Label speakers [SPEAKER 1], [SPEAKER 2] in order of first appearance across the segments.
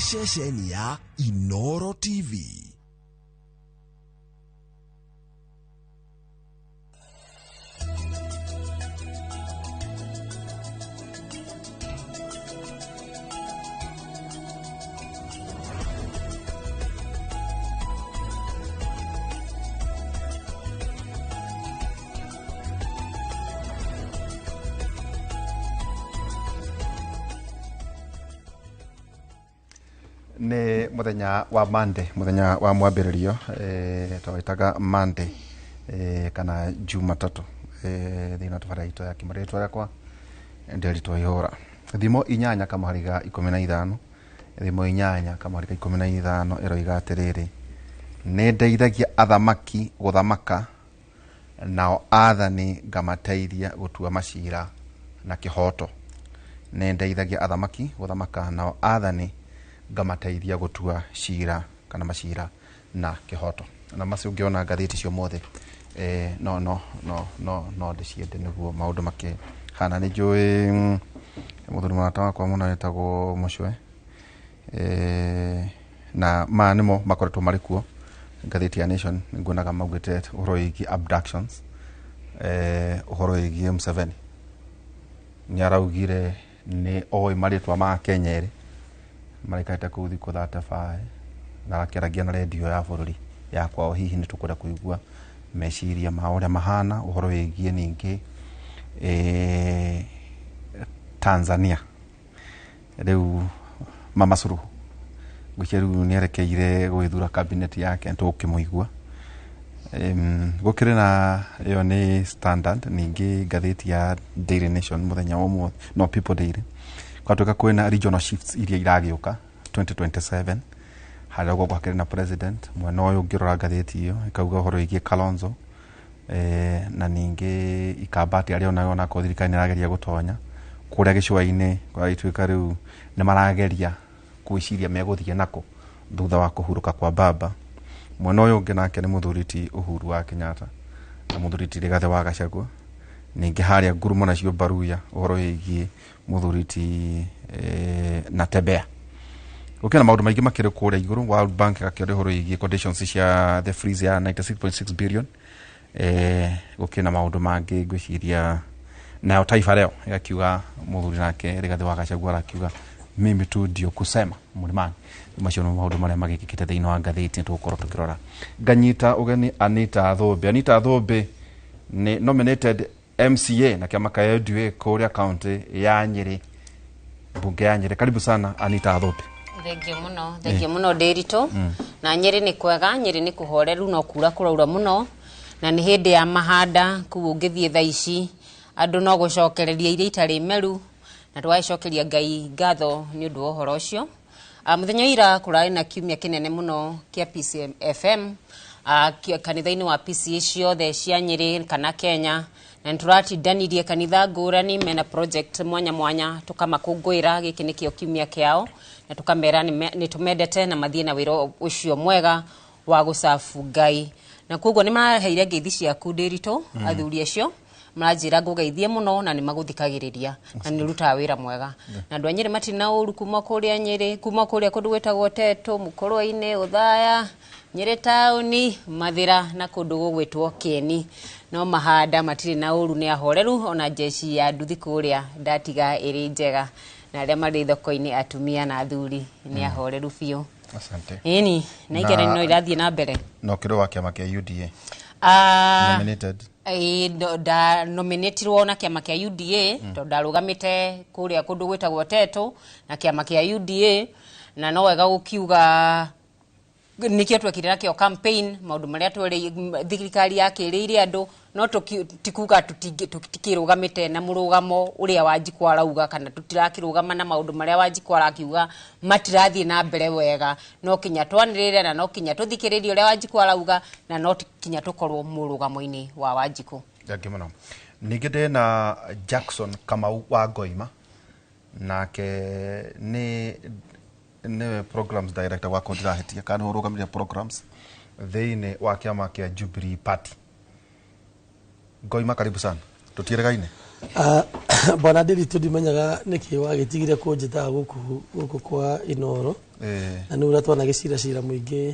[SPEAKER 1] Ceceni ya Inoro TV.
[SPEAKER 2] Nĩ mũthenya wa Monday, mũthenya wa mwambĩrĩrio, twawĩtaga Monday, kana Jumatatũ, thĩinĩ wa tabarĩra itũ ya kĩmarĩtwa rĩakwa Nderitu Waihũra. Thimo 8 kamũhari ga 15, thimo 8 kamũhari ga 15 ĩroiga atĩrĩrĩ, nĩ ndeithagia athamaki gũthamaka, nao athani ngamateithia gũtua macira na kĩhoto. Nĩ ndeithagia athamaki gũthamaka, nao athani ngamateithia gũtua cira kana macira na kĩhoto. Na macio ũngĩona ngathĩti cio mothe, no no no no no ndĩciende nĩguo maũndũ makĩhana. Nĩ njũĩ mũthuri mũrata wakwa mũno wĩtagwo Mũcwe, na maya nĩmo makoretwo marĩ kuo. Ngathĩti ya Nation nguonaga maugĩte ũhoro wĩgiĩ abductions, ũhoro wĩgiĩ Museveni nĩ araugire nĩ oĩ marĩtwa ma Kenya erĩ maraikarĩte kũu thikũ 35, na akĩaragia na redio ya bũrũri ya kwao. Hihi nĩ tũkwenda kũigua meciria ma ũrĩa mahana ũhoro wĩgiĩ ningĩ Tanzania. Rĩu Mama Suluhu ngwĩciria rĩu nĩ erekeire gwĩthura cabinet yake, tũgũkĩmũigua. Gũkĩrĩ na ĩyo nĩ Standard, ningĩ ngathĩti ya Daily Nation mũthenya wa ũmũthĩ, no People Daily, kwatuĩka kwĩna regional shifts iria iragĩũka 2027, harĩa ũguo gwakĩrĩ na president mwena ũyũ. Ũngĩrora ngathĩti ĩyo ĩkauga ũhoro wĩgiĩ Kalonzo, na ningĩ Ikambati arĩa onayo onakorwo thirikari nĩ ĩrageria gũtonya kũrĩa gĩcũa-inĩ, kũragĩtuĩka rĩu nĩ marageria gwĩciria megũthiĩ nako thutha wa kũhurũka kwa baba. Mwena ũyũ ũngĩ nake nĩ mũthuri ti Uhuru wa Kenyatta na mũthuri ti Rigathĩ wa Gachagua. Ningĩ harĩa ngurumo nacio Baruya, ũhoro wĩgiĩ mũthuri ti Natembeya. Gũkĩra maũndũ maingĩ makĩrĩ kũrĩa igũrũ. World Bank gakĩoria ũhoro wĩgiĩ conditions cia the freeze ya 96.6 billion. Gũkĩrĩ na maũndũ mangĩ ngwĩciria. Nayo Taifa Leo ĩgakiuga mũthuri nake Rigathĩ wa Gachagua arakiuga mimi tu ndio kusema Mlimani. Macio nĩ maũndũ marĩa magĩkĩkĩte thĩinĩ wa ngathĩti tũgũkorwo tũkĩrora. Nganyita ũgeni Anita Thũmbĩ. Anita Thũmbĩ nĩ nominated MCA na kĩama kĩa UDA kũrĩa kaunti ya Nyĩrĩ, mbunge ya Nyĩrĩ. Karibu sana Anita Thũmbĩ.
[SPEAKER 3] Thengio mũno, thengio mũno Ndĩritũ. Na Nyĩrĩ nĩ kwega, Nyĩrĩ nĩ kũhoreru, no kura kũraura mũno, na nĩ hĩndĩ ya mahanda. Kũu ũngĩthiĩ thaa ici andũ no gũcokereria iria itarĩ meru, na tũgagĩcokeria Ngai ngatho nĩ ũndũ wa ũhoro ũcio. Mũthenya wa ira kũrarĩ na kiumia kĩnene mũno kĩa PCFM, kanitha-inĩ wa PCA ciothe cia Nyĩrĩ kana Kenya, na nĩtũratindanirie kanitha ngũrani mena project mwanya mwanya tũkamakũngũĩra. Gĩkĩ nĩkĩo kiumia kĩao, na tũkamera nĩ tũmendete na mathiĩ na wĩra ũcio mwega wa gũcabu Ngai. Na koguo nĩ maraheire ngeithi ciaku Ndĩritũ. Athuri acio maranjĩra ngũgeithie mũno na nĩ magũthikagĩrĩria na nĩ ũrutaga wĩra mwega, na andũ a Nyĩrĩ matirĩ na ũru kuma kũrĩa Nyĩrĩ, kuma kũrĩa kũndũ gwĩtagwo Tetũ, Mũkũrwe-inĩ, Ũthaya, Nyĩrĩ taũni, Mathĩra na kũndũ gũgwĩtwo Kĩeni. No mahanda matirĩ na ũru, nĩ ahoreru. Ona jeshi ya nduthi kũrĩa ndatiga ĩrĩ njega, na arĩa marĩ thoko-inĩ atumia na athuri nĩ ahoreru biũ.
[SPEAKER 2] Asante.
[SPEAKER 3] Ĩni na igeranio no irathiĩ na mbere.
[SPEAKER 2] Na ũkĩrĩ wa kĩama kĩa UDA? Nominated.
[SPEAKER 3] Ĩĩ, nda nominatirwo na kĩama kĩa UDA tondũ ndarũgamĩte kũrĩa kũndũ gwĩtagwo Tetũ na kĩama kĩa UDA, na no wega gũkiuga nĩkĩo twekire nakĩo campaign, maũndũ marĩa thirikari yakĩrĩire andũ. No ti kuga tũtikĩrũgamĩte na mũrũgamo ũrĩa Wanjikũ arauga, kana tũtirakĩrũgama na maũndũ marĩa Wanjikũ arakiuga matirathiĩ na mbere wega. No kinya twanĩrĩre na no kinya tũthikĩrĩrie ũrĩa Wanjikũ arauga, na no kinya tũkorwo mũrũgamo-inĩ wa Wanjikũ.
[SPEAKER 2] Thank you mũno. Ningĩ ndĩna Jackson Kamau wa Ngoima, nake nĩ nĩwe programs director wakwa, ndirahĩtia, kana nĩwe ũrũgamĩrĩire programs thĩinĩ wa kĩama kĩa Jubilee Party. Ngoima, karibu sana, tũtiĩrĩgaine.
[SPEAKER 4] Bwana Ndiritu, ndimenyaga nĩkĩ wagĩtigire kũnjĩtaga gũkũ kwa Inoro. Na nĩ ũrĩa twanagĩciracira mũingĩ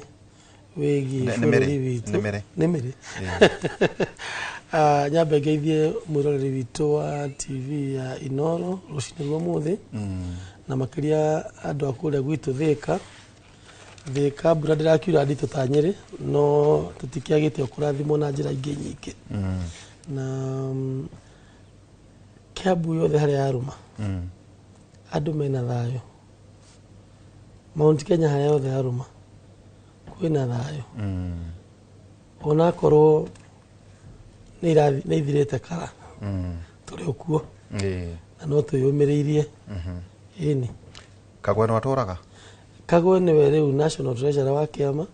[SPEAKER 4] wĩgiĩ
[SPEAKER 2] Nĩ
[SPEAKER 4] bũrũri
[SPEAKER 2] Mĩrĩ,
[SPEAKER 4] witũ.
[SPEAKER 2] nĩ Mĩrĩ.
[SPEAKER 4] Nĩ Mĩrĩ. Nyambe ngeithie mwĩroreri witũ wa TV ya Inoro rũcinĩ rwa ũmũthĩ, na makĩria andũ a kũrĩa gwitũ Thĩka. Thĩka mbura ndĩrakiura nditũ ta Nyĩrĩ, no tũtikĩagĩte o kũrathimwo na njĩra ingĩ nyingĩ. Na Kiambu yothe harĩa yarũma, andũ mena thayũ. Mount Kenya harĩa yothe yarũma kwĩna thayũ, onakorwo nĩ ithirĩte kara, tũrĩ o kuo na no twĩyũmĩrĩirie, ĩni.
[SPEAKER 2] Kagwe no atũraga?
[SPEAKER 4] Kagwe nĩwe rĩu national treasurer wa kĩama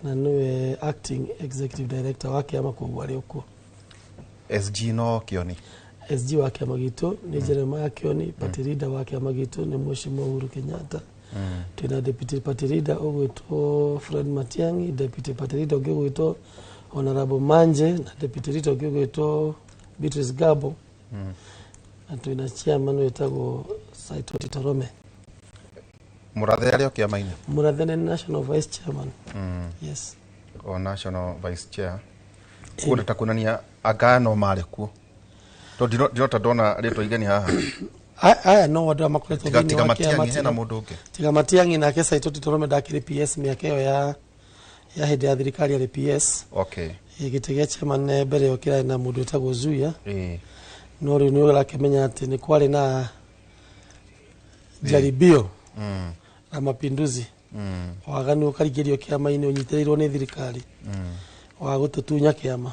[SPEAKER 4] na nĩwe acting executive director wa kĩama, koguo arĩ o kuo.
[SPEAKER 2] SG no Kioni?
[SPEAKER 4] SG wa kĩama gitũ nĩ Jeremiah Kioni. Party leader wa kĩama gitũ nĩ Mheshimiwa Uhuru Kenyatta. Twĩna deputy party leader ũgwĩtwo Fred Matiang'i, deputy party leader ũngĩ ũgwĩtwo Honorable Manje, na deputy leader ũngĩ ũgwĩtwo Beatrice Gabo, na twĩna chairman wĩtagwo Saitoti Torome.
[SPEAKER 2] Mũrathe arĩ o kĩama-inĩ?
[SPEAKER 4] Mũrathe nĩ national vice chairman, yes.
[SPEAKER 2] O national vice chair. Koguo nĩ ta kuonania anga no marĩ kuo, tondũ ndirota ndona rĩtwa igeni haha.
[SPEAKER 4] Aya no andũ arĩa makoretwo
[SPEAKER 2] Tiga
[SPEAKER 4] thĩinĩ
[SPEAKER 2] tiga
[SPEAKER 4] wa kĩama.
[SPEAKER 2] Matiang'i hena mũndũ ũngĩ?
[SPEAKER 4] Tiga Matiang'i nake Saitoti Torome ndakĩrĩ PS mĩaka ĩyo ya hĩndĩ ya thirikari arĩ PS. Gĩtĩ gĩa chairman mbere ĩyo kĩrarĩ na mũndũ wĩtagwo Zuia, no rĩu nĩ ũrakĩmenya atĩ nĩ kwarĩ na jaribio la mapinduzi, waganu ũkaringĩrio kĩama-inĩ ũnyitĩrĩirwo nĩ thirikari wa gũtũtunya kĩama,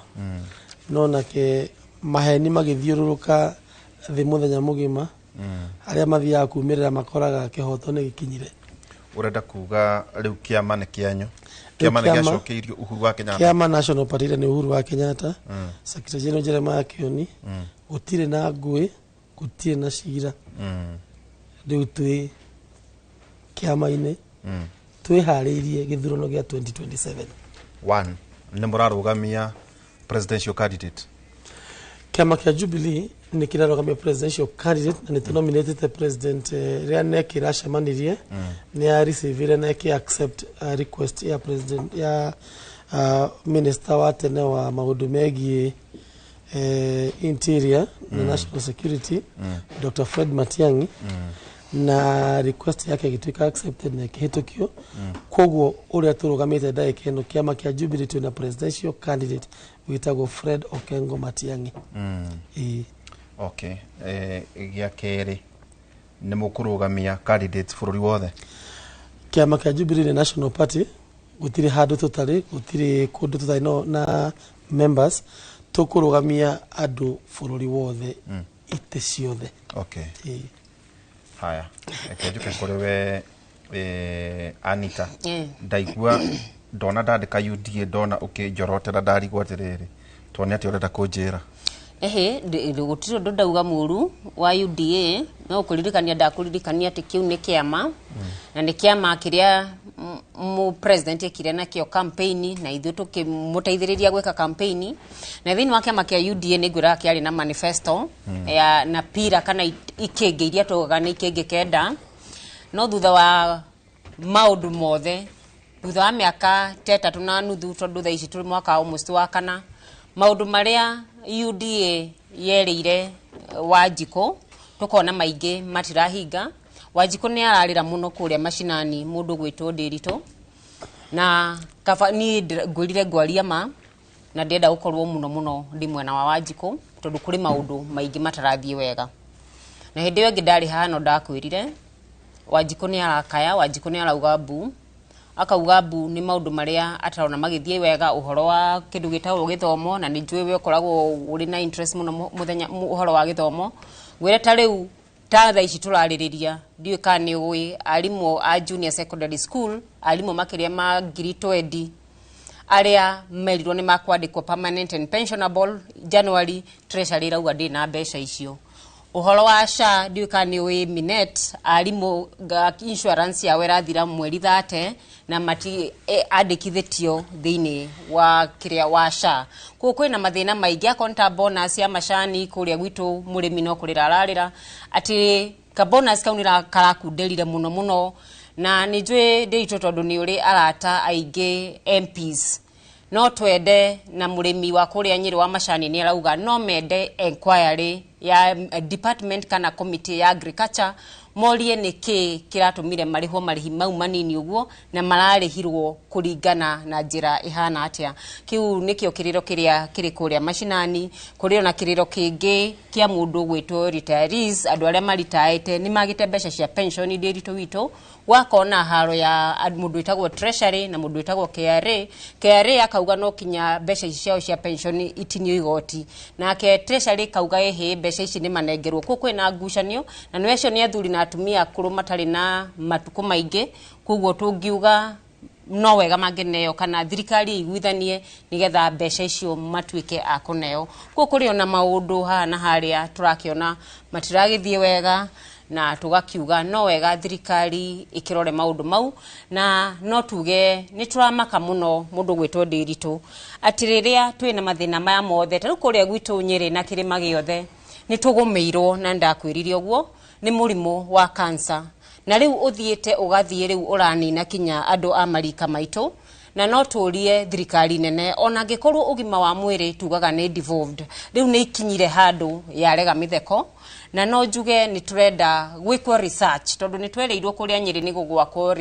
[SPEAKER 4] no nake maheni magĩthiũrũrũka thĩ mũthenya mũgima, arĩa mathiaga kumĩrĩra makoraga kĩhoto nĩ gĩkinyire.
[SPEAKER 2] Ũrenda kuga rĩu kĩama nĩ kĩanyu? Kĩama nĩ gĩacokeirio Uhuru wa Kenyatta?
[SPEAKER 4] Kĩama national party nĩ Uhuru wa Kenyatta, Secretary General Jeremiah Kioni. Gũtirĩ na ngũĩ, gũtirĩ na cira. Rĩu twĩ kĩama-inĩ, twĩharĩirie gĩthurano gĩa 2027.
[SPEAKER 2] One, nĩ mũrarũgamia presidential candidate?
[SPEAKER 4] Kĩama kĩa Jubilee nĩ kĩrarũgamia presidential candidate na nĩ tũnominatĩte president. Rĩrĩa NEC ĩracemanirie, nĩ ya receive na ĩkĩ accept request ya president ya minister wa tene wa maũndũ megiĩ interior na national security, Dr. Fred Matiang'i, na request yake ĩgĩtuĩka accepted na ĩkĩhĩtũkio. Koguo ũrĩa tũrũgamĩte ndagĩka ĩno, kĩama kĩa Jubilee twĩna presidential candidate wĩtagwo Fred Okengo Matiang'i. Ĩĩ.
[SPEAKER 2] Okay, gĩa kerĩ, nĩ mũkũrũgamia candidates bũrũri wothe?
[SPEAKER 4] Kĩama kĩa Jubilee nĩ national party, gũtirĩ handũ tũtarĩ, gũtirĩ kũndũ tũtarĩ no, na members. Tũkũrũgamia andũ bũrũri wothe, itĩ ciothe. Ĩĩ.
[SPEAKER 2] Haya, reke njuke kũrĩ we, Anita. Ndaigua ndona ndandĩka UDA, ndona ũkĩnjorotera, ndarigwo atĩrĩrĩ, tone atĩ ũrenda kũnjĩra.
[SPEAKER 3] Ehe, gũtirĩ ũndũ ndauga mũru wa UDA, no kũririkania ndakũririkania atĩ kĩu nĩ kĩama, na nĩ kĩama kĩrĩa mũ president ekire nakĩo campaign, na ithuĩ tũkĩmũteithĩrĩria gwĩka campaign. Na thĩinĩ wa kĩama kĩa UDA nĩ ngwĩraga kĩarĩ na manifesto ya na pira kana ikĩngĩ iria tugaga nĩ ikĩngĩ 9, no thutha wa maũndũ mothe, thutha wa mĩaka ta 3.5, tondũ thaa ici tũrĩ mwaka almost wa kana, maũndũ marĩa UDA yerĩire Wanjikũ tũkona maingĩ matirahinga. Wanjikũ nĩ ararĩra mũno kũrĩa macinani, mũndũ gwĩtwo Ndĩritũ, na kaba niĩ ngwĩrire ngwaria ma na ndĩrenda gũkorwo mũno mũno ndĩ mwena wa Wanjikũ, tondũ kũrĩ maũndũ maingĩ matarathiĩ wega. Na hĩndĩ ĩyo ĩngĩ ndarĩ haha no ndakwĩrire Wanjikũ nĩ arakaya, Wanjikũ nĩ arauga mbu, akauga mbu nĩ maũndũ marĩa atarona magĩthiĩ wega, ũhoro wa kĩndũ gĩtagwo gĩthomo, na nĩ njũĩ we ũkoragwo ũrĩ na interest mũno mũthenya ũhoro wa gĩthomo. Ngwĩre ta rĩu ta thaa ici tũrarĩrĩria, ndiũĩ kana nĩ ũĩ arimũ a junior secondary school, arimũ makĩria ma 20,000 arĩa merirwo nĩ makwandĩkwo permanent and pensionable January, Treasury ĩrauga ndĩrĩ na mbeca icio. Ũhoro wa SHA, ndiũĩ kana nĩ ũĩ Minet, arimũ insurance yao ĩrathira mweri 30 na mati andĩkithĩtio thĩinĩ wa kĩrĩa wa SHA. Koguo kwĩna mathĩna maingĩ, akorwo nĩ ta bonus ya macani kũrĩa gwitũ, mũrĩmi no kũrĩra ararĩra atĩ ka bonus kau nĩ karakunderire mũno mũno. Na nĩ njũĩ Ndĩritũ tondũ nĩ ũrĩ arata aingĩ MPs, no twende na mũrĩmi wa kũrĩa Nyĩrĩ wa macani nĩ arauga no mende enquiry ya department kana committee ya agriculture, morie nĩ kĩ kĩratũmire marĩhwo marĩhi mau manini ũguo na mararĩhirwo kũringana na njĩra ĩhana atĩa. Kĩu nĩkĩo kĩrĩro kĩrĩa kĩrĩ kũrĩa macinani. Kũrĩ ona kĩrĩro kĩngĩ kĩa mũndũ gwĩtwo retirees, andũ arĩa maritaĩte nĩ magĩte mbeca cia pension. Ndĩritũ witũ wakona haro ya mũndũ wĩtagwo Treasury na mũndũ wĩtagwo KRA. KRA akauga no kinya mbeca ici ciao cia pension itinio igoti, nake Treasury kauga ĩhĩ, mbeca ici nĩ manengerwo. Kũu kwĩna ngucanio na nĩ acio nĩ athuri na atumia akũrũ matarĩ na matukũ maingĩ, koguo tũngiuga no wega mangĩneo kana thirikari ĩiguithanie nĩgetha mbeca icio matuĩke a kũneo. Koguo kũrĩ ona maũndũ haha na harĩa tũrakĩona matiragĩthiĩ wega, na tũgakiuga no wega thirikari ĩkĩrore maũndũ mau. Na no tuge nĩ tũramaka mũno mũndũ gwĩtwo Ndĩritũ atĩ rĩrĩa twĩna mathĩna maya mothe, ta rĩu kũrĩa gwitũ Nyĩrĩ na kĩrĩma gĩothe nĩ tũgũmĩirwo, na ndakwĩrire ũguo nĩ mũrimũ wa cancer, na rĩu ũthiĩte ũgathiĩ rĩu ũranina kinya andũ a marika maitũ. Na no tũrie thirikari nene, ona angĩkorwo ũgima wa mwĩrĩ tugaga nĩ devolved, rĩu nĩ ikinyire handũ yarega mĩtheko. Na no njuge nĩ tũrenda gwĩkwo research, tondũ nĩ twereirwo kũrĩa Nyĩrĩ nĩ gũgwakwo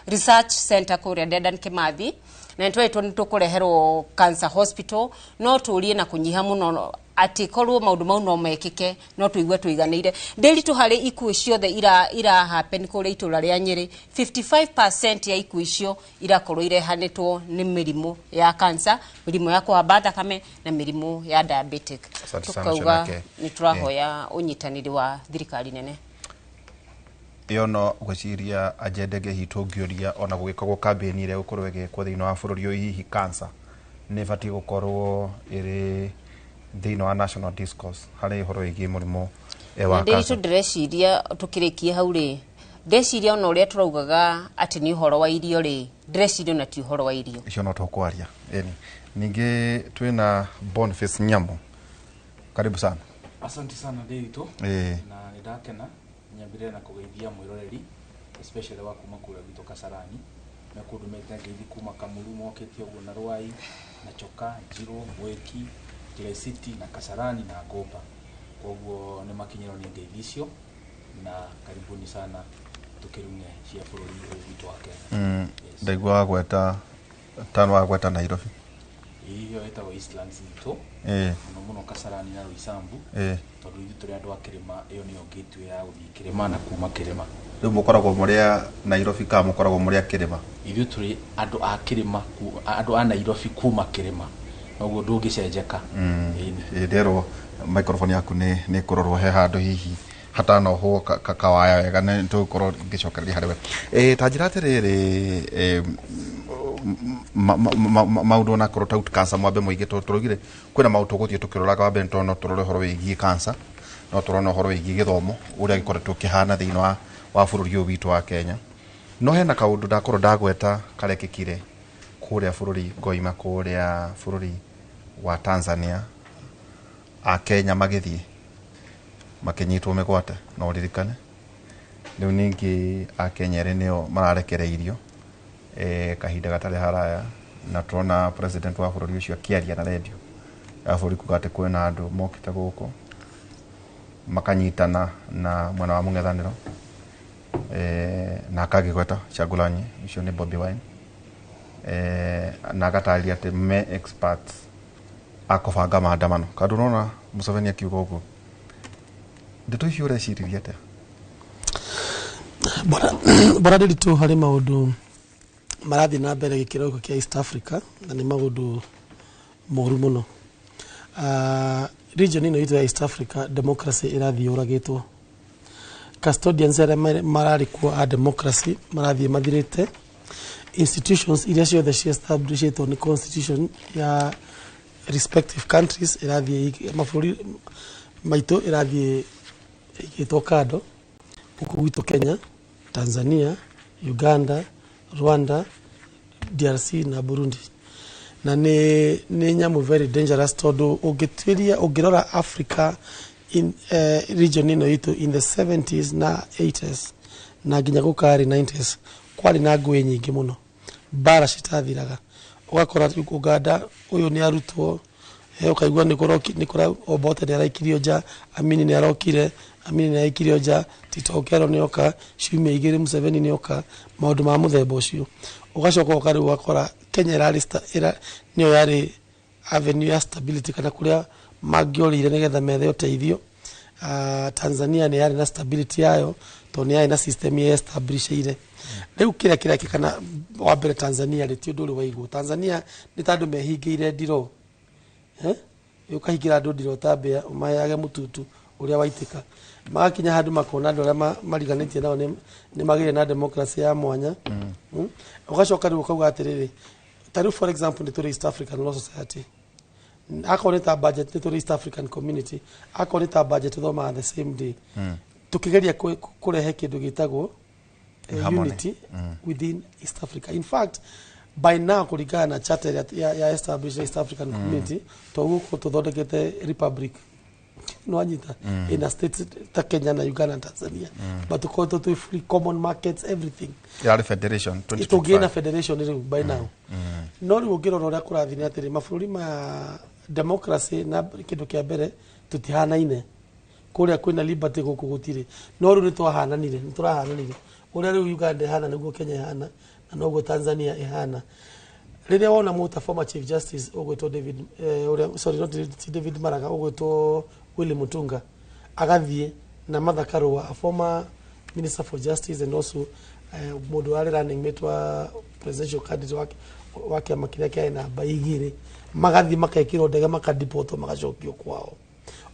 [SPEAKER 3] research center kũrĩa Dedan Kimathi, na nĩ tweretwo nĩ tũkũreherwo cancer hospital. No tũrie na kũnyiha mũno atĩ korwo maũndũ mau no mekĩke, no tũigue tũiganĩire. Ndĩritũ, harĩ ikuũ ciothe ira happen kũrĩa itũra rĩa Nyĩrĩ, 55% ya ikuũ icio irakorwo irehanĩtwo nĩ mĩrimũ ya cancer, mĩrimũ ya kũhamba thakame na mĩrimũ ya diabetic.
[SPEAKER 2] Asante sana,
[SPEAKER 3] Tukauga
[SPEAKER 2] Shanake.
[SPEAKER 3] nĩ tũrahoya ũnyitanĩri wa thirikari nene.
[SPEAKER 2] Ĩyo no gwĩciria agenda ĩngĩ hihi tũngĩũria, ona gũgĩkorwo kambĩni ĩrĩa ĩgũkorwo ĩgĩkwo thĩinĩ wa bũrũri ũyũ, hihi cancer nĩ ĩbatiĩ gũkorwo ĩrĩ thĩinĩ wa national discourse harĩ ũhoro wĩgiĩ mũrimũ wa
[SPEAKER 3] Ndĩritũ,
[SPEAKER 2] cancer?
[SPEAKER 3] Ndĩreciria tũkĩrĩkie hau rĩ, ndeciria ona ũrĩa tũraugaga atĩ nĩ ũhoro wa irio rĩ, ndĩreciria ona ti ũhoro wa irio.
[SPEAKER 2] Icio no tũkwaria ĩni. Ningĩ twĩna Boniface Nyamu, karibu sana.
[SPEAKER 5] Asante sana, Ndiritu. Na nĩ ndakena nyambĩrĩre na kũgeithia mwĩroreri, especially wa kuma kũrĩa gwitũ Kasarani me kũndũ mete ngeithi kuma Kamuru mokĩte ũguo na Rwai na Choka, Njirũ, Mwĩki, Njĩra City na Kasarani na Ngũmba. Koguo nĩ makinyĩrwo nĩ ngeithi icio na karibuni sana tũkĩrung'e cia bũrũri ũyũ witũ wa Kenya. Yes.
[SPEAKER 2] Ndaigua wagweta tano, wagweta Nairobi.
[SPEAKER 5] Ĩyo ĩtagwo Eastlands itũ, mũno mũno Kasarani na Roysambu, tondũ ithuĩ tũrĩ andũ a kĩrĩma. Ĩyo nĩyo gateway ya gũthiĩ kĩrĩma na kuma kĩrĩma.
[SPEAKER 2] Rĩu mũkoragwo mũrĩ a Nairobi kana mũkoragwo mũrĩ a kĩrĩma?
[SPEAKER 5] Ithuĩ tũrĩ andũ a kĩrĩma, andũ a Nairobi kuma kĩrĩma, noguo ndũngĩcenjeka. Ĩni.
[SPEAKER 2] Ĩ, nderwo microphone yaku nĩ kũrorwo he handũ hihi hatanohwo kawaya wega, nĩ tũgũkorwo ngĩcokereria harĩ we. Ta njĩra atĩrĩrĩ, maũndũ onakorwo ta cancer mwambe mũingĩ, tondũ tũraugire kwĩna maũndũ tũgũthiĩ tũkĩroraga. Wa mbere no tũrore ũhoro wĩgiĩ cancer, no tũrore ũhoro wĩgiĩ gĩthomo ũrĩa gĩkoretwo kĩhana thĩinĩ wa bũrũri ũyũ witũ wa Kenya. No hena kaũndũ ndakorwo ndagweta karekĩkire kũrĩa bũrũri ngoima kũrĩa bũrũri wa Tanzania, Akenya magĩthiĩ makĩnyitwo mĩgwate, no ũririkane. Rĩu ningĩ Akenya erĩ nĩo mararekereirio kahinda gatarĩ haraya, na tũrona president wa bũrũri ũcio akĩaria na redio ya bũrũri kuga atĩ kwĩna andũ mokĩte gũkũ makanyitana na mwena wa mũng'ethanĩro, na akagĩgweta Kyagulanyi, ũcio nĩ Bobi Wine, na agatarĩria atĩ me experts a kũbanga maandamano. Kandũ ũrona Museveni akiuga ũguo, ndeto icio ũreciririe atĩa?
[SPEAKER 4] Bwana Ndiritu, harĩ maũndũ marathiĩ na mbere gĩkĩro gĩkĩ kĩa East Africa na nĩ maũndũ moru mũno. Region ĩno itũ ya East Africa, democracy ĩrathiĩ yũragĩtwo. Custodians arĩa mararĩ kuo a democracy marathiĩ mathirĩte. Institutions iria ciothe ciestablishĩtwo nĩ constitution ya respective countries ĩrathiĩ mabũrũri maitũ ĩrathiĩ ĩigĩtwo kando. Gũkũ gwitũ Kenya, Tanzania, Uganda, Rwanda, DRC na Burundi, na nĩ nyamũ very dangerous, tondũ ũngĩtuĩria ũngĩrora Africa in region ĩno itũ in the 70s na 80s, Na nginya gũka early 90s kwarĩ na ngũĩ nyingĩ mũno, mbara citathiraga. Ũgakora rĩu Uganda ũyũ nĩ arutwo, ũkaigua nĩ kũroki nĩ kũra Obote nĩ araikirio nja, Amini nĩ arokire, Amini nĩ araikirio nja, Tito Okello nĩ oka, ciumia 2 Museveni nĩ oka, maũndũ ma mũthemba ũcio. Ũgacoka ũka rĩu ũgakora Kenya ĩrarĩ nĩyo yarĩ avenue ya stability, kana kũrĩa mangĩorĩire nĩgetha methe ũteithio. Tanzania nĩ yarĩ na stability yayo tondũ nĩ yarĩ na system ye establishire. Rĩu kĩrĩa kĩrekĩkana wa mbere Tanzania rĩ, ti ũndũ ũrĩ waigwo. Tanzania nĩ ta andũ mehingĩire ndiro, ũkahingĩra andũ ndiro ta mbĩa, ũmaheage mũtutu ũrĩa waitĩka, magakinya handũ makona andũ arĩa mariganĩtie nao nĩ magĩire na democracy ya mwanya. Ũgacoka rĩu ũkauga atĩrĩrĩ, ta rĩu for example nĩ tũrĩ East African Law Society, akorwo nĩ ta budget nĩ tũrĩ East African Community, akorwo nĩ ta budget tũthomaga the same day. Tukigeria kũrehe kĩndũ gĩtagwo unity within East Africa. In fact, by now kũringana na charter ya establish East African Community, tũgũkorwo tũthondekete republic, nwanyita, in a state ta Kenya na Uganda na Tanzania, but tukorwo twĩ free common markets, everything.
[SPEAKER 2] Yarĩ federation.
[SPEAKER 4] Tũngĩ na federation rĩu by now. No rĩu ũngĩrora ũrĩa kũrathiĩ nĩ atĩrĩ, mabũrũri ma democracy na kĩndũ kĩa mbere tũtihanaine. Kũrĩa kwĩna liberty, gũkũ gũtirĩ. No rĩu nĩ twahananire, nĩ tũrahananire. Ũrĩa rĩu Uganda ĩhana nĩguo Kenya ĩhana, na noguo Tanzania ĩhana. Rĩrĩa wona mũta former Chief Justice ũgwĩtwo David, ũrĩa, sorry, not David Maraga, ũgwĩtwo Willy Mutunga, agathiĩ na Martha Karua, a former Minister for Justice and also mũndũ warĩ running mate wa presidential candidate wa kĩama kĩrĩa kĩarĩ namba 2, magathiĩ makekĩrwo ndege, makadipotwo, magacokio kwao.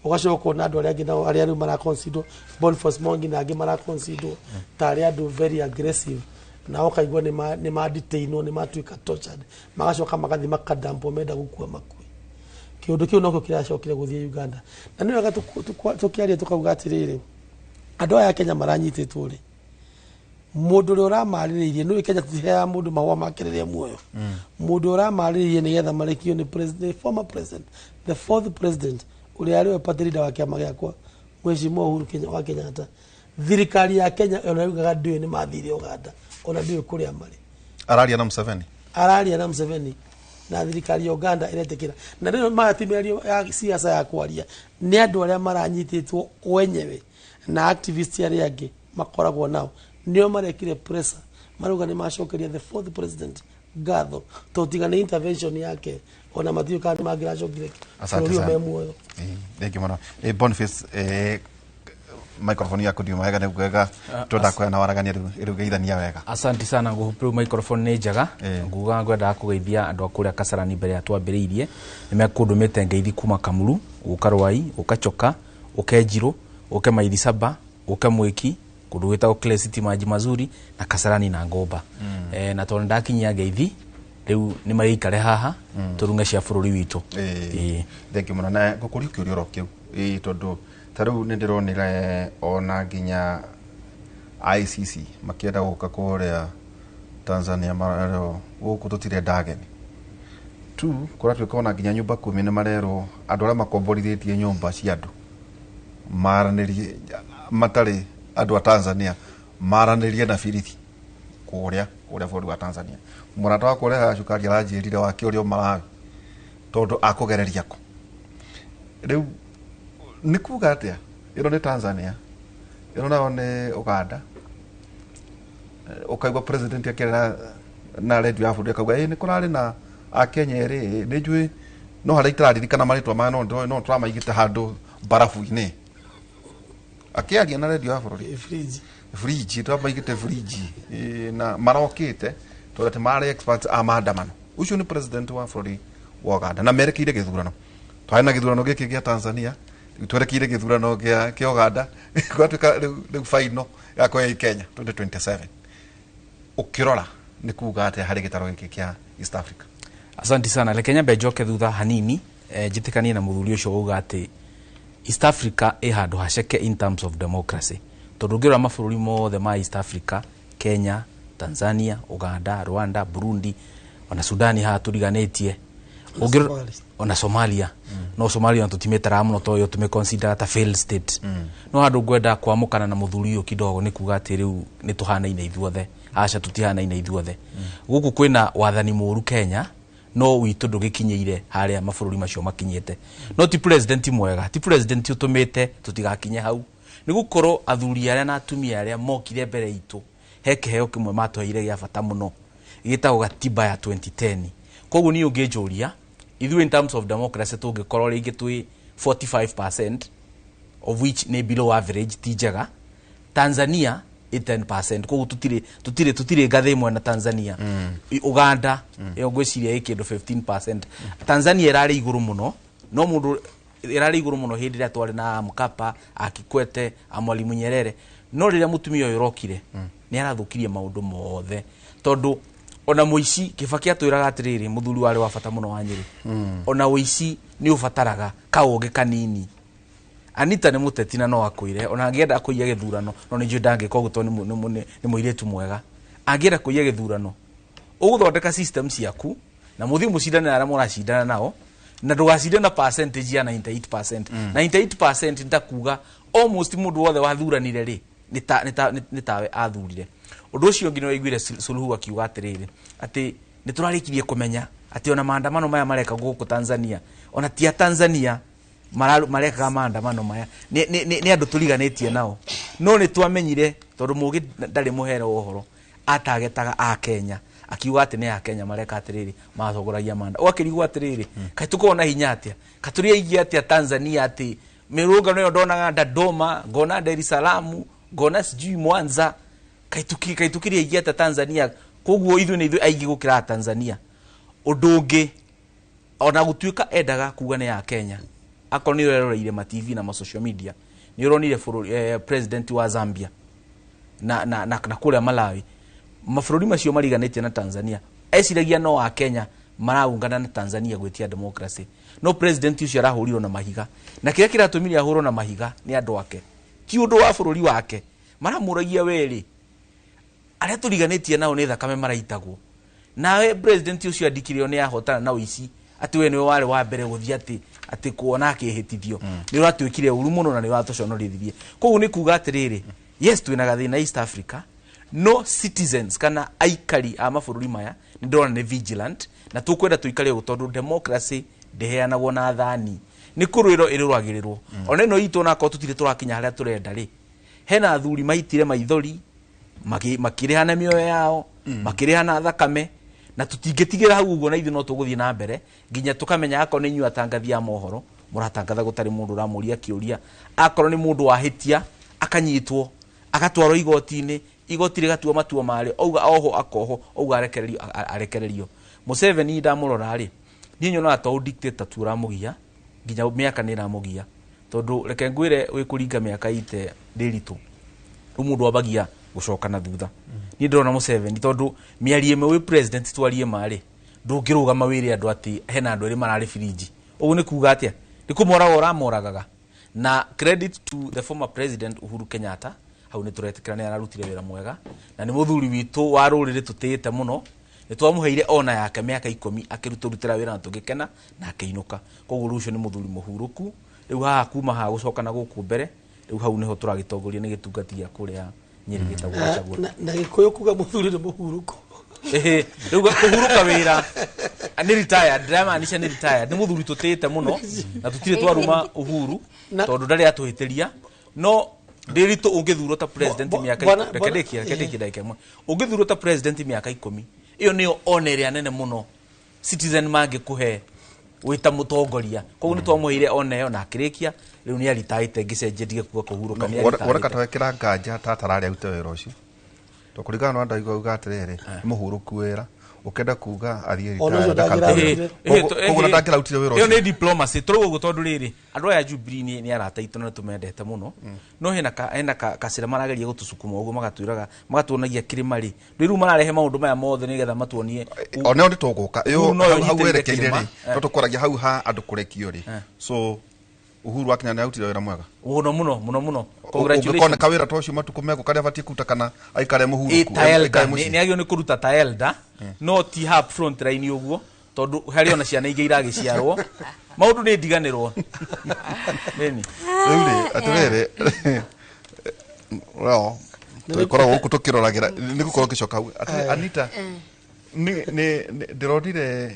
[SPEAKER 4] Ũgacoka ũkona andũ arĩa angĩ nao arĩa rĩu maraconsiderwo, Boniface Mwangi na angĩ, maraconsiderwo ta arĩa andũ very aggressive, na ũkaigua nĩ madetainwo, nĩ matuĩka tortured, magacoka magathiĩ makadampwo, menda gũkua makue. Kĩũndũ kĩu nokĩo kĩracokire gũthiĩ Uganda. Na nĩ wega tũkĩaria tũkauga atĩrĩrĩ, andũ aya a Kenya maranyitĩtwo rĩ, mũndũ ũrĩa ũramarĩrĩirie, nĩ Kenya tũtiheaga mũndũ mahũa make rĩrĩa muoyo, mũndũ ũramarĩrĩirie nĩgetha marekio nĩ president, former president, the fourth president, ũrĩa arĩ we party leader wa kĩama gĩakwa, Mheshimiwa Uhuru wa Kenyatta. Thirikari ya Kenya ona yugaga ndĩũĩ nĩ mathire Uganda, ona ndĩũĩ kũrĩa marĩ.
[SPEAKER 2] Araria na Museveni.
[SPEAKER 4] Araria na Museveni, na thirikari ya Uganda ĩretĩkĩra. Na rĩu maya ti mĩario ya siasa ya kwaria, nĩ andũ arĩa maranyitĩtwo wenyewe na activist arĩa angĩ makoragwo nao nĩo marekire pressure, marauga nĩ macokeria the fourth president ngatho, tondũ tiga nĩ intervention yake ona matiũĩ kana nĩ mangĩracokire
[SPEAKER 2] Asante
[SPEAKER 4] bũrũri ũyũ
[SPEAKER 2] sana.
[SPEAKER 4] me muoyo.
[SPEAKER 2] Thank you mũno. Boniface, microphone yaku ndiuma wega nĩ wega twenda kuheana waragania rĩu rĩu geithania wega.
[SPEAKER 5] Asante sana, ngũhũpĩrwo microphone nĩ njega. Nguga ngwendaga kũgeithia andũ a kũrĩa Kasarani mbere ya twambĩrĩirie, nĩ mekũndũmĩte ngeithi kuma Kamuru, gũka Rwai, gũka Choka, ũke Njirũ, ũke Maili Saba, ũke Mwĩki, kũndũ gwĩtagwo Clay City, Maji Mazuri na Kasarani na Ngomba. Na tondũ ndakinyia ngeithi rĩu nĩ magĩikare haha tũrunge cia bũrũri witũ.
[SPEAKER 2] Thank you mũno. Na ngũkũria kĩũria oro kĩu, tondũ ta rĩu nĩ ndĩronire ona nginya ICC makĩenda gũka kũrĩa Tanzania, marerwo gũkũ tũtirenda ageni tu. Kũratuĩka ona nginya nyũmba kumi nĩ marerwo andũ arĩa makomborithĩtie nyũmba cia andũ maranĩrie, matarĩ andũ a Tanzania, maranĩrie na birithi kũrĩa bũrũri wa Tanzania. Mũrata wakwa ũrehaga cukari aranjĩrire wake ũrĩa o Malawi, tondũ akũgereria kũ rĩu nĩ kuga atĩa. Ĩno nĩ Tanzania, ĩno nayo nĩ Uganda. Ũkaigua president akĩarĩra na radio ya bũrũri akauga ĩ nĩ kũrarĩ na akenya erĩ, nĩ njũĩ no harĩa itararirikana marĩtwa maya, no tũramaigĩte handũ barabu-inĩ, akĩaria na radio ya bũrũri.
[SPEAKER 4] Fridge.
[SPEAKER 2] Fridge, twamaigĩte fridge. Na marokĩte tondũ atĩ marĩ experts a maandamano. Ũcio nĩ president wa bũrũri wa Uganda, na merekeire gĩthurano. Twarĩ na gĩthurano gĩkĩ gĩa Tanzania, rĩu twerekeire gĩthurano kĩa Uganda, gwatuĩka rĩu final ya kũya Kenya 2027. Ũkĩrora nĩ kuga atĩa harĩ gĩtaro gĩkĩ kĩa East Africa?
[SPEAKER 5] Asante sana. Reke nyambe njoke thutha hanini, njĩtĩkanie na mũthuri ũcio wauga atĩ East Africa ĩ handũ haceke in terms of democracy, tondũ ũngĩrora mabũrũri mothe ma East Africa, Kenya, Tanzania, Uganda, Rwanda, Burundi, ona Sudani haha tũriganĩtie.
[SPEAKER 4] Somalia.
[SPEAKER 5] Ona Somalia, no Somalia tũtimĩtaraga mũno to yo tũmĩ consider ta failed state. No handũ ngwenda kwamũkana na mũthuri ũyũ kidogo nĩ kuga atĩ rĩu nĩ tũhanaine ithuothe. Aca, tũtihanaine ithuothe. Gũkũ kwĩna wathani mũru Kenya, no witũ ndũgĩkinyĩire harĩa mabũrũri macio makinyĩte. No ti president mwega, ti president ũtũmĩte tũtigakinye hau, nĩ gũkorwo athuri arĩa na atumia arĩa mokire mbere itũ he kĩheo kĩmwe matũheire gĩa bata mũno gĩtagwo gatiba ya 2010. Koguo niĩ ũngĩnjũria, ithuĩ in terms of democracy tũngĩkorwo rĩngĩ twĩ 45%, of which nĩ below average, ti njega. Tanzania ĩ 10%, koguo tũtirĩ ngathĩ ĩmwe na Tanzania. Uganda ĩyo ngwĩciria ĩ kĩndũ 15%. Tanzania ĩrarĩ igũrũ mũno, no mũndũ ĩrarĩ igũrũ mũno hĩndĩ ĩrĩa twarĩ na Mkapa, a Kikwete, a Mwalimu Nyerere. No rĩrĩa mũtumia ũyũ ũrokire nĩ arathũkirie maũndũ mothe, tondũ ona mũici Kĩbaki atwĩraga atĩrĩrĩ, mũthuri warĩ wa bata mũno wa Nyĩrĩ, ona ũici nĩ ũbataraga kaũgĩ kanini. Anita nĩ mũteti na no akwĩre ona angĩenda kũiya gĩthurano, no nĩ njũĩ ndangĩka ũguo tondũ nĩ mũirĩtu mwega. Angĩenda kũiya gĩthurano, ũgũthondeka system ciaku na mũthiĩ mũcindane na arĩa mũracindana nao, na ndũgacinde na percentage ya 98%. 98% nĩ almost mũndũ wothe wathuranire rĩ nĩ tawe athurire. Ũndũ ũcio ũngĩ nĩ waiguire Suluhu akiuga atĩrĩrĩ, atĩ nĩ tũrarĩkirie kũmenya atĩ ona maandamano maya mareka gũkũ Tanzania, ona ti a Tanzania marekaga maandamano maya, nĩ andũ tũriganĩtie nao. No nĩ twamenyire tondũ mũgĩ ndarĩ mũhere wa ũhoro, atagetaga a Kenya, akiuga atĩ nĩ a Kenya mareka atĩrĩrĩ, matongoragia manda. Ũgakĩrigwo atĩrĩrĩ, kaĩ tũkoragwo na hinya atĩa, katũrĩ aingĩ atĩa Tanzania, atĩ mĩrũngano ĩyo ndonaga Dodoma, ngona Dar es Salaam, ngona sijui Mwanza, kaĩ tũkĩrĩ aingĩ atĩa Tanzania? Koguo ithuĩ nĩ ithuĩ aingĩ gũkĩra Tanzania. Ũndũ ũngĩ, ona gũtuĩka endaga kuga nĩ ya Kenya, akorwo nĩ ũreroreire ma TV na ma social media, nĩ ũronire bũrũri president wa Zambia na kũrĩa Malawi, mabũrũri macio mariganĩtie na Tanzania, eciragia no a Kenya maraungana na Tanzania gwĩtia democracy. No president ũcio arahũrirwo na mahiga, na kĩrĩa kĩratũmire ahũrwo na mahiga nĩ andũ ake, ti ũndũ wa bũrũri wake. Maramũragia werĩ arĩa tũriganĩtie nao nĩ thakame maraitagwo. Nawe president ũcio andikire nĩ ahotana na ũici, atĩ we nĩwe warĩ wa mbere gũthiĩ atĩ kuona akĩhĩtithio, nĩ ũratuĩkire ũru mũno na nĩ ũratũconorithirie. Koguo nĩ kuga atĩrĩrĩ, yes, twĩna gathĩna East Africa, no citizens kana aikari a mabũrũri maya nĩ ndĩrona nĩ vigilant, na tũkwenda tũikare ũguo tondũ democracy ndĩheanagwo na thani, nĩ kũrũĩrwo ĩrũagĩrĩrwo. Ona ĩno itũ, onakorwo tũtirĩ tũrakinya harĩa tũrenda rĩ, hena athuri maitire maithori, makĩrĩha na mĩoyo yao, makĩrĩha na thakame, na tũtingĩtigĩra hau ũguo, na ithuĩ no tũgũthiĩ na mbere nginya tũkamenya. Akorwo nĩ inyuĩ atangathi a mohoro mũratangatha gũtarĩ mũndũ ũramũria kĩũria, akorwo nĩ mũndũ wahĩtia akanyitwo agatwarwo igoti-inĩ, igoti rĩgatua matua marĩo, auga oho akoho, auga arekererio arekererio. Museveni ndamũrora rĩ, niĩ nyonaga ta dictator tu ũramũgia, nginya mĩaka nĩ ĩramũgia, tondũ reke ngwĩre, wĩ kũringa mĩaka ite ndĩritũ rĩu mũndũ ambagia gũcoka na thutha. Niĩ ndĩrona Museveni, tondũ mĩario ĩmwe wĩ president twarie marĩ, ndũngĩrũgama wĩre andũ atĩ hena andũ erĩ mararĩ birinji. Ũguo nĩ kuga atĩa? Nĩ kũmoraga ũramoragaga. Na credit to the former president Uhuru Kenyatta, hau nĩ tũretĩkĩra nĩ ararutire wĩra mwega, na nĩ mũthuri witũ wa rũrĩrĩ tũtĩĩte mũno. Nĩ twamũheire ona yake mĩaka 10, akĩrutũrutĩra wĩra na tũgĩkena na akĩinũka. Koguo rĩu ũcio nĩ mũthuri mũhurũku. Rĩu haha kuma haha gũcoka na gũkũ mbere, rĩu hau nĩho tũragĩtongoria nĩ gĩtungati gĩa kũrĩa Nyĩrĩ gĩtagwo Gachagua.
[SPEAKER 4] Na Gĩkũyũ kuga mũthuri nĩ mũhurũko.
[SPEAKER 5] Ĩhĩ, rĩu kũhurũka wĩra nĩ retired, ndĩramaanisha nĩ retired. Nĩ mũthuri tũtĩĩte mũno na tũtirĩ twaruma Uhuru tondũ ndarĩ atũhĩtĩria. No ndĩritũ ũngĩthurwo ta president mĩaka reke ndĩkie, reke ndĩkie ndagĩka ĩmwe. Ũngĩthurwo ta president mĩaka 10, ĩyo nĩyo ona ĩrĩa nene mũno citizen mangĩkũhe wĩ ta mũtongoria. Koguo nĩ twamũheire ona ĩyo na akĩrĩkia. Rĩu nĩ aritaĩte, ngĩcenjia ndige kuga kũhurũka, nĩ
[SPEAKER 2] Wona
[SPEAKER 5] aritaĩte.
[SPEAKER 2] Katwekĩra nganja tata ararĩ arute wĩra ũcio, to kũringana na andũ auga atĩrĩrĩ, nĩ mũhurũku wĩra, ũkenda kuga athiĩ
[SPEAKER 4] Ona ũcio
[SPEAKER 2] retire, ndakarute
[SPEAKER 4] ndangĩrarutire.
[SPEAKER 2] wĩra. Koguo na ndangĩrarutire wĩra
[SPEAKER 5] Ĩyo
[SPEAKER 2] ũcio.
[SPEAKER 5] Nĩ diplomacy tũrauga ũguo tondũ rĩrĩ, andũ aya Jubilee nĩ arata aitũ na nĩ tũmendete mũno, no hena kacĩra marageria gũtũcukuma ũguo, magatwĩraga, magatuonagia kĩrĩma rĩ, rĩu mararehe maũndũ maya mothe nĩgetha matuonie.
[SPEAKER 2] Oneo nĩ tũgũka.
[SPEAKER 5] Uhuru no
[SPEAKER 2] Hau
[SPEAKER 5] anyitĩrĩre
[SPEAKER 2] werekeire
[SPEAKER 5] kĩrĩma.
[SPEAKER 2] rĩ, no tũkwaragia hau ha andũ kũrekio rĩ, so Uhuru wa Kenya nĩ arutire wĩra mwega.
[SPEAKER 5] Mũno mũno mũno mũno.
[SPEAKER 2] Ũngĩkona
[SPEAKER 5] Congratulations.
[SPEAKER 2] kawĩra ta ũcio matukũ megũ karĩa abatiĩ kũruta kana aikare
[SPEAKER 5] Ĩ
[SPEAKER 2] mũhurũku,
[SPEAKER 5] ta
[SPEAKER 2] aikare
[SPEAKER 5] elder
[SPEAKER 2] mũciĩ.
[SPEAKER 5] Nĩ agĩrĩirwo nĩ kũruta ta elder, no ti ha front line ũguo. Tondu harĩ ona ciana ingĩ iragĩciarwo. Maũndũ nĩ ndiganĩrwo. Nĩni.
[SPEAKER 2] Rĩu rĩ, atĩrĩrĩ, well, tũgĩkoragwo gũkũ tũkĩroragĩra nĩ gũkorwo ngĩcoka hau. Atĩrĩrĩ, Anita, ndĩronire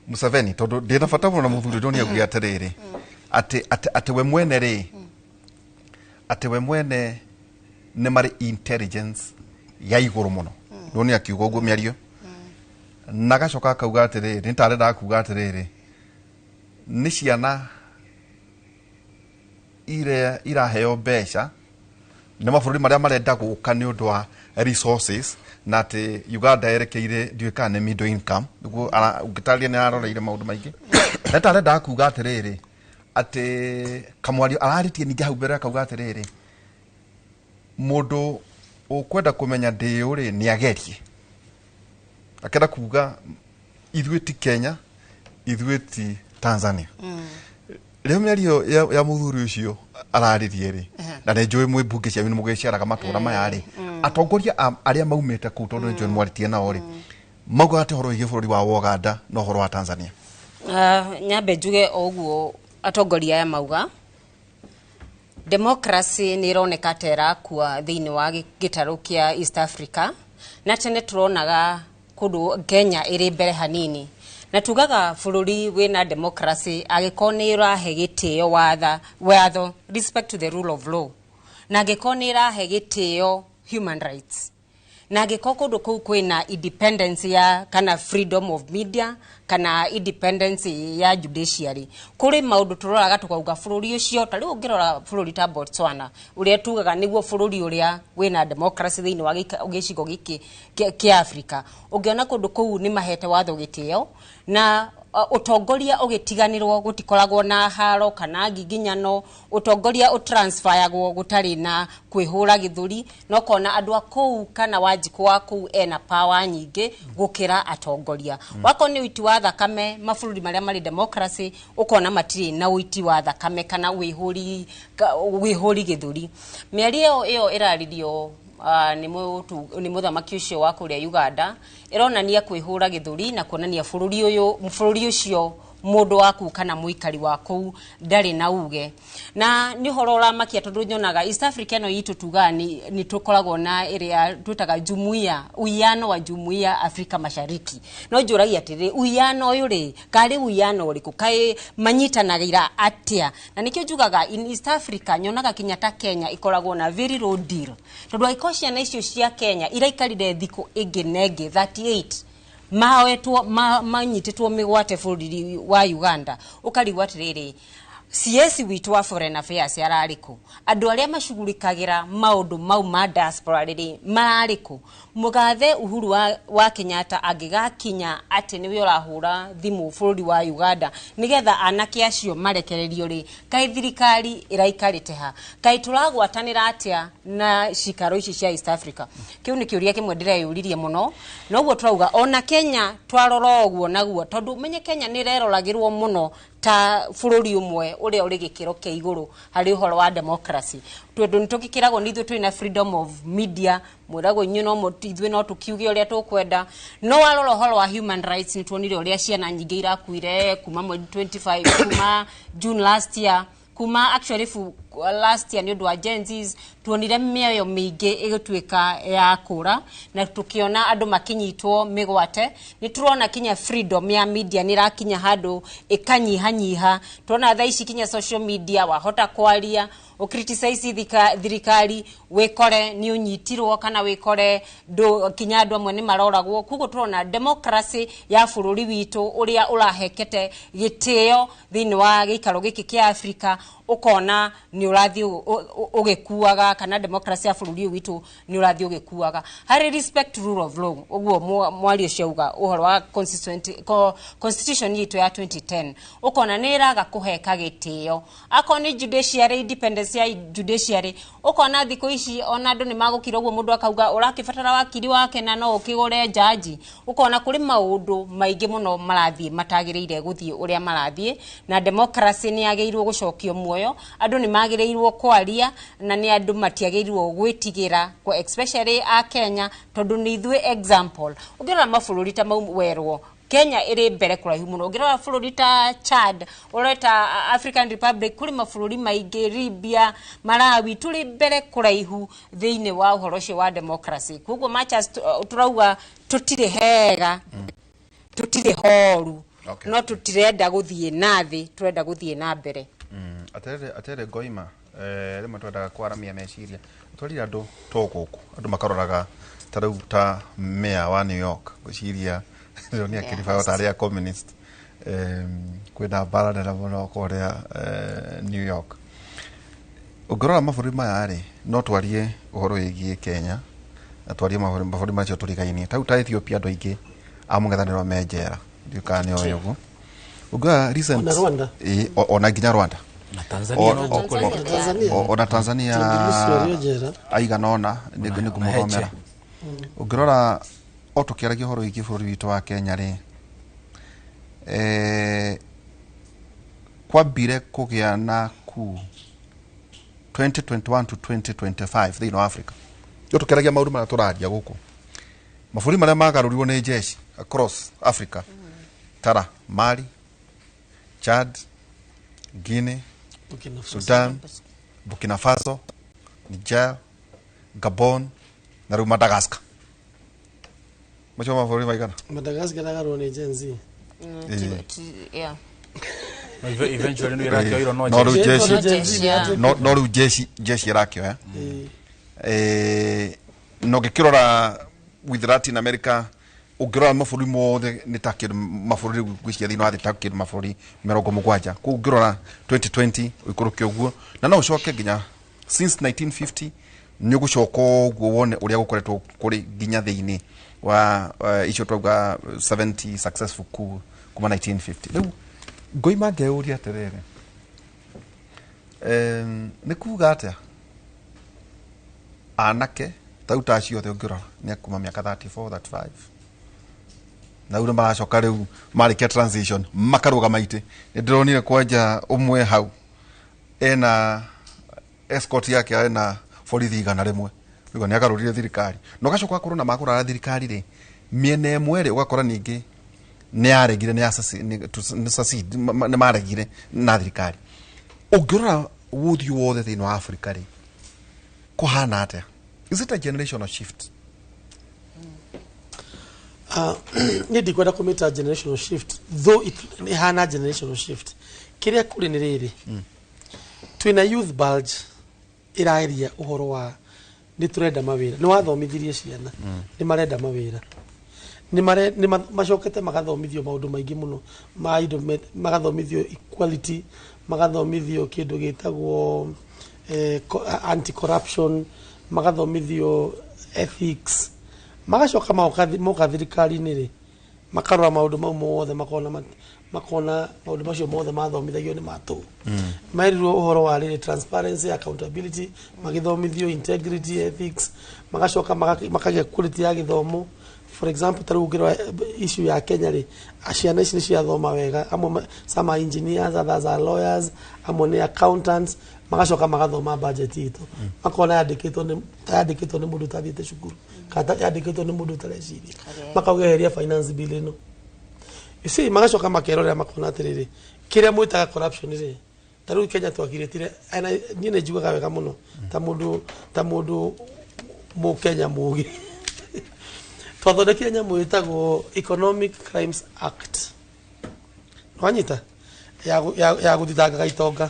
[SPEAKER 2] Museveni, tondũ ndĩna bata mũno na mũthuri ũyũ, nĩ augire atĩrĩrĩ, atĩ we mwene rĩ, atĩ we mwene nĩ marĩ intelligence ya igũrũ mũno. Ndĩronire akiuga ũguo mĩario, na agacoka akauga atĩrĩrĩ, nĩ tarendaga kuga atĩrĩrĩ, nĩ ciana iria iraheo mbeca nĩ mabũrũri marĩa marenda gũka nĩ ũndũ wa resources, na atĩ Uganda yerekeire ndiũĩ kana nĩ middle income nĩguo ũngĩtarĩria nĩ aroreire maũndũ maingĩ, na tarendaga kuga atĩrĩrĩ, atĩ kamwario ararĩtie ningĩ hau mbere akauga atĩrĩrĩ, mũndũ ũkwenda kũmenya ndĩũ rĩ, nĩ agerie. Akenda kuga ithuĩ ti Kenya, ithuĩ ti Tanzania. Rĩo mĩario ya mũthuri ũcio araririe rĩ, na nĩ njũĩ mwĩ mbunge cianyu nĩ mũgĩceraga matũra maya rĩ, atongoria arĩa maumĩte kũu, tondũ nĩ njũĩ mwarĩtie nao rĩ, maugaga atĩ ũhoro wĩgiĩ bũrũri wa Uganda na ũhoro wa Tanzania.
[SPEAKER 3] Nyambe njuge o ũguo atongoria aya mauga democracy nĩ ĩroneka ta ĩrakua thĩinĩ wa gĩtarũ kĩa East Africa, na tene tũronaga kũndũ Kenya ĩrĩ mbere hanini, na tugaga bũrũri wĩna democracy angĩkorwo nĩ ĩrahe gĩtĩo watho, respect to the rule of law, na angĩkorwo nĩ ĩrahe gĩtĩo human rights, na angĩkorwo kũndũ kũu kwĩna independence ya kana freedom of media kana independence ya judiciary. Kũrĩ maũndũ tũroraga tũkauga bũrũri ũcio, ta rĩu ũngĩrora bũrũri ta Botswana, ũrĩa tugaga nĩguo bũrũri ũrĩa wĩna democracy thĩinĩ wa gĩcigo gĩkĩ kĩa Africa, ũngĩona kũndũ kũu nĩ mahete watho gĩtĩo na ũtongoria ũgĩtiganĩrwo gũtikoragwo na haro kana ngiginyano, ũtongoria ũtransferagwo gũtarĩ na kwĩhũra gĩthũri, na ũkona andũ a kũu kana Wanjikũ wa kũu ena power nyingĩ gũkĩra atongoria. Wakorwo nĩ ũiti wa thakame, mabũrũri marĩa marĩ democracy ũkona matirĩ na ũiti wa thakame kana wĩhũri gĩthũri. Mĩario ĩyo ĩraririo nĩ mũthamaki ũcio wa kũrĩa Uganda ĩronania kwĩhũra gĩthũri na kuonania bũrũri ũyũ, bũrũri ũcio mũndũ waku kana mũikari wa kũu ndarĩ na uge, na nĩ ũhoro ũramakia tondũ nyonaga East Africa ĩno itũ tugaga nĩ tũkoragwo na ĩrĩa twĩtaga jumuiya, uwiano wa jumuiya Afrika Mashariki, no njũragia atĩrĩrĩ, uwiano ũyũ rĩ, karĩ uwiano ũrĩkũ, kaĩ manyitanagĩra atĩa? Na nĩkĩo njugaga in East Africa nyonaga kinya ta Kenya ĩkoragwo na very low deal, tondũ angĩkorwo ciana icio cia Kenya iraikarire thikũ ĩngĩ na ĩngĩ 38 maoetwo manyitĩtwo mĩgwate bũrũri wa Uganda, ũkarigwo atĩrĩrĩ, CS witũ wa foreign affairs ararĩ kũ? Andũ arĩa macugurikagĩra maũndũ mau ma diaspora rĩrĩ mararĩ kũ? Mũgathe Uhuru wa Kenyatta angĩgakinya atĩ nĩwe ũrahũra thimũ bũrũri wa Uganda nĩgetha anake acio marekererio rĩ, kaĩ thirikari ĩraikarĩte ha? Kaĩ tũragwatanĩra atĩa na cikaro ici cia East Africa? Kĩu nĩ kĩũria kĩmwe ndĩreyũririe mũno. Noguo tũrauga ona Kenya twarora ũguo naguo, tondũ ũmenye Kenya nĩ ĩreroragĩrwo mũno ta bũrũri ũmwe ũrĩa ũrĩ gĩkĩro kĩa igũrũ harĩ ũhoro wa democracy, tondũ nĩ tũgĩkĩragwo nĩ ithuĩ twĩna freedom of media, mwĩragwo inyuĩ no ithuĩ no tũkiuge ũrĩa tũkwenda. No warora ũhoro wa human rights, nĩ tuonire ũrĩa ciana nyingĩ irakuire kuma mweri 25, kuma June last year, kuma actually last year, nĩ ũndũ wa Gen Zs. Tuonire mĩoyo mĩingĩ ĩgĩtuĩka ya kũra na tũkĩona andũ makĩnyitwo mĩgwate. Nĩ tũrona kinya freedom ya media nĩ ĩrakinya handũ ĩkanyihanyiha. Tuona thaa ici kinya social media wahota kwaria ũcriticize thirikari, wĩkore nĩ ũnyitirwo kana wĩkore kinya andũ amwe nĩ maroragwo. Koguo tũrona democracy ya bũrũri witũ ũrĩa ũrahekete gĩtĩo thĩinĩ wa gĩikaro gĩkĩ kĩa Africa, ũkona nĩ ũrathiĩ ũgĩkuaga, kana democracy ya bũrũri ũyũ witũ nĩ ũrathiĩ ũgĩkuaga. Harĩ respect rule of law, ũguo mwario ũcio auga ũhoro wa constitution itũ ya 2010, ũkona nĩ ĩraga kũheka gĩtĩo. Akorwo nĩ judiciary, independence ya judiciary, ũkona thikũ ici ona andũ nĩ magũkira ũguo, mũndũ akauga ũrakĩbatara wakiri wake na no ũkĩgũre jaji. Ũkona kũrĩ maũndũ maingĩ mũno marathiĩ matagĩrĩire gũthiĩ ũrĩa marathiĩ, na democracy nĩ yagĩrĩirwo gũcokio muoyo. Andũ nĩ magĩrĩirwo kwaria na nĩ andũ matiagĩrĩirwo gwĩtigĩra, especially a Kenya, tondũ nĩ ithuĩ example. Ũngĩrora mabũrũri ta mau werwo Kenya ĩrĩ mbere kũraihu mũno. Ũngĩrora bũrũri ta Chad, ũrore ta African Republic, kũrĩ mabũrũri maingĩ, Libya, Malawi, tũrĩ mbere kũraihu thĩinĩ wa ũhoro ũcio wa democracy. Koguo machas tũrauga tũtirĩ hega, tũtirĩ horu, no tũtirenda gũthiĩ na thĩ, tũrenda gũthiĩ na mbere.
[SPEAKER 2] Atere ngoima rĩmwe twendaga kwaramia meciria twarire andũ to gũkũ andũ makaroraga ta rĩu ta mayor wa New York ngwĩciria ndĩronire akĩribago tarĩ a communist. Kwĩna mbara nene mũno kũrĩa New York. Ũngĩrora mabũrũri maya rĩ, no twarie ũhoro wĩgiĩ Kenya na twarie mabũrũri macio tũrigainie. Ta rĩu ta Ethiopia andũ aingĩ a mũng'ethanĩro me njera, ndiũĩ kana nĩ oĩ ũguo. Ũngĩrora recent,
[SPEAKER 4] Ona Rwanda.
[SPEAKER 2] Ĩĩ, ona nginya Rwanda.
[SPEAKER 5] Na Tanzania no gũkũ.
[SPEAKER 4] Tanzania.
[SPEAKER 2] Ona Tanzania
[SPEAKER 4] Tundu Lissu arĩ o njera.
[SPEAKER 2] Aigana ũna nĩ ngũmũthomera. Ũngĩrora o tũkĩaragia ũhoro wĩgiĩ bũrũri witũ wa Kenya rĩ, kwambire kũgĩa na ku 2021 to 2025 thĩinĩ wa Africa. Rĩu tũkĩaragia maũndũ marĩa tũraria gũkũ, mabũrũri marĩa magarũrirwo nĩ jeshi across Africa, tara Mali, Chad, Guinea,
[SPEAKER 4] Burkina Faso.
[SPEAKER 2] Sudan, Burkina Faso, Niger, Gabon na rĩu Madagascar. Macio mabũrũri maigana?
[SPEAKER 4] Madagascar agarwo nĩ Gen Z.
[SPEAKER 3] Yeah.
[SPEAKER 5] No eventually nĩ ĩrakĩoirwo no
[SPEAKER 2] No rĩu
[SPEAKER 5] jeshi.
[SPEAKER 2] jeshi
[SPEAKER 4] Gen Z
[SPEAKER 3] Yeah.
[SPEAKER 2] no rĩu jeshi ĩrakĩoya.
[SPEAKER 4] Ĩĩ.
[SPEAKER 2] Na ũngĩkĩrora with Latin America, ũngĩrora mabũrũri mothe nĩ ta kĩndũ mabũrũri ngwĩciria thĩinĩ wa thĩ ta kĩndũ mabũrũri 70. Koguo ũngĩrora 2020 ũikũrũke ũguo, na no ũcoke nginya since 1950 nĩ ũgũcoka ũguo wone ũrĩa gũkoretwo kũrĩ nginya thĩinĩ wa icio twauga 70 successful coup kuma 1950. Rĩu ngoima ngeyũria atĩrĩrĩ, nĩ kuga atĩa anake tau ta acio othe ũngĩrora nĩ akuma mĩaka 34 35 na rĩu nĩ maracoka rĩu marĩkia transition makarũgama itĩ. Nĩ ndĩronire kwanja ũmwe hau ena escort yake ena borithi 100, rĩu nĩ agarũrire thirikari na ũgacoka ũgakorwo na makũrara thirikari rĩ mĩena ĩmwe rĩ, ũgakora ningĩ nĩ yaregire nĩ succeed, nĩ maregire na thirikari. Ũngĩrora ũthiũ wothe thĩinĩ wa Africa rĩ, kũhana atĩa? Is it a generational shift?
[SPEAKER 4] Niĩ ndikwenda kũmĩta generational shift, though it ĩhana generational shift. Kĩrĩa kũrĩ nĩ rĩrĩ, twĩna youth bulge ĩraria ũhoro wa nĩ tũrenda mawĩra. Nĩ wathomithirie ciana, nĩ marenda mawĩra, nĩ macokete magathomithio maũndũ maingĩ mũno ma indo magathomithio equality, magathomithio kĩndũ gĩtagwo anti corruption, magathomithio ethics, magacoka moka thirikari-inĩ rĩ, makarora maũndũ mau mothe, makona maũndũ macio mothe mathomithagio nĩ matũ. Merirwo ũhoro wa rĩrĩ transparency, accountability, magĩthomithio integrity, ethics, magacoka makagĩa quality ya gĩthomo. For example, ta rĩu ũngĩrora issue ya Kenya rĩ, ciana ici nĩ ciathoma wega, amwe some are engineers, others are lawyers, amwe nĩ accountants, magacoka magathoma budget itũ, makona yandĩkĩtwo nĩ ta yandĩkĩtwo nĩ mũndũ ũtathiĩte cukuru kana yandĩkĩtwo nĩ mũndũ ũtareciria, makauga eheria finance bill ĩno. You see, magacoka makerorera makona atĩrĩrĩ, kĩrĩa mwĩtaga corruption rĩ, ta rĩu Kenya twakirĩtire na niĩ nĩ njugaga wega mũno ta mũndũ mũkenya mũgĩ, twathondekire nyamũ ĩtagwo Economic Crimes Act, nwanyita ya gũthitangaga itonga,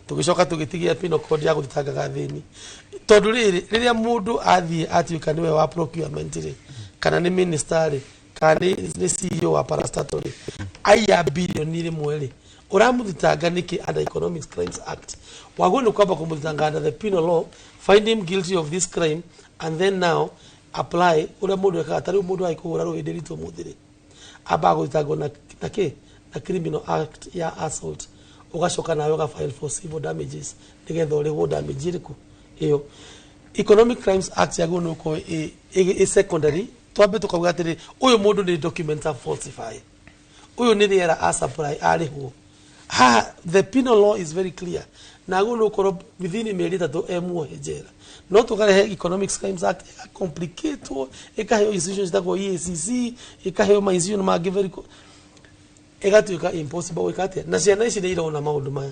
[SPEAKER 4] tũgĩcoka tũgĩtigia penal code ya gũthitangaga thĩni, tondũ rĩrĩ rĩrĩa mũndũ athiĩ atuĩka nĩwe wa procurement rĩ, kana nĩ minister rĩ, kana nĩ CEO wa parastatal rĩ, aiya bilioni rĩmwe rĩ, ũramũthitanga nĩkĩ under Economic Crimes Act? Wagwo nĩ kwamba kũmũthitanga under the penal law, find him guilty of this crime and then now apply ũrĩa mũndũ ekaga. Ta rĩu mũndũ agĩkũhũra rũhĩndĩ ritũ ũmũthĩ rĩ, ambaga gũthitangwo na kĩ na criminal act ya assault, ũgacoka nawe ũga file for civil damages nĩgetha ũrĩhwo damage ĩrĩkũ ĩyo. Economic Crimes Act yagĩrĩirwo nĩ gũkorwo ĩ secondary. Twambe tũkauga atĩrĩ, ũyũ mũndũ nĩ documents a falsify, ũyũ nĩ rĩera a supply arĩhwo haha. The penal law is very clear. Na agwo nä within mĩeri 3 e muohe njera. No tũkarehe Economic Crimes Act ĩgacomplicatwo, ĩkaheo institutions citagwo EACC, ĩkaheo ma institution mangĩ very ĩgatuĩka impossible gwĩka atĩa. Na ciana ici nĩ irona maũndũ maya,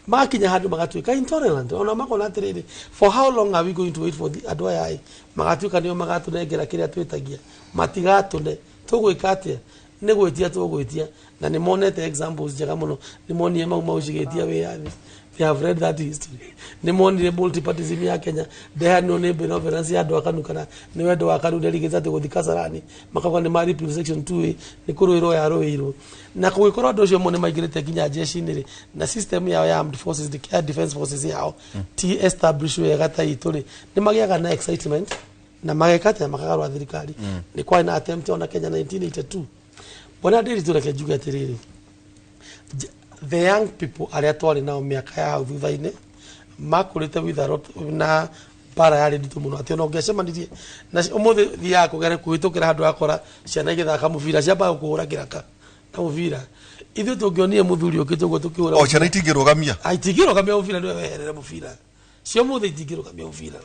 [SPEAKER 4] magakinya handũ magatuĩka intolerant, ona makona atĩrĩrĩ, for how long are we going to wait for the andũ aya ĩ magatuĩka nĩo magatũnengera kĩrĩa twĩtagia? Matigatũne, tũgwĩka atĩa? Nĩ gwĩtia tũgwĩtia. Na nĩ monete examples njega mũno. Nĩ monire Mau Mau cigĩtia wĩyathi. They have read that history. Nĩ monire multipartyism ya Kenya ndehanirwo nĩ benevolence ya andũ a KANU, kana nĩ wendo wa KANU nderigĩte atĩ gũthi Kasarani makauga nĩ ma repeal section 2A, nĩ kũrũĩrwo yarũĩirwo. Na kũgĩkorwo andũ acio amwe nĩ maingĩrĩte nginya jeshi-inĩ rĩ, na system yao ya armed forces, ya defense forces yao ti establish wega ta itũ rĩ, nĩ magĩaga na excitement na mageka atĩa? Makagarũra thirikari. Nĩ kwarĩ na attempt ona Kenya 1982. Bwana Ndiritu, reke njuge atĩrĩrĩ, the young people arĩa twarĩ nao mĩaka ya hau thutha-inĩ makũrĩte with a lot na mbara yarĩ nditũ mũno, atĩ ona ũngĩacemanirie na ũmũthĩ thiaga kũgere kũhĩtũkĩra handũ akora ciana igĩthaka mũbira, ciambaga kũhũra kĩraka na mũbira. Ithuĩ tũngĩonire mũthuri ũkĩte ũguo tũkĩhũra
[SPEAKER 6] O ciana itingĩrũgamia.
[SPEAKER 4] Itingĩrũgamia mũbira, nĩwe weherere mũbira. Cio mũthĩ itingĩrũgamia mũbira,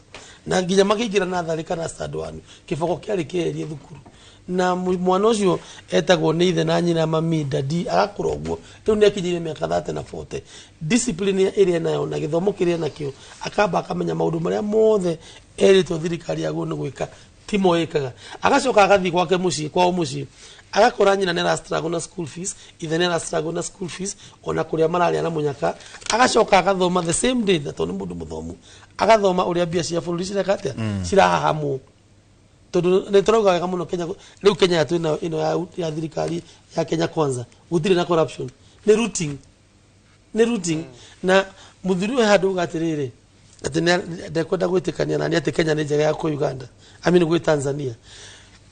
[SPEAKER 4] na nginya makĩingĩra natharĩ kana stand one, kĩboko kĩarĩ kĩeherie thukuru. Na mwana ũcio etagwo nĩ ithe na nyina, mami, daddy, agakũra ũguo. Rĩu nĩ akinyĩire mĩaka 30 na 40, discipline ĩrĩa enayo na gĩthomo kĩrĩa enakĩo, akamba akamenya maũndũ marĩa mothe erĩtwo thirikari yagwo nĩ gwĩka timo ĩkaga. Agacoka agathiĩ gwake mũciĩ, kwao mũciĩ, agakora nyina nĩ arastruggle na school fees, ithe nĩ arastruggle na school fees, ona kũrĩa mararĩa na mũnyaka. Agacoka agathoma the same day, na tondũ nĩ mũndũ mũthomu, agathoma ũrĩa mbia cia bũrũri cireka atĩa, cirahahamwo, tondũ nĩ tũrauga wega mũno Kenya. Rĩu Kenya twĩna ĩno ya thirikari ya Kenya Kwanza, gũtirĩ na corruption, nĩ looting, nĩ looting. Na mũthuri ũyũ handũ uga atĩrĩrĩ, atĩ ndekwenda gwĩtĩkania nani atĩ Kenya nĩ njega ya kwĩ Uganda, I mean gwĩ Tanzania.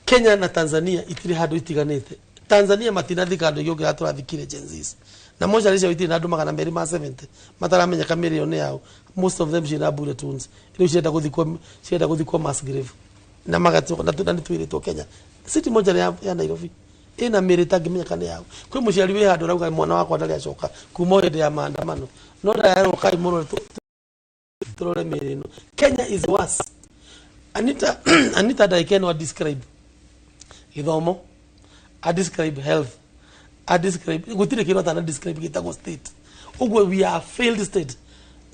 [SPEAKER 4] Kenya na Tanzania itirĩ handũ itiganĩte. Tanzania matinathika andũ aingĩ ũngĩra tũrathikire Gen Zs, na mocarĩ ciao itirĩ na andũ 270 mataramenyeka mĩrĩo nĩ yao. Most of them ciĩna bullet wounds. Rĩu cienda gũthikwo mass grave na magatuĩka na nĩ twĩrĩtwo Kenya city mocarĩ ya Nairobi ĩna mĩrĩ ĩtangĩmenyeka nĩ yao. Kwĩ mũciari wĩ handũ arauga mwana wakwa ndarĩ acoka kuma o hĩndĩ ya maandamano, no ndayarwo kai mũrore tũrore mĩrĩ ĩno. Kenya is worse. Anita, Anita, ndagĩka ĩno a describe gĩthomo, a describe health, a describe gũtirĩ kĩndũ atana describe gĩtagwo state. Ũguo we are a failed state.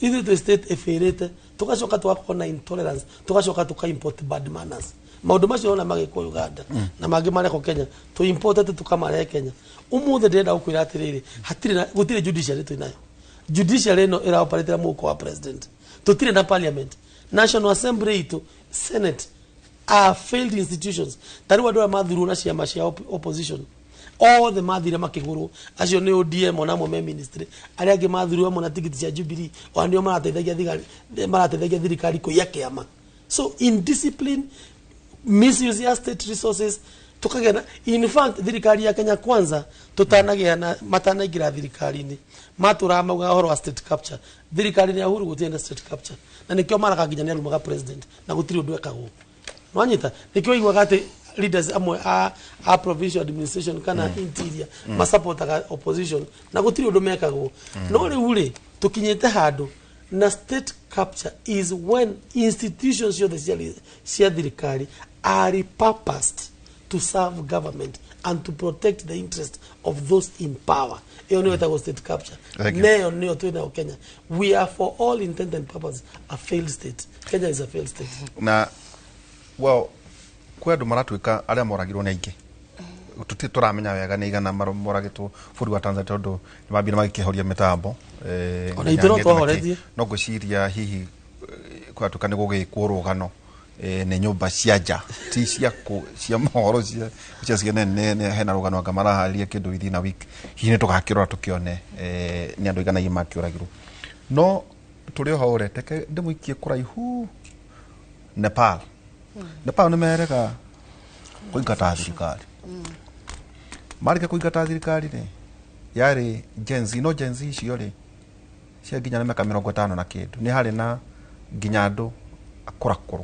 [SPEAKER 4] Ithuĩ twĩ state ĩbĩrĩte. Tũgacoka tũgakorwo na intolerance, tũgacoka tũka import bad manners. Maũndũ macio ona magĩkwo Uganda na mangĩ marekwo Kenya, tũ importete tũkamarehe Kenya. Ũmũthĩ ndĩrenda gũkwĩra atĩrĩrĩ, hatirĩ na gũtirĩ judiciary. Twĩnayo judiciary ĩno ĩraoperatĩra mũhuko wa president. Tũtirĩ na parliament. National Assembly itũ, Senate are failed institutions. Ta rĩu andũ arĩa mathurwo na ciama cia opposition othe mathire makĩgũrwo, acio nĩ ODM, ona amwe me ministry. Arĩa angĩ mathurwo amwe na tigiti cia Jubilee, ona nĩo marateithagia thigari, marateithagia thirikari kũiya kĩama. So indiscipline, misuse ya state resources, tukagĩa na, in fact, thirikari ya Kenya Kwanza tutanagĩa na matanaingĩra thirikari-inĩ matũraga maugaga ũhoro wa state capture. Thirikari-inĩ ya Uhuru gũtirĩ na state capture, na nĩkĩo maraga nginya nĩ arumaga president na gũtirĩ ũndũ ekagwo. Nwanyita nĩkĩo iguaga atĩ leaders amwe a provincial administration kana interior masupportaga opposition na gũtirĩ ũndũ mekagwo. No rĩu rĩ, tũkinyĩte handũ na state capture is when institutions ciothe cia thirikari are repurposed to serve government and to protect the interest of those in power. Ĩyo nĩyo ĩtagwo state capture.
[SPEAKER 6] Thank you.
[SPEAKER 4] Neyo nĩyo twĩnayo Kenya. We are for all intent and purposes a failed state. Kenya is a failed state.
[SPEAKER 6] Na well, kwĩ andũ maratuĩka arĩa moragirwo nĩ aingĩ, tũtirĩ tũramenya wega nĩ igana moragĩtwo bũrũri wa Tanzania, tondũ nĩ mambire magĩkĩhoria mĩtambo.
[SPEAKER 4] Ona ithuĩ no
[SPEAKER 6] nginya ng'enda na kĩ.
[SPEAKER 4] twahoretie.
[SPEAKER 6] No ngwĩciria hihi kwatuĩka nĩ gũgĩkwo rũgano, nĩ nyũmba cia nja ti cia cia mohoro cia CNN, hena rũgano anga maraharĩria kĩndũ within a week. Hihi nĩ tũgakĩrora tũkĩone nĩ andũ igana makĩũragirwo. No tũrĩ o hau rĩ, reke ndĩmũikie kũraihu Nepal. Nepal nĩ merega kũingata thirikari. Marĩkia kũingata thirikari rĩ, yarĩ Gen Z. No Gen Z icio rĩ cia nginya na mĩaka 50 na kĩndũ, nĩ harĩ na nginya andũ akũrakũrũ,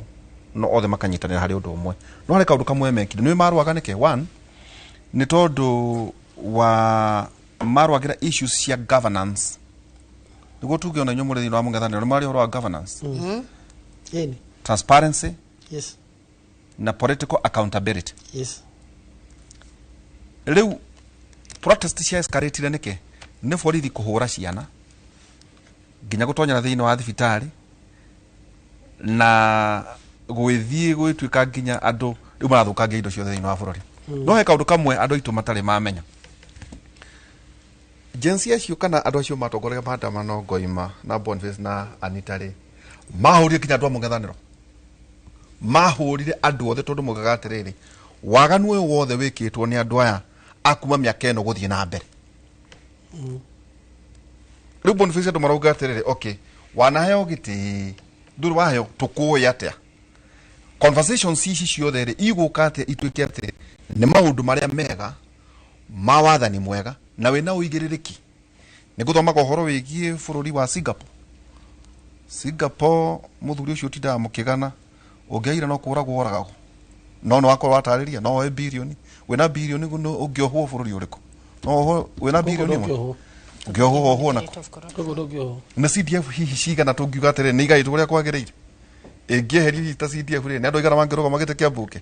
[SPEAKER 6] no othe makanyitanĩra harĩ ũndũ ũmwe. No harĩ kaũndũ kamwe mekire, nĩ marũaga nĩkĩ? One, nĩ tondũ wa marũagĩra issues cia governance. Nĩguo tuge ona inyuĩ mũrĩ thĩinĩ wa mũng'ethanĩro nĩ mwaria ũhoro wa governance,
[SPEAKER 4] Ĩni.
[SPEAKER 6] transparency na political accountability. Rĩu protest cia escalate nĩkĩ? Nĩ borithi kũhũra ciana nginya gũtonyera thĩinĩ wa thibitarĩ na gwĩthiĩ gwĩtuĩka nginya andũ rĩu marathũkangia indo ciothe thĩinĩ wa bũrũri. No he kaũndũ kamwe andũ aitũ matarĩ mamenya. Gen Z acio kana andũ acio matongoragia maandamano, Ngoima na Boniface na Anita rĩ, mahũrire nginya andũ a mũng'ethanĩro, mahũrire andũ othe, tondũ maugaga atĩrĩrĩ, waganu ũyũ wothe wĩkĩtwo nĩ andũ aya akuma mĩaka ĩno gũthiĩ na mbere. Rĩu Boniface, andũ marauga atĩrĩrĩ, okay, wanaheo gĩtĩ, ndũrĩ waheo, tũkũĩ atĩa? Conversations ici ciothe rĩ, igũka atĩa ituĩke atĩ nĩ maũndũ marĩa mega ma wathani mwega na wĩna ũigĩrĩrĩki? Nĩ gũthomaga ũhoro wĩgiĩ bũrũri wa Singapore. Singapore, mũthuri ũcio ũtindaga mũkĩgana, ũngĩaira no kũragwo oragagwo, no nĩ wakorwo watarĩria no woe birioni, wĩna birioni ũngĩohwo bũrũri ũrĩkũ? No wohwo wĩna birioni ĩmwe?
[SPEAKER 4] Ndũngĩohwo.
[SPEAKER 6] Ũngĩohwo ohwo nako?
[SPEAKER 4] Gũkũ ndũngĩohwo.
[SPEAKER 6] Nĩ CDF hihi cigana tũngiuga atĩrĩ nĩ igaĩtwo ũrĩa kwagĩrĩire? Ĩngĩeherio hihi ta CDF rĩ, nĩ andũ aigana mangĩrũgama gĩtĩ kĩa mbunge?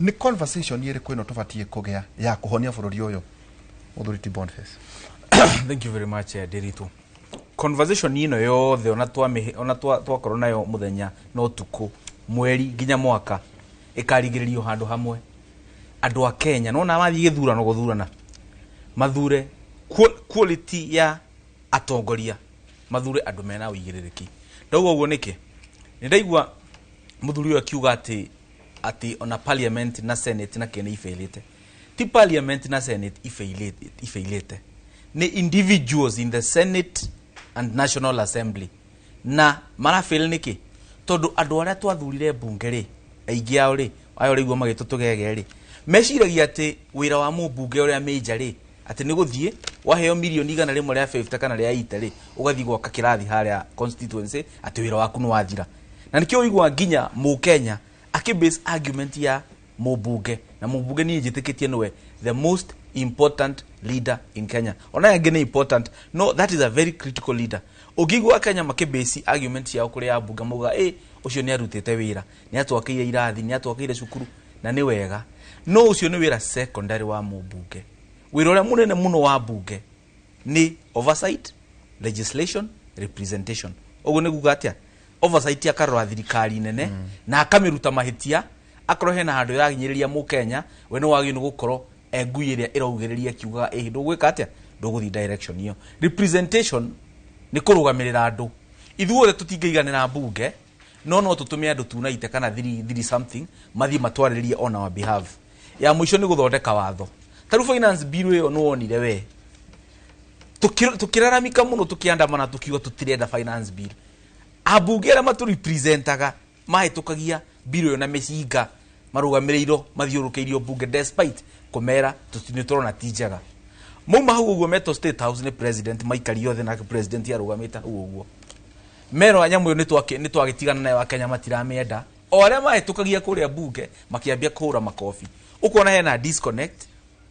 [SPEAKER 6] Nĩ conversation ĩrĩkũ ĩno tũbatiĩ kũgĩa ya kũhonia bũrũri ũyũ, mũthuri ti Boniface?
[SPEAKER 5] Thank you very much, Ndiritu. Conversation ĩno yothe ona twamĩ ona twakorwo nayo mũthenya na ũtukũ, mweri nginya mwaka, ĩkarigĩrĩrio handũ hamwe. Andũ a Kenya nona mathiĩ gĩthurano gũthurana, mathure quality ya atongoria, mathure andũ mena ũigĩrĩrĩki. Ndauga ũguo nĩkĩ? Nĩ ndaigua mũthuri ũyũ akiuga atĩ ona parliament na senate na kĩ nĩ ifailĩte. Ti parliament na senate ifailĩte, nĩ individuals in the Senate and National Assembly. Na marafail nĩkĩ? Tondũ andũ arĩa twathurire mbunge rĩ, aingĩ ao rĩ, aya ũraigua magĩtwo tũgege rĩ, meciragia atĩ wĩra wa mũmbunge ũrĩa major rĩ, atĩ nĩ gũthiĩ waheo mirioni 100 rĩa 50 kana rĩa 80 rĩ, ũgathiĩ gwaka kĩrathi harĩa constituency, atĩ wĩra waku nĩ wathira. Na nĩkĩo ũigua nginya mũkenya akĩbase argument ya mũmbunge, na mũmbunge niĩ njĩtĩkĩtie nĩwe the most important leader in Kenya. Ona angĩ nĩ important, no that is a very critical leader. Ũngĩigua Kenya makĩbase argument ciao kũrĩ ambunge, mauga ĩ ũcio nĩ arutĩte wĩra, nĩ atwakĩire irathi, nĩ atwakĩire cukuru, na nĩ wega, no ũcio nĩ wĩra secondary wa mũmbunge. Wĩra ũrĩa mũnene mũno wa mbunge nĩ oversight, legislation, representation. Ũguo nĩ kuga atĩa? Oversight, akarora thirikari nene na akamĩruta mahĩtia. Akorwo hena handũ ĩrahinyĩrĩria mũkenya, we nĩ wagĩrĩirwo nĩ gũkorwo e ngui ĩrĩa ĩraugĩrĩria kiugaga ĩhĩ ndũgwĩka atĩa, ndũgũthiĩ direction ĩyo. Representation nĩ kũrũgamĩrĩra andũ. Ithuothe tũtingĩiganĩra mbunge, no tũtũme andũ tunaite kana thiri thiri something mathiĩ matwarĩrie on our behalf. Ya mũico nĩ gũthondeka watho. Ta rĩu finance bill ĩyo, nĩ wonire we tukiraramika muno, tukiandamana, tukiuga tutirenda finance bill. Ambunge arĩa matũrepresentaga mahĩtũkagia bill ĩyo na mĩcinga, marũgamĩrĩirwo mathiũrũrũkĩirio mbunge, despite kũmera nĩ tũrona ti njega. Mauma hau ũguo metwo State House nĩ president, maikario othe, nake president arũgamĩte hau ũguo, merwo nyamũ ĩyo nĩ twagĩtigana nayo, akenya matiramĩenda. O arĩa mahĩtũkagia kũrĩa mbunge makĩambia kũhũra makobi. Ũkona hena disconnect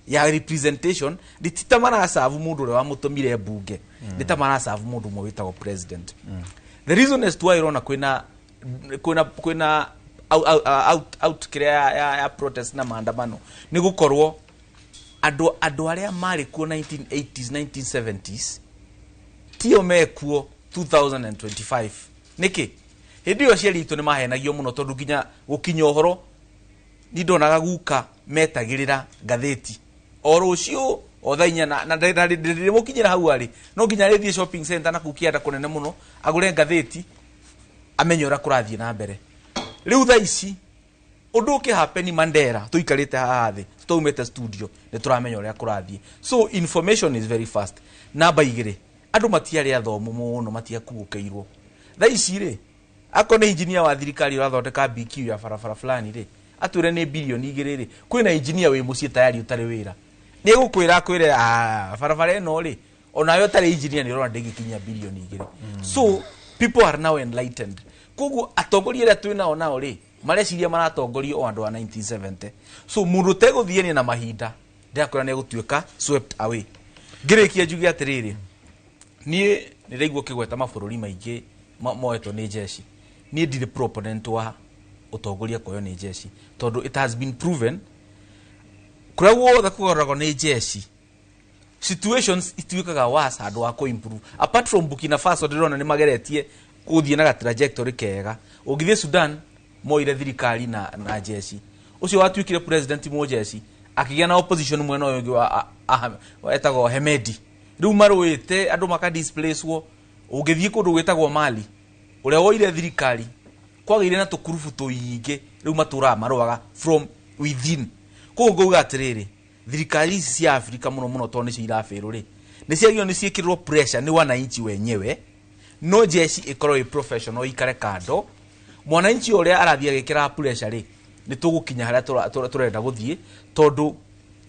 [SPEAKER 5] ya representation. Nĩ ti ta maracabu mũndũ ũrĩa wamũtũmire mbunge, nĩ ta maracabu mũndũ ũmwe wĩtagwo president. The reason as to why ũrona kwĩna out kĩrĩa ya protest na maandamano nĩ gũkorwo andũ arĩa marĩ kuo 1980s, 1970s tio mekuo 2025. Nĩkĩ? Hĩndĩ ĩyo aciari aitũ nĩ mahenagio mũno, tondũ nginya gũkinya ũhoro ni ndonaga guka metagĩrĩra ngathĩti o rũciũ o thaa 4, na ndĩrĩmũkinyĩra hau arĩ no nginya arĩthiĩ shopping center na kũu kĩanda kũnene mũno agũre ngathĩti amenye ũrĩa kũrathiĩ na mbere. Rĩu thaa ici ũndũ ũkĩhappen Mandera, tũikarĩte haha thĩ tũtaumĩte studio, nĩ tũramenya ũrĩa kũrathiĩ. So information is very fast. Namba 2, andũ matiarĩ athomu mũno, matiakuũkĩirwo. Thaa ici rĩ, akorwo nĩ engineer wa thirikari ũrathondeka BQ ya barabara fulani rĩ, atwĩre nĩ birioni 2 rĩ, kwĩna engineer wĩ mũciĩ tayari ũtarĩ wĩra, nĩ egũkwĩra akwĩre, "Ah, barabara ĩno rĩ, onawe ũtarĩ engineer nĩ ũrona ndĩngĩkinyia birioni 2." So people are now enlightened. Koguo atongoria arĩa twĩ nao rĩ, mareciria maratongorio o andũ a 1970. So mũndũ ũtegũthiania na mahinda, ndĩrakwĩra nĩ egũtuĩka swept away. Ngĩrĩkia njuge atĩrĩrĩ, niĩ Nĩ ndaigua ũkĩgweta mabũrũri maingĩ moetwo nĩ jeshi. Niĩ ndirĩ proponent wa ũtongoria kuoywo nĩ jeshi, tondũ it has been proven kũrĩa guothe kũgarũragwo nĩ jeshi, situations ituĩkaga worse handũ wa kũ-improve. Apart from Burkina Faso, ndĩrona nĩ mageretie gũthiĩ na ga trajectory kega. Ũngĩthiĩ Sudan, moire thirikari na jeshi. Ũcio watuĩkire president mũjeshi akĩgĩa na opposition mwena ũyũ ũngĩ wa etagwo Hemedi. Rĩu marũĩte andũ maka displacewo. Ũngĩthiĩ kũndũ gwĩtagwo Mali, ũrĩa woire thirikari kwagĩire na tũkurubu tũingĩ, rĩu matũraga marũaga from within. Koguo ngauga atĩrĩrĩ, thirikari ici cia Afrika mũno mũno, tondũ nĩcio irabĩrwo rĩ, nĩ ciagĩrĩirwo nĩ ciĩkĩrĩrwo pressure nĩ wananchi wenyewe. No jeshi ĩkorwo ĩ professional, ikare kando. Mwananchi ũrĩa arathiĩ agĩkĩraga pressure rĩ, nĩ tũgũkinya harĩa tũrenda gũthiĩ, tondũ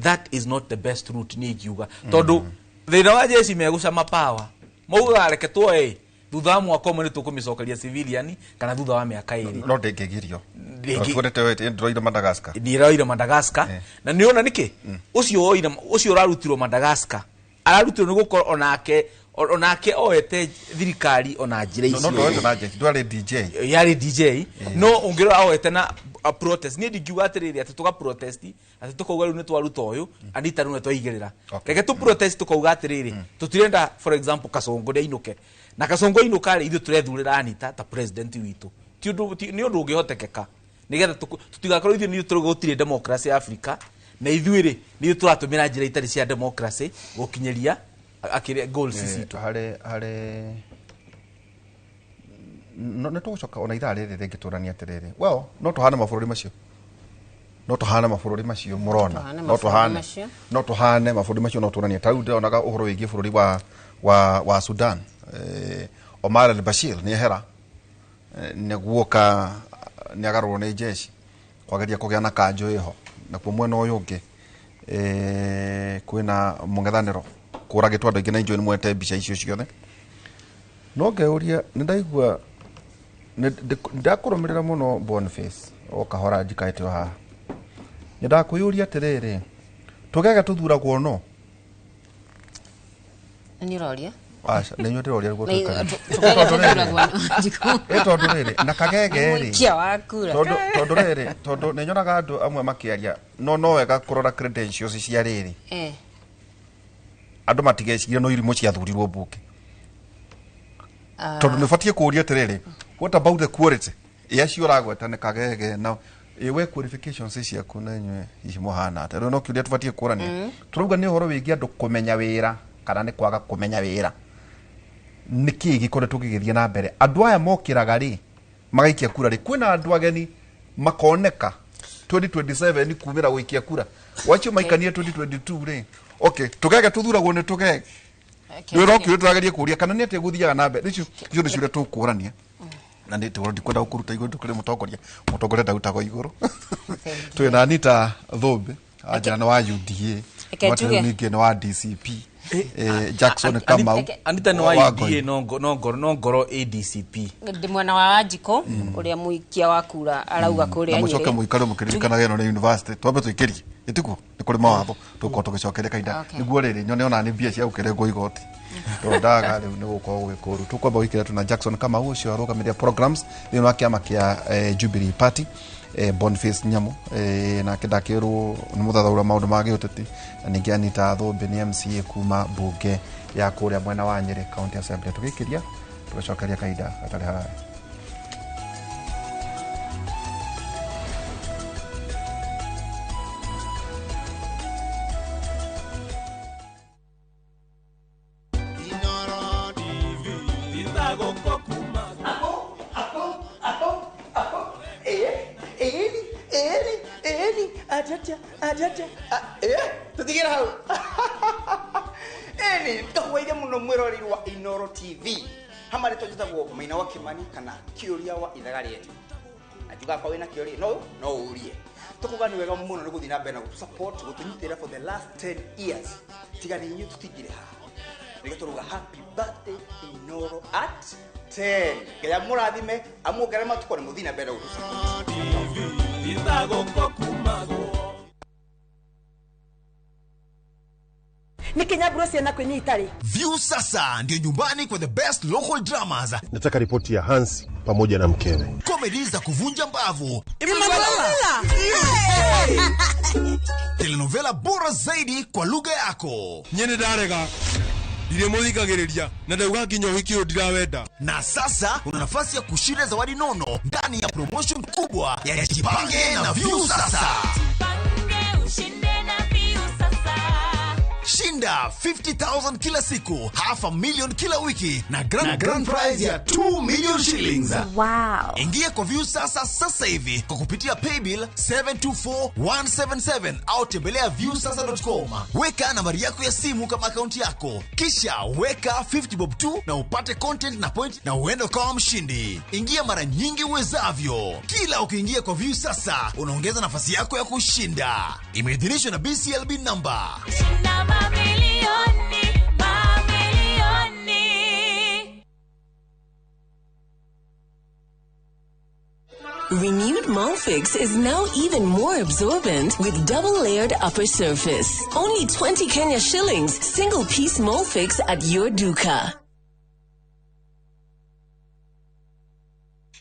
[SPEAKER 5] that is not the best route. Niĩ ingiuga, tondũ thĩna wa jeshi, megũcama power, maugaga reke tuoe, thutha wa mwaka ũmwe nĩ tũkũmĩcokeria civilian, kana thutha wa mĩaka 2.
[SPEAKER 6] No ndĩngĩgirio. Tuonete ndĩroire Madagascar.
[SPEAKER 5] Ndĩroire Madagascar. Na nĩ ona nĩkĩ ũcio woire, ũcio ũrarutirwo Madagascar, ararutirwo nĩ gũkorwo onake oete thirikari ona njĩra
[SPEAKER 6] No
[SPEAKER 5] icio.
[SPEAKER 6] ndoete na jeshi, ndwarĩ DJ.
[SPEAKER 5] Yarĩ DJ, no ũngĩrora oete na a protest. Niĩ ndingiuga atĩrĩrĩ, atĩ tũga protest, atĩ tũkauga rĩu nĩ twaruta ũyũ Anita, rĩu nĩ twaigĩrĩra. Reke tũ protest, tũkauga atĩrĩrĩ, tũtirenda, for example, Kasongo nĩ ainũke, na Kasongo ainũka rĩ, ithuĩ tũrethurĩra Anita ta president witũ. Ti ũndũ nĩ ũndũ ũngĩhotekeka, nĩgetha tũtigakorwo ithuĩ nĩ tũrauga gũtirĩ democracy Africa, na ithuĩ rĩ, nĩ tũratũmĩra njĩra itarĩ cia democracy gũkinyĩria akĩrĩa goals citũ.
[SPEAKER 6] Harĩ no nĩ tũgũcoka ona ithaa rĩrĩ rĩngĩ tũranie atĩrĩrĩ, well, no tũhane mabũrũri macio, no tũhane mabũrũri macio mũrona.
[SPEAKER 3] Tũhane
[SPEAKER 6] no
[SPEAKER 3] mabũrũri
[SPEAKER 6] tũhane
[SPEAKER 3] macio.
[SPEAKER 6] No tũhane mabũrũri macio, no tũranie. Ta rĩu ndĩronaga ũhoro wĩgiĩ bũrũri wa Sudan, Omar al-Bashir nĩ ehera, nĩ guoka nĩ agarũrwo nĩ jeshi kwageria kũgĩa na kanjũ ĩho. Nakuo mwena ũyũ ũngĩ, kwĩna mũng'ethanĩro kũragĩtwo andũ aingĩ, na inyuĩ nĩ mwete mbica icio ciothe. No ngeuria, nĩ ndaigua ndakũrũmĩrĩra mũno Boniface o kahora njikarĩte o haha, nĩ ndakwĩyũria atĩrĩrĩ, tũgege tũthuragwo no
[SPEAKER 3] Nĩ ũroria?
[SPEAKER 6] Aca, nĩ inyuĩ ndĩroria nĩguo tũikare.
[SPEAKER 3] Tũgege tũthuragwo Njikũ.
[SPEAKER 6] Ĩ tondũ rĩrĩ na kagege rĩ,
[SPEAKER 3] Mũikia wa kura.
[SPEAKER 6] Tondũ rĩrĩ, tondũ nĩ nyonaga andũ amwe makĩaria, no wega kũrora credentials cia rĩrĩ, andũ matigecirie no irimũ ciathurirwo mbunge, tondũ nĩ ũbatiĩ kũũria atĩrĩrĩ, what about the quality ya acio ũragweta nĩ kagege na ĩ we qualifications ciaku, na inyuĩ hihi mũhana atĩa? Rĩu no kĩũria tũbatiĩ kũrania. Tũrauga nĩ ũhoro wĩgiĩ andũ kũmenya wĩra kana nĩ kwaga kũmenya wĩra. Nĩ kĩĩ gĩkoretwo gĩgĩthiĩ na mbere? Andũ aya mokĩraga rĩ magaikia kura rĩ, kwĩna andũ ageni makoneka 2027 kumĩra gũikia kura wacio maikanire 2022 rĩ? Okay, tũgege tũthuragwo nĩ tũgege nĩ ũrokire, tũrageria kũria kana nĩ atĩa gũthiaga na mbere. Icio nĩ ciũria tũkũrania, na nĩ tũrwo ndikwenda gũkũruta igũrũ, tũkĩrĩ mũtongoria ndarutagwo igũrũ. Twĩ na Anita Thũmbĩ, anjĩra nĩ wa UDA.
[SPEAKER 3] Reke
[SPEAKER 6] Mwatĩ rĩu
[SPEAKER 3] njuge.
[SPEAKER 6] ningĩ nĩ wa DCP, Jackson Kamau
[SPEAKER 5] Anita nĩ wa
[SPEAKER 6] wa
[SPEAKER 5] UDA, no ngoro ADCP.
[SPEAKER 3] Ndĩ mwena wa Wanjikũ ũrĩa mũikia wa kura arauga kũrĩa
[SPEAKER 6] Na mũcoke
[SPEAKER 3] Nyĩrĩ.
[SPEAKER 6] mũikare mũkĩririkanaga ĩno nĩ university. Twambe tũikĩrie ĩtiguo nĩ kũrĩ mawatho tũgũkorwo tũgĩcokeria kahinda. Nĩguo rĩrĩ nyone ona nĩ mbia cia gũkĩrengwo igoti, tondũ ndaga rĩu nĩ gũkorwo gwĩ kũru. Tũkwamba gũikĩra tuna Jackson Kamau, ũcio arũgamĩrĩra programs thĩinĩ wa kĩama kĩa Jubilee Party, Boniface Nyamu, nake ndakĩrwo nĩ mũthathaũra maũndũ ma gĩũteti, na ningĩ Anita Thũmbĩ nĩ MCA kuma mbunge ya kũrĩa mwena wa Nyĩrĩ County Assembly. Tũgĩikĩria tũgacokeria kahinda gatarĩ haraya.
[SPEAKER 7] Ĩni atata atata, tũtigĩra hau. Ĩni ngahwaire mũno mwĩroreri wa Inoro TV, hama rĩtwa njĩtagwo Maina wa Kĩmani kana Kĩũria wa ithaga rĩetu, na njugaga kwa wĩna kĩũria no ũrie. Tũkuga nĩ wega mũno nĩ gũthiĩ na mbere na gũtũ support, gũtũnyitĩrĩra for the last 10 years. Tiga nĩ inyuĩ tũtingĩrĩ haha. Nĩkĩo tũrauga happy birthday Inoro at 10. Ngai amũrathime, amuongerere matukũ na mũthiĩ na mbere na gũtũ support.
[SPEAKER 8] Nä kä nyambura ciana kwä nyita rä.
[SPEAKER 9] Viusasa ndio nyumbani kwa the best local dramas.
[SPEAKER 10] Nataka ripoti ya Hans pamoja na mkewe.
[SPEAKER 9] Comedy za kuvunja mbavu. Telenovela bora zaidi kwa lugha yako.
[SPEAKER 11] Nyene ndarega. Ndiremuthikagiriria na ndauga nginya uhiki uyu ndirawenda.
[SPEAKER 9] Na sasa una nafasi ya kushinda zawadi nono ndani ya promotion kubwa ya Jipange na Viusasa.
[SPEAKER 12] Jipange ushinde na Viusasa.
[SPEAKER 9] Shinda 50,000 kila siku, 500,000 kila wiki na grand prize ya 2 million shillings.
[SPEAKER 12] Wow.
[SPEAKER 9] Ingia kwa Viusasa sasa hivi kwa kupitia paybill 724177 au tembelea viusasa.com. Weka nambari yako ya simu kama akaunti yako, kisha weka 50 bob tu na upate content na point na uende ukawa mshindi. Ingia mara nyingi uwezavyo. Kila ukiingia kwa Viusasa unaongeza nafasi yako ya kushinda. Imeidhinishwa na BCLB number.
[SPEAKER 12] Shinda mamilioni, mamilioni.
[SPEAKER 13] Renewed Molfix is now even more absorbent with double-layered upper surface. Only 20 Kenya shillings, single-piece Molfix at your duka.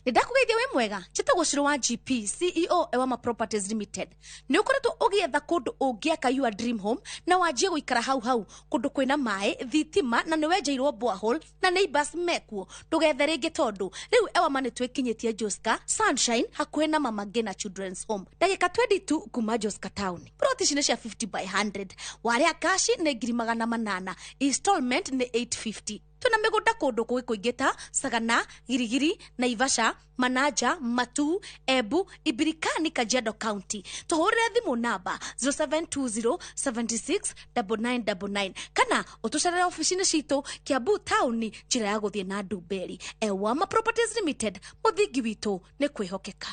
[SPEAKER 8] Nĩndakũgeithia wĩ mwega, njĩtagwo Shiro wa GP CEO Ewama Properties Limited. Nĩ ũkoretwo ũgĩetha kũndũ ũngĩaka your dream home na wanjie gũikara hau hau, kũndũ kwĩna maĩ, thitima na nĩ wenjeirwo borehole na neighbors mekuo. Ndũgethe rĩngĩ tondũ rĩu Ewama nĩ twĩkinyĩtie Joska Sunshine hakuhĩ na Mama Ngina Children's Home, ndagĩka 22 kuma Joska Town. Plot ici nĩ cia 50 by 100, warĩa kashi nĩ 800,000, installment nĩ 850. Tuna mĩgũnda kũndũ kũngĩ kũingĩ ta Sagana, Girigiri, Naivasha, Manaja, Matu, Embu, Ibirikani, Kajiado County. Tũhũrĩre thimũ namba 0720 76 9999 kana ũtũcerere ofici-inĩ citũ Kiambu Town, njĩra ya gũthiĩ na Ndumberi. Ewama Properties Limited, mũthingi witũ nĩ kwĩhokeka.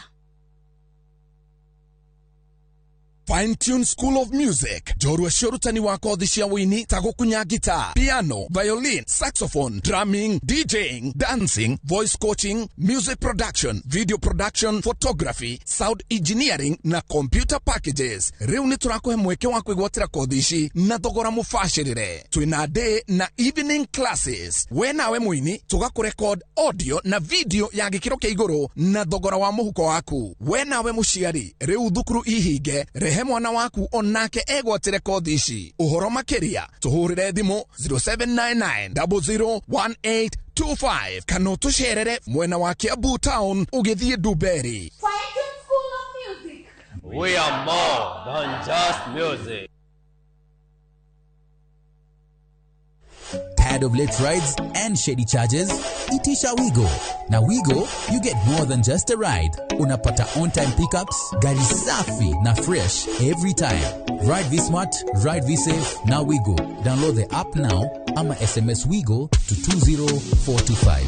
[SPEAKER 14] Fine Tune School of Music, njorua cia ũrutani wa kothi cia wũini ta gũkunya guitar, piano, violin, saxophone, drumming, DJing, dancing, voice coaching, music production, video production, photography, sound engineering na computer packages. Rĩu nĩ tũrakũhe mweke wa kwĩgwatĩra kothi ici na thogora mũbacĩrĩre. Twĩna day na evening classes. We nawe mũini tũgakũrecord audio na video ya gĩkĩro kĩa igũrũ na thogora wa mũhuko waku. We nawe mũciari, rĩu thukuru ihinge, rehe mwana waku onake egwatĩre kothi ici. Ũhoro makĩria tũhũrĩre thimũ 0799 001825 kana ũtũcerere mwena wa Kiambu Town ũgĩthiĩ Ndumberi.
[SPEAKER 15] We are more than just music.
[SPEAKER 16] Tired of late rides and shady charges? Itisha Wigo. Na Wigo, you get more than just a ride. Unapata on-time pickups, gari safi na fresh every time. Ride V-Smart, ride V-Safe, na Wigo. Download the app now ama SMS Wigo to 20425.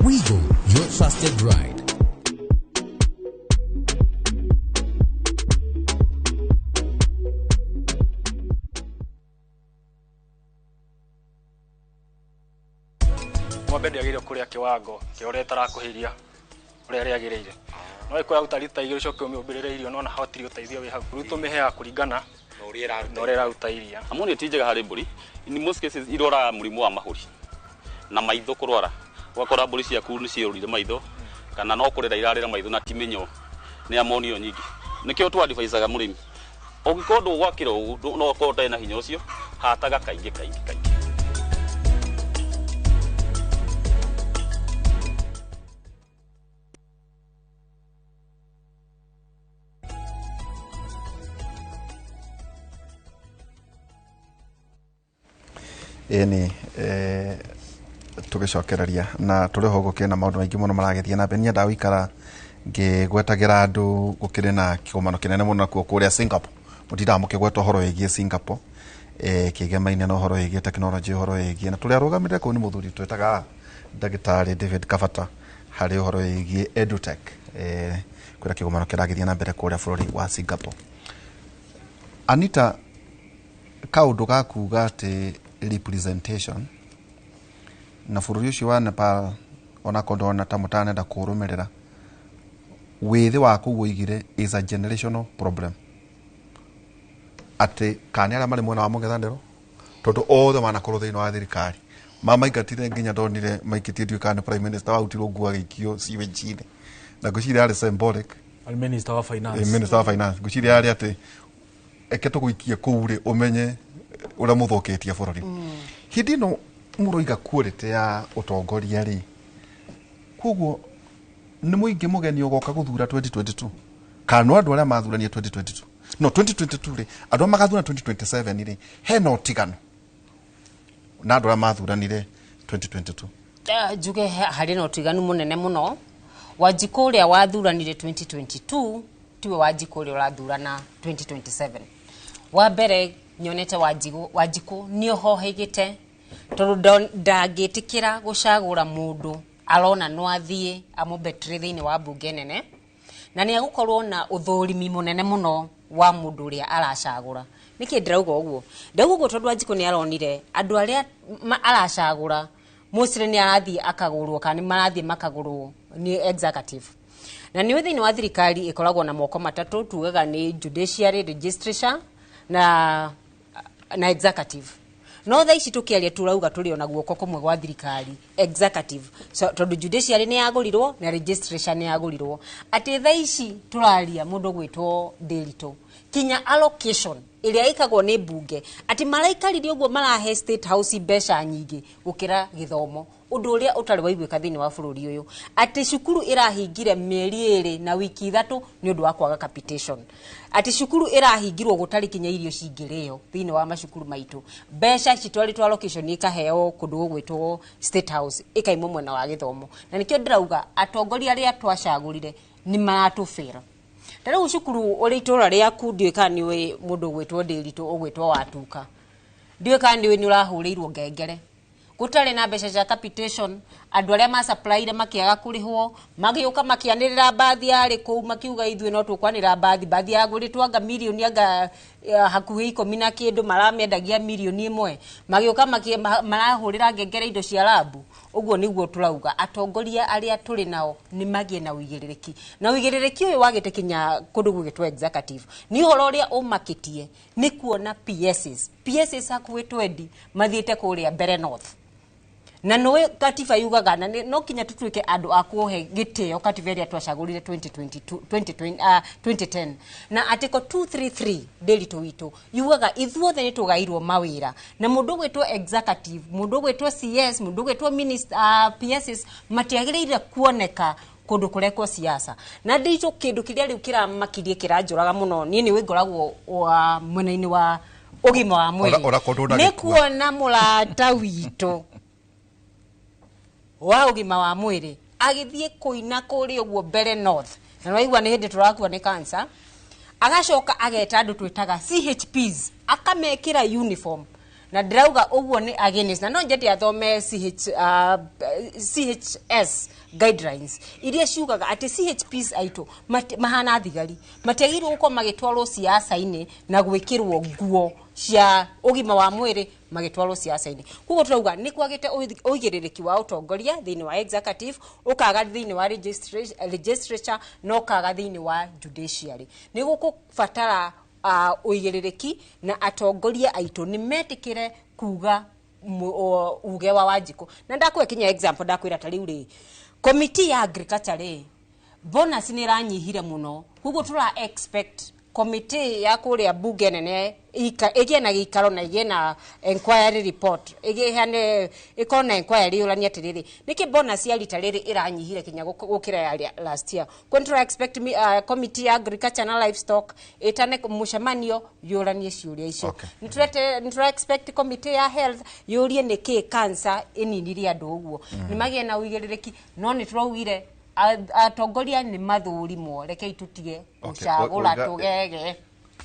[SPEAKER 16] Wigo, your trusted ride.
[SPEAKER 17] Ng'ombe ndĩagĩrĩire kũrĩa kĩwango kĩa ũrĩa ĩtarakũhĩria ũrĩa rĩagĩrĩire. No ĩkorwo yaruta rita igĩrĩ ũcoke ũmĩũmbĩrĩre irio no na hatirĩ ũteithio wĩ hau. Rĩu tũmĩheaga kũringana na ũrĩa ĩraruta iria.
[SPEAKER 18] Ammonia ti njega harĩ mbũri. In most cases irwaraga mũrimũ wa mahũri na maitho kũrwara. Ũgakora mbũri ciaku nĩ ciĩrũrire maitho kana no kũrĩra irarĩra maitho na ti mĩnyoo, nĩ ammonia nyingĩ. Nĩkĩo tũ advisaga mũrĩmi ũngĩkorwo ndũgwakĩra ũguo no ũkorwo ũtarĩ na hinya ũcio, hataga kaingĩ kaingĩ kaingĩ.
[SPEAKER 6] Ĩni tũgĩcokereria na tũrĩ ho gũkĩrĩ na maũndũ maingĩ mũno maragĩthiĩ na mbere. Nyendaga gũikara ngĩgwetagĩra andũ gũkĩrĩ na kĩgomano kĩnene mũno nakuo kũrĩa Singapore. Mũtindaga mũkĩgweta ũhoro wĩgiĩ Singapore, kĩgemaine na ũhoro wĩgiĩ technology, ũhoro wĩgiĩ na tũrĩa arũgamĩrĩre kũu nĩ mũthuri twĩtaga ndagĩtarĩ David Kabata harĩ ũhoro wĩgiĩ edutech, kwĩra kĩgomano kĩragĩthiĩ na mbere kũrĩa bũrũri wa Singapore. Anita, kaũndũ ga kuga atĩ representation na bũrũri ũcio wa Nepal onakorwo ndona ta mũtanenda kũrũmĩrĩra, wĩthĩ wa kũu oigire is a generational problem. Atĩ kana nĩ arĩa marĩ mwena wa mũng'ethanĩro, tondũ othe manakorwo thĩinĩ wa thirikari, mamaingatire nginya ndonire maikĩtie, ndiũĩ kana nĩ prime minister warutirwo nguo agĩikio sewage-inĩ, na ngwĩciria yarĩ symbolic.
[SPEAKER 5] Arĩ minister wa finance.
[SPEAKER 6] Minister wa finance, ngwĩciria yarĩ atĩ eke tũgũikie kũu rĩ, ũmenye ũrĩa mũthũkĩtie bũrũri. Hĩndĩ ĩno mũroiga quality ya ũtongoria rĩ, koguo nĩ mũingĩ mũgeni ũgoka gũthura 2022, kana no andũ arĩa mathuranie 2022? No 2022 rĩ, andũ arĩa magathura 2027 rĩ, hena ũtigano na andũ arĩa mathuranire 2022?
[SPEAKER 3] Njuge harĩ na ũtiganu mũnene mũno. Wanjikũ ũrĩa wathuranire 2022 tiwe Wanjikũ ũrĩa ũrathurana 2027. Wa mbere, nyonete Wanjikũ nĩ ũhohĩgĩte, tondũ ndangĩtĩkĩra gũcagũra mũndũ arona no athiĩ amũbetire thĩinĩ wa mbunge nene, na nĩ agũkorwo na ũthũrimi mũnene mũno wa mũndũ ũrĩa aracagũra. Nĩkĩ ndĩrauga ũguo? Ndauga ũguo tondũ Wanjikũ nĩ aronire andũ arĩa aracagũra mostly nĩ arathiĩ akagũrwo, kana nĩ marathiĩ makagũrwo nĩ executive. Na nĩ thĩinĩ wa thirikari ĩkoragwo na moko matatũ, tugaga nĩ judiciary, legislature na executive. No thaa ici tũkĩaria, tũrauga tũrĩ ona guoko kũmwe gwa thirikari, executive, so, tondũ judiciary nĩ yagũrirwo na legislature nĩ yagũrirwo. Atĩ thaa ici tũraria, mũndũ gwĩtwo Ndĩritũ, kinya allocation ĩrĩa ĩkagwo nĩ mbunge, atĩ maraikarire ũguo marahe State House mbeca nyingĩ gũkĩra gĩthomo, ũndũ ũrĩa ũtarĩ waiguĩka thĩinĩ wa bũrũri ũyũ, atĩ cukuru ĩrahingire mĩeri 2 na wiki 3 nĩ ũndũ wa kwaga capitation, atĩ cukuru ĩrahingirwo gũtarĩ kinya irio cingĩrĩo thĩinĩ wa macukuru maitũ. Mbeca citwarĩtwo allocation ikaheo kũndũ gũgwĩtwo State House, ĩkaimwo mwena wa gĩthomo. Na nĩkĩo ndĩrauga atongoria arĩa twacagũrire nĩ maratũbĩra. Ta rĩu cukuru ũrĩ itũra rĩaku, ndiũĩ kana nĩũĩ mũndũ ũgwĩtwo Ndĩritũ, ũgwĩtwo Watuka, ndiũĩ kana nĩũĩ nĩ ũrahũrĩirwo ngengere gũtarĩ na mbeca cia capitation. Andũ arĩa macaplaire makĩaga kũrĩhwo, magĩũka makĩanĩrĩra mbathi yarĩ kũu, makiuga ithuĩ no tũkwanĩrĩra mbathi. Mbathi yagũrĩtwo anga mirioni anga hakuhĩ 10 na kĩndũ, maramĩendagia mirioni 1, magĩũka marahũrĩra ngengere indo cia rabu. Ũguo nĩguo tũrauga atongoria arĩa tũrĩ nao nĩ magĩe na ũigĩrĩrĩki, na ũigĩrĩrĩki ũyũ wagĩte kinya kũndũ gũgĩtwo executive. Nĩ ũhoro ũrĩa ũmakĩtie nĩ kuona PSs, PSs hakuhĩ 20 mathiĩte kũrĩa Mbere North, na nĩwe katiba yugaga na no kinya tutuĩke andũ a kũhe gĩtĩo katiba ĩrĩa twacagũrire 2022, 2020, 2010, na article 233, Ndĩritũ witũ, yugaga ithuothe nĩ tũgairwo mawĩra, na mũndũ ũgwĩtwo executive, mũndũ ũgwĩtwo CS, mũndũ ũgwĩtwo minister, PSs matiagĩrĩire kuoneka kũndũ kũrekwo siasa. Na nditũ, kĩndũ kĩrĩa rĩu kĩramakirie, kĩranjũraga mũno niĩ, nĩ ngoragwo wa mwena-inĩ wa ũgima wa mwĩrĩ,
[SPEAKER 6] Ora- ora
[SPEAKER 3] nĩ
[SPEAKER 6] ndũnagĩkua.
[SPEAKER 3] kuona mũrata witũ wa ũgima wa mwĩrĩ agĩthiĩ kũina kũrĩa ũguo Mbere North, na nĩwaigua nĩ hĩndĩ tũrakua nĩ cancer, agacoka ageta andũ twĩtaga CHPs, akamekĩra uniform, na ndĩrauga ũguo nĩ against, na no nyende athome CHS guidelines iria ciugaga atĩ CHPs aitũ mahana thigari, matiagĩrĩirwo gũkorwo magĩtwarwo siasa-inĩ na gwĩkĩrwo nguo cia ũgima wa mwĩrĩ magĩtwarwo siasa-inĩ. Koguo tũrauga nĩ kwagĩte ũigĩrĩrĩki wa ũtongoria thĩinĩ wa executive, ũkaga thĩinĩ wa legislature, na ũkaga thĩinĩ wa judiciary. Nĩ gũkũbatara ũigĩrĩrĩki, na atongoria aitũ nĩ metĩkĩre kuga uge wa Wanjikũ. Na ndakũhe kinya example, ndakwĩra ta rĩu rĩ, committee ya agriculture rĩ, bonus nĩ ĩranyihire mũno. Koguo tũra expect committee ya kũrĩa bunge nene ĩgĩe na gĩikaro na ĩgĩe na inquiry report, ĩgĩheane, ĩkorwo na inquiry yũranie atĩrĩrĩ, nĩkĩ bonus ya rita rĩrĩ ĩranyihire kinya gũkĩra ya last year. Kwa nĩ expect committee ya agriculture na livestock ĩtane mũcemanio yũranie ciũria icio. Nĩ tũra expect committee ya health yũrie nĩkĩ cancer ĩninirie andũ ũguo. Nĩ magĩe na ũigĩrĩrĩki, no nĩ tũraugire atongoria nĩ mathũrimwo. Rekei tũtige gũcagũra tũgege.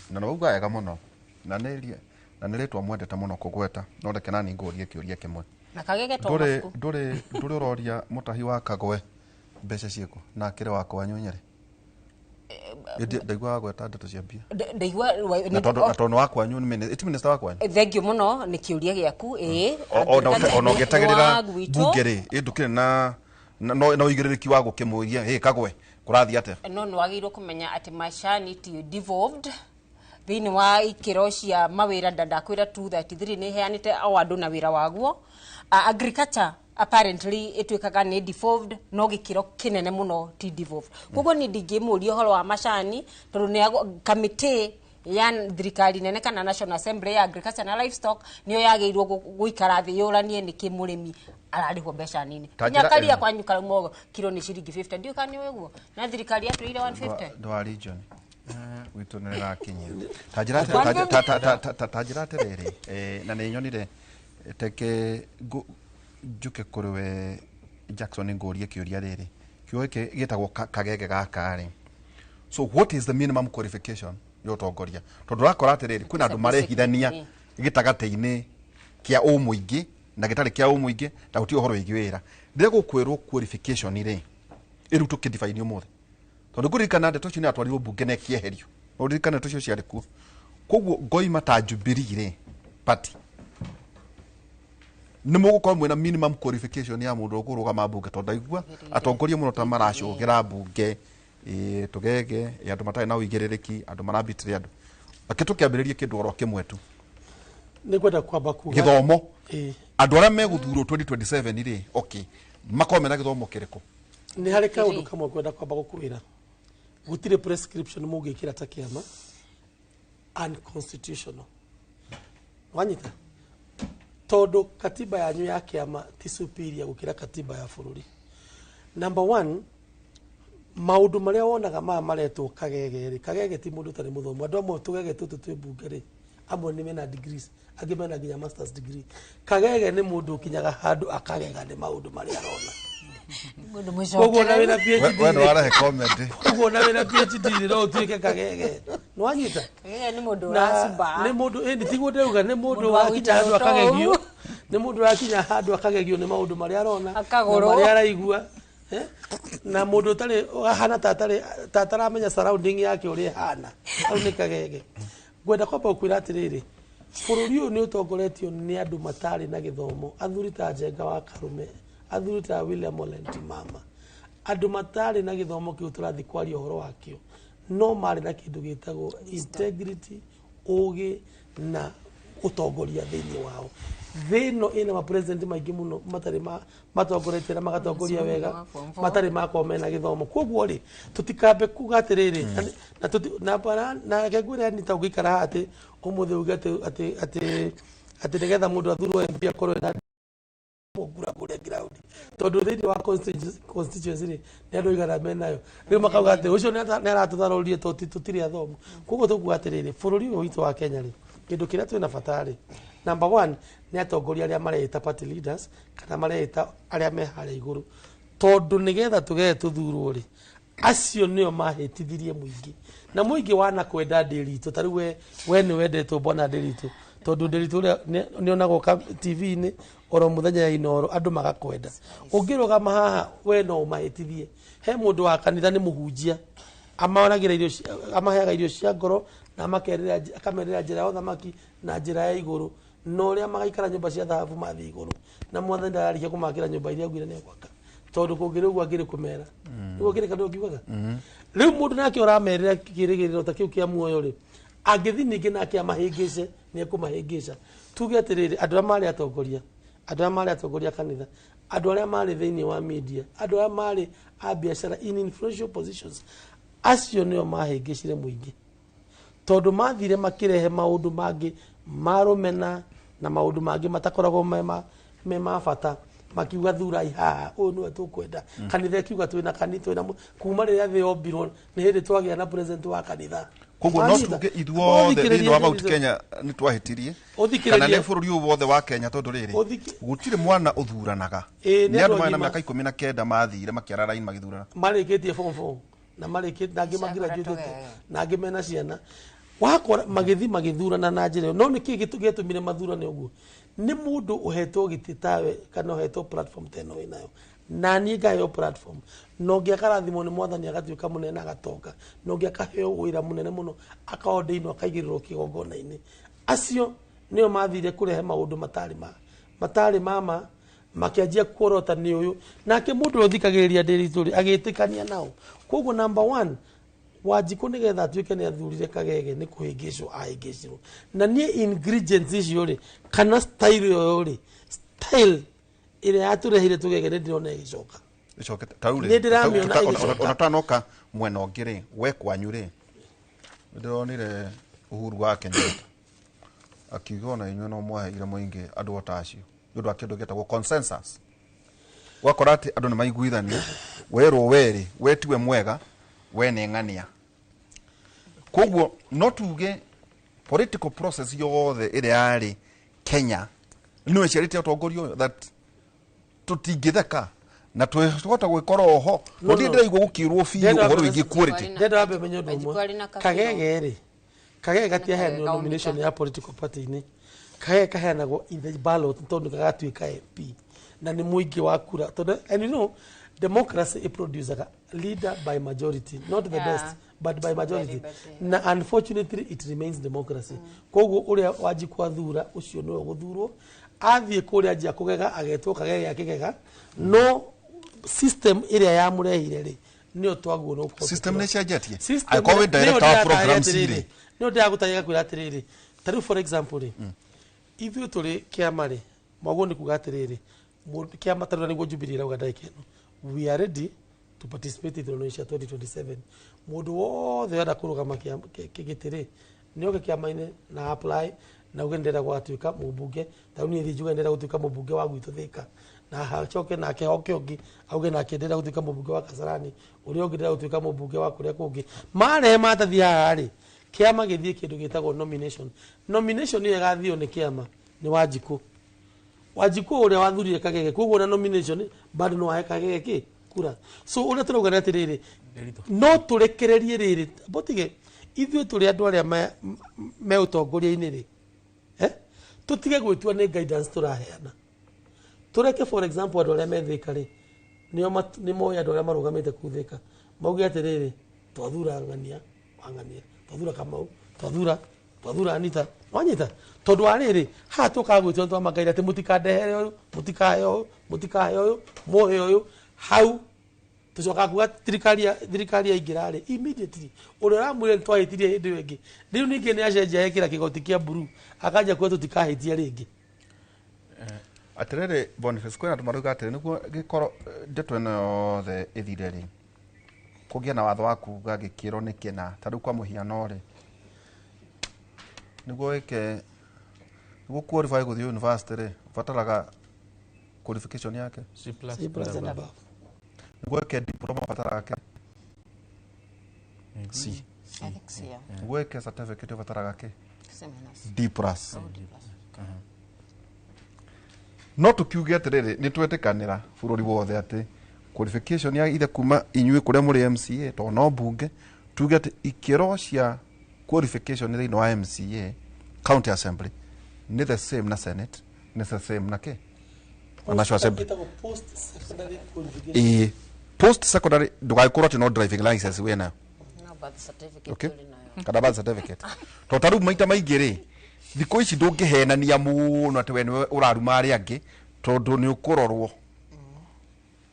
[SPEAKER 6] Na nĩ wauga wega mũno, na nĩ na nĩ rĩtwa mwendete mũno kũgweta, no reke nani ngũrie kĩũria kĩmwe.
[SPEAKER 3] Na kagege to
[SPEAKER 6] Ndũrĩ
[SPEAKER 3] mabuku.
[SPEAKER 6] Ndũrĩ ũroria mũtahi wa Kagwe mbeca ciĩkũ, na akĩrĩ wa kwanyu Nyĩrĩ? Ĩndĩ ndaiguaga gweta ndeto cia mbia.
[SPEAKER 3] Ndaigua
[SPEAKER 6] Na tondũ wa kwanyu nĩ ĩti minister wa kwanyu.
[SPEAKER 3] Thank you mũno nĩ kĩũria gĩaku, ĩĩ.
[SPEAKER 6] Ona ũgĩetagĩrĩra
[SPEAKER 3] Wa gwitũ.
[SPEAKER 6] mbunge rĩ, ĩ ndũkĩrĩ na ũigĩrĩrĩki wa gũkĩmũria, "Hĩ Kagwe, kũrathiĩ atĩa?"
[SPEAKER 3] No nĩ wagĩrĩirwo kũmenya atĩ macani ti devolved. Thĩinĩ wa ikĩro cia mawĩra ndandakwĩra 233 nĩ ĩheanĩte o andũ na wĩra waguo. Agriculture apparently ĩtuĩkaga nĩ devolved, no gĩkĩro kĩnene mũno ti devolved. Koguo niĩ ndingĩmũria ũhoro wa macani tondũ nĩ kamĩtĩ ya thirikari nene kana National Assembly ya Agriculture na Livestock nĩyo yagĩrĩirwo gũikara thĩ yũranie nĩkĩ mũrĩmi ararĩhwo mbeca nini.
[SPEAKER 6] Ta
[SPEAKER 3] Nginya
[SPEAKER 6] njĩra
[SPEAKER 3] karia
[SPEAKER 6] ĩno.
[SPEAKER 3] kwanyu karauma kiro nĩ ciringi 50, ndiũĩ kana nĩ ũguo na thirikari yatwĩrire 150.
[SPEAKER 6] Ndwa region gwitũ nĩ rĩrakinyia. Ta njĩra atĩrĩ- ta- ta- ta- ta- ta- ta njĩra atĩrĩrĩ, na nĩ nyonire, teke njuke kũrĩ we Jackson ngũrie kĩũria rĩrĩ, kĩũria gĩkĩ gĩtagwo kagege gaka rĩ, so what is the minimum qualification ya ũtongoria? Tondũ ũrakora atĩrĩrĩ, kwĩna andũ marehithania gĩtagatĩ-inĩ kĩa ũmũingĩ na gĩtarĩ kĩa ũmũingĩ, na gũtirĩ ũhoro wĩgiĩ wĩra. Rĩrĩa gũkwĩrwo qualification rĩ, ĩrĩu tũkĩdefine ũmũthĩ, tondũ ngũririkana ndeto icio nĩ atwarirwo mbunge na ĩkĩeherio. No ũririkane ndeto icio ciarĩ kuo. Koguo ngoima ta Jubilee rĩ, party nĩ mũgũkorwo mwĩna minimum qualification ya mũndũ ũkũrũgama mbunge? Tondũ ndaigua atongoria mũno ta maracũgĩra mbunge, tũgege, andũ matarĩ na ũigĩrĩrĩki, andũ marambitire andũ. Reke tũkĩambĩrĩrie kĩndũ oro kĩmwe tu.
[SPEAKER 4] Nĩ kwenda kwamba kuga
[SPEAKER 6] Gĩthomo.
[SPEAKER 4] Ĩĩ.
[SPEAKER 6] Andũ arĩa megũthurwo 2027 rĩ, okay, makorwo mena gĩthomo kĩrĩkũ?
[SPEAKER 4] Nĩ harĩ kaũndũ kamwe kwenda kwamba gũkwĩra, gũtirĩ prescription mũngĩkĩra ta kĩama unconstitutional. Wanyita? Tondũ katiba yanyu ya kĩama ti superior gũkĩra katiba ya bũrũri. Number one, maũndũ marĩa wonaga maya maretwo kagege rĩ, kagege ti mũndũ ũtarĩ mũthomu. Andũ amwe tũgege tũtũ twĩ mbunge rĩ, amwe nĩ mena degrees, angĩ mena nginya masters degree. Kagege nĩ mũndũ ũkinyaga handũ akagega nĩ maũndũ marĩa arona.
[SPEAKER 3] Mũndũ
[SPEAKER 4] Koguo ona wĩna
[SPEAKER 3] mũcokereru.
[SPEAKER 4] PhD
[SPEAKER 6] We nĩ warehe comment.
[SPEAKER 4] Koguo ona wĩna PhD rĩ, no ũtuĩke kagege. Nĩ wanyita?
[SPEAKER 3] Kagege nĩ mũndũ
[SPEAKER 4] Na
[SPEAKER 3] ũracumba.
[SPEAKER 4] nĩ mũndũ ĩni tiguo ndĩrauga, nĩ mũndũ
[SPEAKER 3] Mũndũ wa
[SPEAKER 4] wakinya handũ
[SPEAKER 3] gũikara
[SPEAKER 4] akagegio,
[SPEAKER 3] ũũ.
[SPEAKER 4] nĩ mũndũ wakinya handũ akagegio nĩ maũndũ marĩa arona na
[SPEAKER 3] Akagũrwo.
[SPEAKER 4] marĩa araigua. Na mũndũ ũtarĩ ahana ta atarĩ ta ataramenya surrounding yake ũrĩa ĩhana, hau nĩ kagege. Ngwenda kwamba gũkwĩra atĩrĩrĩ, bũrũri ũyũ nĩ ũtongoretio nĩ andũ matarĩ na gĩthomo, athuri ta Njenga wa Karume, athuri ta William Ole Ntimama, andũ matarĩ na gĩthomo kĩu tũrathiĩ kwaria ũhoro wakĩo, no marĩ na kĩndũ gĩtagwo integrity, ũgĩ na ũtongoria thĩinĩ wao. Thĩ ĩno ĩna mapresident maingĩ mũno matarĩ matongoretie na magatongoria wega, matarĩ makorwo mena gĩthomo. Koguo rĩ, tũtikambe kuga atĩrĩrĩ, na na reke ngwĩre, Anita, ũngĩikara haha atĩ ũmũthĩ uge atĩ atĩ atĩ atĩ nĩgetha mũndũ athurwo MP akorwo ena ngura kũrĩa ground, tondũ thĩinĩ wa constituency rĩ, nĩ andũ aigana menayo, rĩu makauga atĩ ũcio nĩ aratũtharũria tondũ tũtirĩ athomu. Koguo tũkuga atĩrĩrĩ, bũrũri ũyũ witũ wa Kenya rĩ, kĩndũ kĩrĩa twĩna bata rĩ, number one nĩ atongoria arĩa mareĩta party leaders kana mareĩta arĩa me harĩa igũrũ, tondũ nĩgetha tũgee tũthurwo rĩ, acio nĩo mahĩtithirie mũingĩ na mũingĩ wanakwenda Ndĩritũ. Ta rĩu we nĩ wendetwo bwana Ndĩritũ, tondũ Ndĩritũ ũrĩa nĩonagwo TV-inĩ oro mũthenya ya Inooro, andũ magakwenda. Ũngĩrũgama haha we no ũmahĩtithie. He mũndũ wa kanitha, nĩ mũhunjia, amaragĩra irio amaheaga irio cia ngoro na akamerĩra njĩra ya ũthamaki na njĩra ya igũrũ, na ũrĩa magaikara nyũmba cia thahabu mathiĩ igũrũ, na mwathani ndararĩkia kũmakĩra nyũmba iria augire nĩ egwaka, tondũ kũngĩrĩ ũguo angĩrĩ kũmera nĩguo kĩrĩ kandũ kiugaga. Rĩu mũndũ nake ũramerĩra kĩrĩgĩrĩro ta kĩu kĩa muoyo rĩ, angĩthi ningĩ nake amahĩngĩce, nĩ ekũmahĩngĩca. Tuge atĩrĩrĩ, andũ arĩa marĩ atongoria, andũ arĩa marĩ atongoria kanitha, andũ arĩa marĩ thĩinĩ wa media, andũ arĩa marĩ a biacara in influential positions, acio nĩo mahĩngĩcire mũingĩ, tondũ mathire makĩrehe maũndũ mangĩ marũmena na maũndũ mangĩ matakoragwo me ma bata, makiuga thurai haha, ũyũ nĩwe tũkwenda. Kanitha ĩkiuga twĩna kanitha twĩna kuma rĩrĩa thĩ yombirwo nĩ hĩndĩ twagĩa na president wa kanitha.
[SPEAKER 6] Koguo no
[SPEAKER 4] Wanyita?
[SPEAKER 6] tuge ithuothe
[SPEAKER 4] Ũthikĩrĩrie
[SPEAKER 6] thĩinĩ wa Mount
[SPEAKER 4] Ndĩritũ.
[SPEAKER 6] Kenya nĩ twahĩtirie,
[SPEAKER 4] Ũthikĩrĩrie.
[SPEAKER 6] kana nĩ bũrũri ũyũ wothe wa Kenya? Tondũ rĩrĩ, gũtirĩ mwana ũthuranaga.
[SPEAKER 4] Ĩĩ, nĩ
[SPEAKER 6] nĩ andũ
[SPEAKER 4] andũ
[SPEAKER 6] marĩ na
[SPEAKER 4] agima.
[SPEAKER 6] mĩaka 19 mathire makĩara raini magĩthurana.
[SPEAKER 4] Marĩkĩtie form 4 na marĩkĩtie na angĩ
[SPEAKER 3] Cagũra
[SPEAKER 4] magraduate
[SPEAKER 3] tũgege.
[SPEAKER 4] na angĩ mena ciana, wakora magĩthi magĩthurana na njĩra ĩyo. No nĩkĩ gĩatũmire mathurane ũguo? Nĩ mũndũ ũhetwo gĩtĩ tawe kana ũhetwo platform ta ĩno wĩnayo, na niĩ ngaheo platform, na ũngĩ akarathimwo nĩ mwathani agatuĩka mũnene na agatonga, na ũngĩ akaheo wĩra mũnene mũno akaondĩinwo akaigĩrĩrwo kĩgongona-inĩ. Acio nĩo mathire kũrehe maũndũ matarĩ mama, makĩanjia kuorota nĩ ũyũ nake mũndũ ũrĩa ũthikagĩrĩria Ndĩritũ rĩ, agĩtĩkania nao. Koguo number one, Wanjikũ nĩgetha atuĩke nĩ athurire Kagege nĩ kũhĩngĩcwo ahĩngĩcirwo. Na niĩ ingredients icio rĩ, kana style ĩyo rĩ, style ĩrĩa yatũreheire tũgege nĩ ndĩrona ĩgĩcoka.
[SPEAKER 6] Ĩcokete ta rĩu rĩ,
[SPEAKER 4] Nĩ ndĩramĩona ĩgĩcoka.
[SPEAKER 6] Ona tanoka mwena ũngĩ rĩ, we kwanyu rĩ, ndĩronire Uhuru wa Kenyatta akiuga ona inyuĩ no mwaheire mũingĩ andũ o ta acio nĩ ũndũ wa kĩndũ gĩtagwo consensus. Ũgakora atĩ andũ nĩ maiguithania, werwo werĩ, we tiwe mwega, we nĩ ng'ania. Koguo no tuge political process yothe ĩrĩa yarĩ Kenya nĩyo ĩciarĩte ũtongoria ũyũ that tũtingĩtheka na twĩhota gwĩkora oho.
[SPEAKER 4] No,
[SPEAKER 6] Gũtirĩ
[SPEAKER 4] no.
[SPEAKER 6] ndĩraigua gũkĩrwo biũ
[SPEAKER 4] Ndĩrenda
[SPEAKER 6] ũhoro
[SPEAKER 4] wambe-
[SPEAKER 6] wĩgiĩ quality.
[SPEAKER 4] Ndĩrenda wambe ũmenye ũndũ ũmwe.
[SPEAKER 3] Wanjikũ arĩ na kabirũ.
[SPEAKER 4] Kagege rĩ, Kagege gatiaheanirwo
[SPEAKER 3] Kagege
[SPEAKER 4] nomination ya political party-inĩ. Kagege kaheanagwo in the ballot tondũ gagatuĩka MP na nĩ mũingĩ wa kura tondũ, and you know, democracy ĩproducaga leader by majority, not the best but by majority. Na unfortunately it remains democracy. Koguo ũrĩa Wanjikũ athura ũcio nĩwe ũgũthurwo, athiĩ kũrĩa anjia kũgega agetwo Kagege akĩgega. No system ĩrĩa yamũrehire rĩ, nĩyo twaguo no gũkorwo
[SPEAKER 6] System
[SPEAKER 4] tũkĩrora.
[SPEAKER 6] nĩ ĩcenjetie.
[SPEAKER 4] System
[SPEAKER 6] Angĩkorwo wĩ
[SPEAKER 4] nĩyo
[SPEAKER 6] director wa
[SPEAKER 4] ndĩratarĩria
[SPEAKER 6] programs
[SPEAKER 4] atĩrĩrĩ,
[SPEAKER 6] rĩ.
[SPEAKER 4] nĩyo ndĩragũtarĩria kwĩra atĩrĩrĩ, ta rĩu for example rĩ, ithuĩ tũrĩ kĩama rĩ, mwaguo nĩ kuga atĩrĩrĩ, kĩama ta rĩu nĩguo Jubilee ĩrauga ndagĩka ĩno, we are ready to participate ithurano cia 2027. Mũndũ wothe ũrenda kũrũgama gĩtĩ rĩ, nĩ oke kĩama-inĩ na apply na uge ndĩrenda gũgatuĩka mũmbunge. Ta rĩu niĩ thiĩ njuge ndĩrenda gũtuĩka mũmbunge wa gwitũ Thĩka, na hacoke nake hoke ũngĩ auge nake ndĩrenda gũtuĩka mũmbunge wa Kasarani, ũrĩa ũngĩ ndĩrenda gũtuĩka mũmbunge wa kũrĩa kũngĩ. Marehe maratathi haha rĩ, kĩama gĩthiĩ kĩndũ gĩtagwo nomination. Nomination ĩyo ĩgathio nĩ kĩama nĩ Wanjikũ. Wanjikũ ũrĩa wathurire Kagege, koguo na nomination bado no ahe Kagege kĩ kura. So ũrĩa tũrauga nĩ atĩrĩrĩ, no tũrekererie rĩrĩ botige ithuĩ tũrĩ andũ arĩa me ũtongoria-inĩ rĩ, tũtige gwĩtua nĩ guidance tũraheana. Tũreke for example andũ arĩa me Thĩka rĩ, nĩo nĩ moĩ andũ arĩa marũgamĩte kũu Thĩka, mauge atĩrĩrĩ, twathura ng'ania wang'ania, twathura Kamau, twathura Anita, wanyita. Tondũ wa rĩrĩ, haha tũkaga gwĩtua nĩ twamakaire atĩ mũtikandehere ũyũ, mũtikahe ũyũ, mũtikahe ũyũ, mũhe ũyũ. Hau tũcokaga kuga thirikari yaingĩra rĩ, immediately ũrĩa ũramwĩra nĩ twahĩtirie hĩndĩ ĩyo ĩngĩ, rĩu ningĩ nĩ acenjia ekĩra kĩgoti kĩa blue, akanjia kuga tũtikahĩtia rĩngĩ.
[SPEAKER 6] Atĩrĩrĩ Boniface, kwĩna andũ marauga atĩrĩ, nĩguo gĩkorwo ndeto ĩno yothe ĩthire rĩ, kũgĩe na watho wa kuga gĩkĩro nĩ kĩna. Ta rĩu kwa mũhiano rĩ, nĩguo wĩke, nĩguo qualify gũthiĩ university rĩ, ũbataraga qualification yake
[SPEAKER 5] C plus.
[SPEAKER 4] C plus and above.
[SPEAKER 6] Nĩguo wĩke diploma ũbataraga kĩ? C.
[SPEAKER 3] I think so, yeah.
[SPEAKER 6] Nĩguo wĩke certificate ũbataraga kĩ?
[SPEAKER 3] Seminars.
[SPEAKER 6] D plus.
[SPEAKER 3] Oh, D plus.
[SPEAKER 6] No tũkiuge atĩrĩrĩ, nĩ twetĩkanĩra bũrũri wothe atĩ qualification ya ithe kuma inyuĩ kũrĩa mũrĩ MCA, tondũ no mbunge, tuge atĩ ikĩro cia qualification thĩinĩ wa MCA county assembly nĩ the same na senate, nĩ the same na kĩ? Na National Assembly.
[SPEAKER 4] Ĩtagwo post secondary qualification.
[SPEAKER 6] Ĩĩ, post secondary ndũgagĩkorwo atĩ no driving license wĩ nayo.
[SPEAKER 3] No birth certificate
[SPEAKER 6] Okay.
[SPEAKER 3] ũrĩ nayo.
[SPEAKER 6] Kana birth certificate. Tondũ ta rĩu maita maingĩ rĩ, thikũ ici ndũngĩhenania mũno atĩ we nĩwe ũraruma arĩa angĩ, tondũ nĩ ũkũrorwo.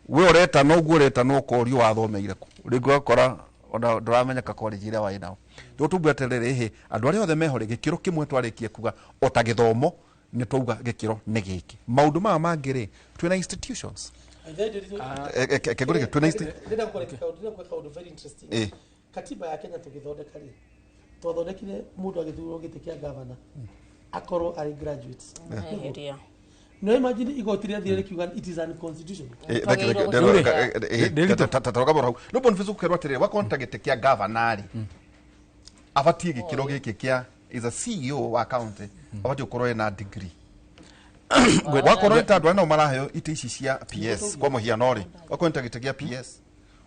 [SPEAKER 6] We ũretana ũguo ũretana ũkorio wathomeire kũ. Rĩngĩ ũgakora ona ndũramenyeka college ĩrĩa warĩ nao. Rĩu tuge atĩrĩrĩ, ĩhĩ, andũ arĩa othe meho rĩ, gĩkĩro kĩmwe twarĩkia kuga o ta gĩthomo, nĩ twauga gĩkĩro nĩ gĩkĩ. Maũndũ maya mangĩ rĩ, twĩna institutions. Kengũrĩke, twĩna
[SPEAKER 4] Ndĩrenda kũreka kaũndũ very interesting. Katiba ya Kenya tũgĩthondeka rĩ, twathondekire mũndũ agĩthurwo gĩtĩ kĩa gavana akorwo arĩ graduate.
[SPEAKER 3] Eheria.
[SPEAKER 4] No imagine igoti rĩathire rĩkiuga it is unconstitutional.
[SPEAKER 6] Taroga hau no Boniface ũkerwo atĩrĩrĩ, wakorwo ta gĩtĩ kĩa gavana rĩ, abatiĩ gĩkĩro gĩkĩ kĩa is a CEO wa county, abatiĩ gũkorwo ena degree. Wakorwo nĩ ta andũ arĩa nao maraheo itĩ ici cia PS kwa mũhiano rĩ, wakorwo nĩ ta gĩtĩ gĩa PS,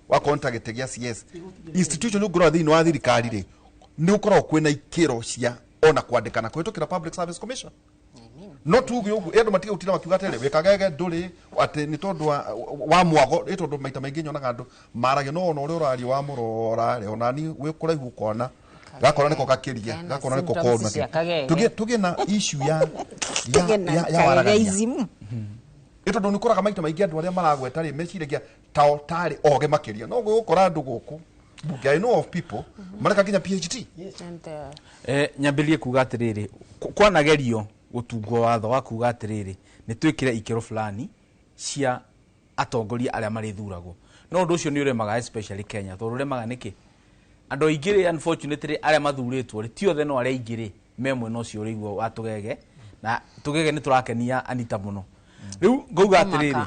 [SPEAKER 6] wakorwo nĩ ta gĩtĩ gĩa CS, institution ũngĩrora thĩinĩ wa thirikari rĩ, nĩ gũkoragwo kwĩna ikĩro cia ona kwandĩkana kũhĩtũkĩra Public Service Commission. No tuge ũguo andũ matige gũtinda makiuga atĩrĩrĩ, wĩ Kagege ndũrĩ, atĩ nĩ tondũ wa mwago, nĩ tondũ maita maingĩ nyonaga andũ maragia, no ona ũrĩa ũraria wamũrora rĩ, ona ni wĩ kũraihu ũkona gakora nĩko gakĩria,
[SPEAKER 3] Kena
[SPEAKER 6] gakora nĩko
[SPEAKER 3] symptoms
[SPEAKER 6] koru.
[SPEAKER 3] cia Kagege.
[SPEAKER 6] Tũgĩe na issue
[SPEAKER 3] Tũgĩe na
[SPEAKER 6] ya waragania.
[SPEAKER 3] Kagegeism.
[SPEAKER 6] Nĩ tondũ nĩ ũkoraga maita maingĩ andũ arĩa maragweta rĩ, meciragia tao tarĩ oge makĩria, no gũkora andũ gũkũ Bunge. I know of people mareka nginya PhD.
[SPEAKER 3] And,
[SPEAKER 5] Nyambĩrĩrie kuga atĩrĩrĩ, kwanagerio gũtungwo watho wa kuga atĩrĩrĩ, nĩ twĩkĩre ikĩro fulani cia atongoria arĩa marĩthuragwo, no ũndũ ũcio nĩ ũremaga, especially Kenya. Tondũ ũremaga nĩkĩ? Andũ aingĩ rĩ, unfortunately, arĩa mathurĩtwo rĩ, ti othe, no arĩa aingĩ rĩ me mwena ũcio ũrĩguo wa tũgege, na tũgege nĩ tũrakenia Anita mũno. Rĩu ngauga atĩrĩrĩ,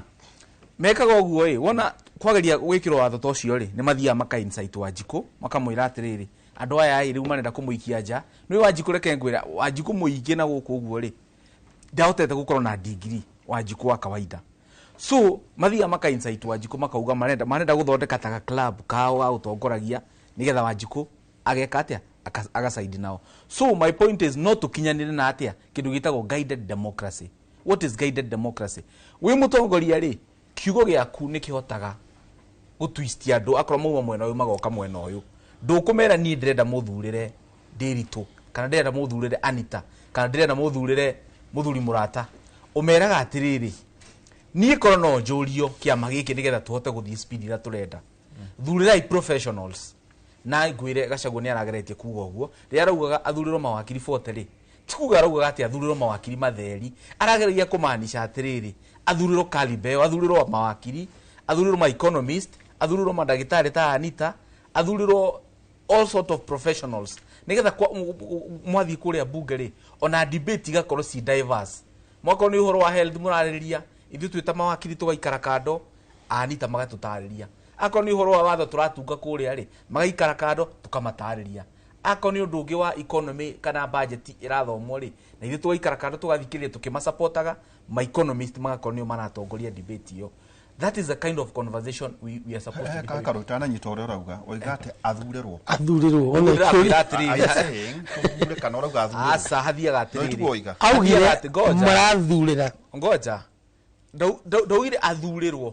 [SPEAKER 5] mekaga ũguo ĩ, wona kwageria gwĩkĩrwo watho ta ũcio rĩ, nĩ mathiaga maka insight Wanjikũ, makamwĩra atĩrĩrĩ, andũ aya ĩ, rĩu marenda kũmũikia nja. Nĩ Wanjikũ, reke ngwĩra, Wanjikũ mũingĩ na gũkũ ũguo rĩ, ndahotete gũkorwo na degree, Wanjikũ wa kawaida. So mathiaga maka insight Wanjikũ, makauga marenda gũthondeka ta ga club kao ga gũtongoragia, nĩgetha Wanjikũ ageka atĩa? Agacaidi nao. So my point is, no tũkinyanĩre na atĩa? Kĩndũ gĩtagwo guided democracy. What is guided democracy? Wĩ mũtongoria rĩ, kiugo gĩaku nĩ kĩhotaga gũtwistia andũ. Akorwo mauma mwena ũyũ, magoka mwena ũyũ. Ndũkũmera niĩ ndĩrenda mũthurĩre Ndĩritũ, kana ndĩrenda mũthurĩre Anita, kana ndĩrenda mũthurĩre mũthuri mũrata. Ũmeraga atĩrĩrĩ, niĩ korwo no njũrio kĩama gĩkĩ, nĩgetha tũhote gũthiĩ speed ĩrĩa tũrenda, thurĩrai professionals. Na ngwĩre, Gachagua nĩ arageretie kuga ũguo rĩrĩa araugaga athurĩrwo mawakiri 40 rĩ, ti kuga araugaga atĩ athurĩrwo mawakiri matheri. Arageragia kũmaanisha atĩrĩrĩ, athurĩrwo caliber ĩyo, athurĩrwo mawakiri, athurĩrwo ma economist, athurĩrwo mandagĩtarĩ ta Anita, athurĩrwo all sort of professionals, nĩgetha mwathiĩ kũrĩa bunge rĩ, ona debate igakorwo ci diverse. Mwakorwo nĩ ũhoro wa health mũrarĩrĩria, ithuĩ twĩ ta mawakiri tũgaikara kando, Anita magatũtarĩria. Akorwo nĩ ũhoro wa watho tũratunga kũrĩa rĩ, magaikara kando, tũkamatarĩria. Akorwo nĩ ũndũ ũngĩ wa economy kana budget ĩrathomwo rĩ, na ithuĩ tũgaikara kando, tũgathikĩrĩria tũkĩmasapotaga. Ma economist magakorwo nĩo maratongoria debate ĩyo. That is the kind of conversation we are supposed to be having.
[SPEAKER 6] Kaka, ũtananyita ũrĩa ũrauga, oiga atĩ athurĩrwo.
[SPEAKER 4] Athurĩrwo, ona
[SPEAKER 5] Ndĩrakwĩra
[SPEAKER 4] kĩũria-
[SPEAKER 5] atĩrĩrĩ.
[SPEAKER 6] Are you saying tũthure kana ũrauga athurĩrwo?
[SPEAKER 5] Aca, hathiaga
[SPEAKER 6] No,
[SPEAKER 5] atĩrĩrĩ.
[SPEAKER 6] tiguo oiga.
[SPEAKER 4] Augire
[SPEAKER 5] Hathiaga atĩ- ngoja.
[SPEAKER 4] marathurĩra.
[SPEAKER 5] Ngoja. Ndaugire athurĩrwo.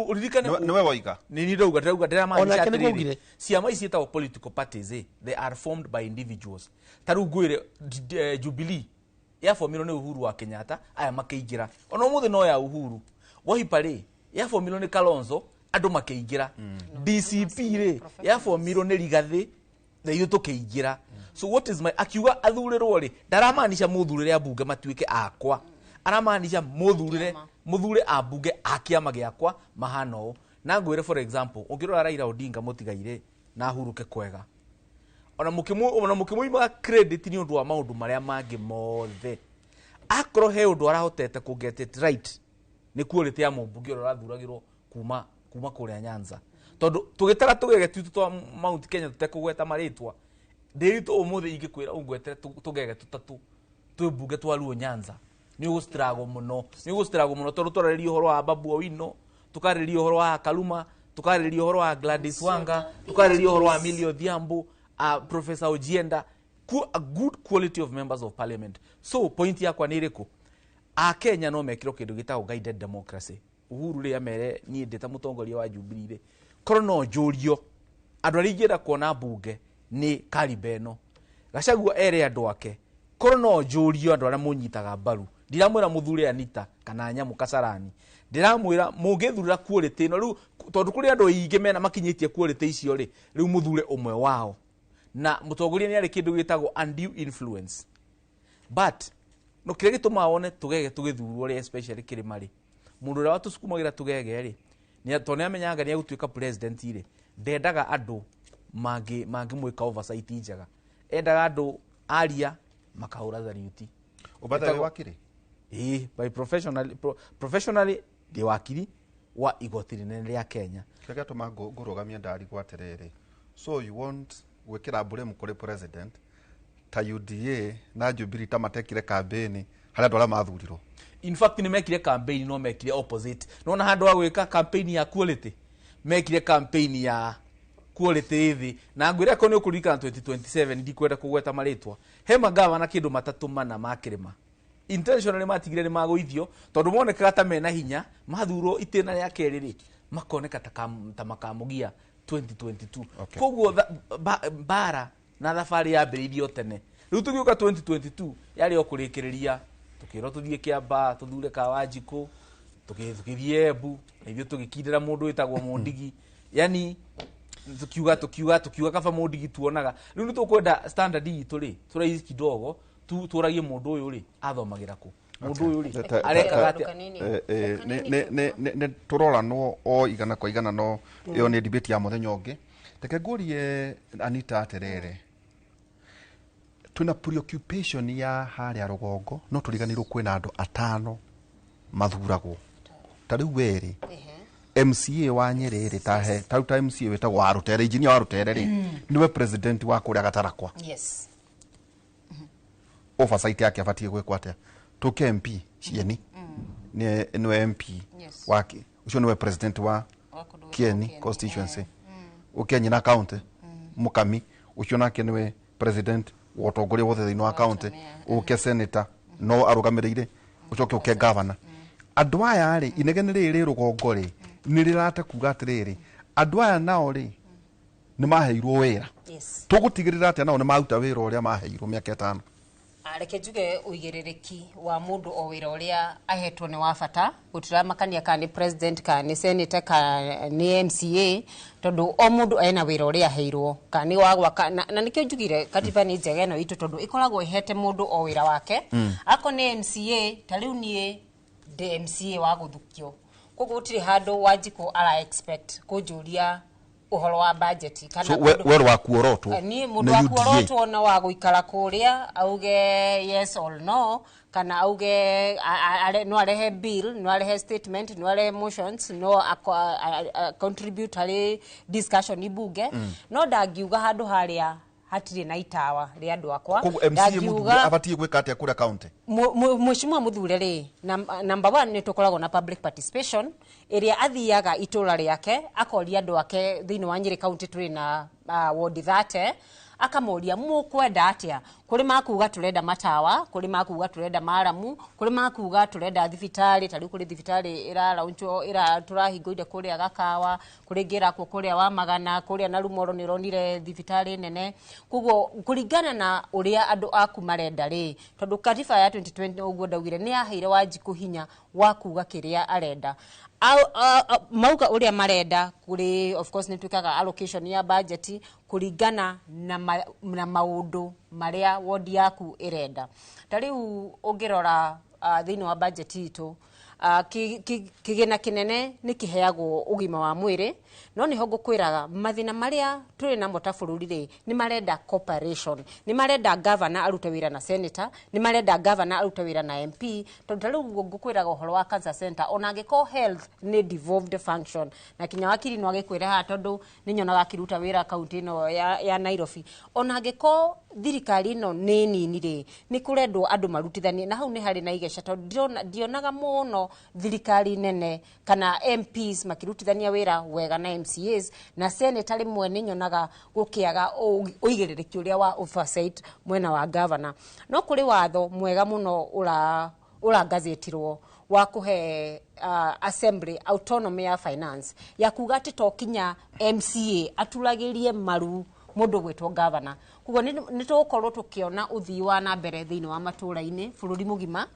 [SPEAKER 5] Uririkane.
[SPEAKER 6] Nĩwe woiga.
[SPEAKER 5] Nĩ niĩ ndauga, ndĩrauga, ndĩramaanisha
[SPEAKER 4] Onake nĩguo
[SPEAKER 5] atĩrĩrĩ,
[SPEAKER 4] augire.
[SPEAKER 5] ciama ici ciĩtagwo political parties, they are formed by individuals. Ta rĩu ngwĩre, Jubilee yabomirwo nĩ Uhuru wa Kenyatta, aya makĩingĩra. Ona ũmũthĩ no ya Uhuru. Wiper rĩ, yabomirwo nĩ Kalonzo, andũ makĩingĩra. DCP rĩ, yabomirwo nĩ Rigathĩ na ithuĩ tũkĩingĩra. So what is my, akiuga athurĩrwo rĩ, ndaramaanisha mũthurĩre ambunge matuĩke akwa, aramaanisha mũthurĩre, mũthure ambunge a kĩama gĩakwa mahana ũũ. Na ngwĩre, for example, ũngĩrora Raila Odinga mũtigaire na ahuruke kwega, ona mũkĩmũimaga credit nĩ ũndũ wa maũndũ marĩa mangĩ mothe, akorwo he ũndũ arahotete kũ get it right, nĩ quality ya mũmbunge ũrĩa ũrathuragĩrwo kuma kũrĩa Nyanza. Tondũ tũgĩtara tũgege twitũ twa Mount Kenya, tũtekũgweta marĩtwa, Ndĩritũ, ũmũthĩ ingĩkwĩra ũngwetere tũgege tũtatũ twĩ mbunge twa Luo Nyanza, nĩ ũgũstruggle mũno, nĩ ũgũstruggle mũno, tondũ twarĩrĩria ũhoro wa Babu Owino, tũkarĩrĩria ũhoro wa Kaluma, tũkarĩrĩria ũhoro wa Gladys Wanga, tũkarĩrĩria ũhoro wa Millie Odhiambo, Professor Ojienda, a good quality of members of parliament. So point yakwa nĩ ĩrĩkũ? Akenya no mekĩrwo kĩndũ gĩtagwo guided democracy. Uhuru rĩ, amere niĩ ndĩ ta mũtongoria wa Jubilee rĩ, korwo no njũrio andũ arĩa ingĩenda kuona mbunge nĩ caliber ĩno. Gachagua ere andũ ake, korwo no njũrio andũ arĩa mũnyitaga mbaru, ndiramwĩra mũthure Anita kana nyamũ Kasarani, ndiramwĩra mũngĩthurĩra quality ĩno rĩu, tondũ kũrĩ andũ aingĩ mena makinyĩtie quality icio rĩ, rĩu mũthure ũmwe wao. Na mũtongoria nĩ arĩ kĩndũ gĩtagwo undue influence, but no kĩrĩa gĩtũmaga wone tũgege tũgĩthurwo rĩ, especially kĩrĩma rĩ, mũndũ ũrĩa watũsukumagĩra tũgege rĩ, tondũ nĩ amenyaga nĩ egũtuĩka president rĩ, ndendaga andũ mangĩmwĩka oversight njega, endaga andũ aria makahũra thariuti.
[SPEAKER 6] Ũbatha wĩ wakiri?
[SPEAKER 5] Ĩĩ, by professionally, professionally ndĩ wakiri wa igoti rĩnene rĩa Kenya.
[SPEAKER 6] Kĩrĩa gĩatũma ngũrũgamie ndarigwo atĩrĩrĩ, so you want gwĩkĩra blame kũrĩ president ta UDA na Jubilee ta matekire campaign harĩ andũ arĩa mathurirwo?
[SPEAKER 5] In fact, nĩ mekire campaign, no mekire opposite. Nona handũ ha gwĩka campaign ya quality, mekire campaign ya quality thĩ. Na ngwĩre, akorwo nĩ ũkũririkana 2027, ndikwenda kũgweta marĩtwa, he magavana kĩndũ matatũ mana ma kĩrĩma intentionally matigire nĩ magũithio, tondũ monekaga ta mena hinya. Mathurwo itĩna rĩa kerĩ rĩ, makoneka ta makamũgia 2022. Koguo mbara na thabarĩ yambĩrĩirio tene. Rĩu tũgĩũka 2022, yarĩ o kũrĩkĩrĩria, tũkĩrwo tũthiĩ Kĩambaa tũthure Kawanjikũ, tũgĩthiĩ Embu na ithuĩ tũgĩkindĩra mũndũ wĩtagwo Mũndigi, yani Tukiuga tukiuga tukiuga kaba mũndigi tuonaga rĩu nĩ tũkwenda standard itũ rĩ tũraithi kidogo tu tũragie mũndũ ũyũ rĩ athomagĩra kũ, mũndũ ũyũ rĩ arekaga atĩa.
[SPEAKER 6] Nĩ tũroranwo o igana kwa igana, no ĩyo nĩ debate ya mũthenya ũngĩ. Reke ngũrie Anita atĩrĩrĩ, twĩna preoccupation ya harĩa rũgongo, no tũriganĩrwo kwĩna andũ atano mathuragwo. Ta rĩu werĩ MCA wa Nyeri rĩ, tahe ta rĩu ta MCA wĩtagwo wa Rũtere, engineer wa Rũtere rĩ, nĩwe president wa kũrĩa Gatarakwa. Oversight yake abatiĩ gwĩkwo atĩa? Tũke MP Cieni nĩwe MP wake, ũcio nĩwe president wa Kieni constituency. Ũke Nyina county Mukami, ũcio nake nĩwe president wa ũtongoria wothe thĩinĩ wa county. Ũke senator no arũgamĩrĩire, ũcoke ũke governor. Andũ aya rĩ, inegene rĩrĩ rĩ rũgongo rĩ, nĩ rĩrate kuga atĩrĩrĩ, andũ aya nao rĩ nĩ maheirwo wĩra. Tũgũtigĩrĩra atĩa nao nĩ maruta wĩra ũrĩa maheirwo mĩaka 5?
[SPEAKER 3] Reke njuge ũigĩrĩrĩki wa mũndũ o wĩra ũrĩa ahetwo nĩ wa bata, gũtiramakania kana nĩ president, kana nĩ senator, kana nĩ MCA, tondũ o mũndũ ena wĩra ũrĩa aheirwo, kana nĩ wa gwaka na nĩkĩo njugire katiba nĩ njega ĩno itũ, tondũ ĩkoragwo ĩhete mũndũ o wĩra wake. Akorwo nĩ MCA, ta rĩu niĩ ndĩ MCA wa gũthukio, koguo gũtirĩ handũ Wanjikũ ara expect kũnjũria ũhoro wa budget kana
[SPEAKER 6] So we wa kuorotwo
[SPEAKER 3] niĩ mũndũ wa kuorotwo na wa gũikara kũrĩa auge yes or no, kana auge no arehe bill, no arehe statement, no arehe motions, no contribute harĩ discussion ibunge. No ndangiuga handũ harĩa hatirĩ na itawa rĩa andũ akwa.
[SPEAKER 6] Koguo MCA mũthure abatiĩ gwĩka atĩa kũrĩa county?
[SPEAKER 3] Mheshimiwa mũthure rĩ, number 1 nĩ tũkoragwo na public participation ĩrĩa athiaga itũra rĩake akoria andũ ake thĩinĩ wa Nyeri county tũrĩ na ward 30, akamoria mũkwenda atĩa. Kũrĩ makuga tũrenda matawa, kũrĩ makuga tũrenda maramu, kũrĩ makuga tũrenda thibitarĩ. Ta rĩu kũrĩ thibitarĩ ĩraraunchwo ĩra tũrahingũire kũrĩa Gakawa, kũrĩ ĩngĩ ĩrakwo kũrĩa wa Magana, kũrĩa na Rumoro nĩ ũronire thibitarĩ nene. Koguo kũringana na ũrĩa andũ aku marenda rĩ, tondũ katiba ya 2020 ũguo ndaugire nĩ yaheire Wanjikũ hinya wa kuga kĩrĩa arenda. Mauga ũrĩa marenda kũrĩ, of course nĩ twĩkaga allocation ya budget kũringana na maũndũ marĩa ward yaku ĩrenda. Ta rĩu ũngĩrora thĩinĩ wa budget itũ, kĩgĩna kĩnene nĩ kĩheagwo ũgima wa mwĩrĩ, no nĩho ngũkwĩraga mathĩna marĩa tũrĩ namo ta bũrũri rĩ, nĩ marenda cooperation, nĩ marenda governor arute wĩra na senator, nĩ marenda governor arute wĩra na MP. Tondũ ta rĩu ngũkwĩraga ũhoro wa cancer center, ona angĩkorwo health nĩ devolved function, na kinya wakiri no agĩkwĩra haha tondũ nĩ nyonaga akĩruta wĩra kaunti ĩno ya Nairobi, ona angĩkorwo thirikari ĩno nĩ nini rĩ, nĩ kũrendwo andũ marutithanie, na hau nĩ harĩ na igeca, tondũ ndionaga mũno thirikari nene kana MPs makirutithania wĩra wega na MCAs na senator. Rĩmwe nĩ nyonaga gũkĩaga ũigĩrĩrĩki ũrĩa wa oversight mwena wa governor. No kũrĩ watho mwega mũno ũrangazetirwo wa kũhe assembly autonomy ya finance, ya kuga atĩ to kinya MCA aturagĩrie maru mũndũ gwĩtwo governor. Koguo nĩ tũgũkorwo tũkĩona ũthii wa na mbere thĩinĩ wa matũra-inĩ bũrũri mũgima.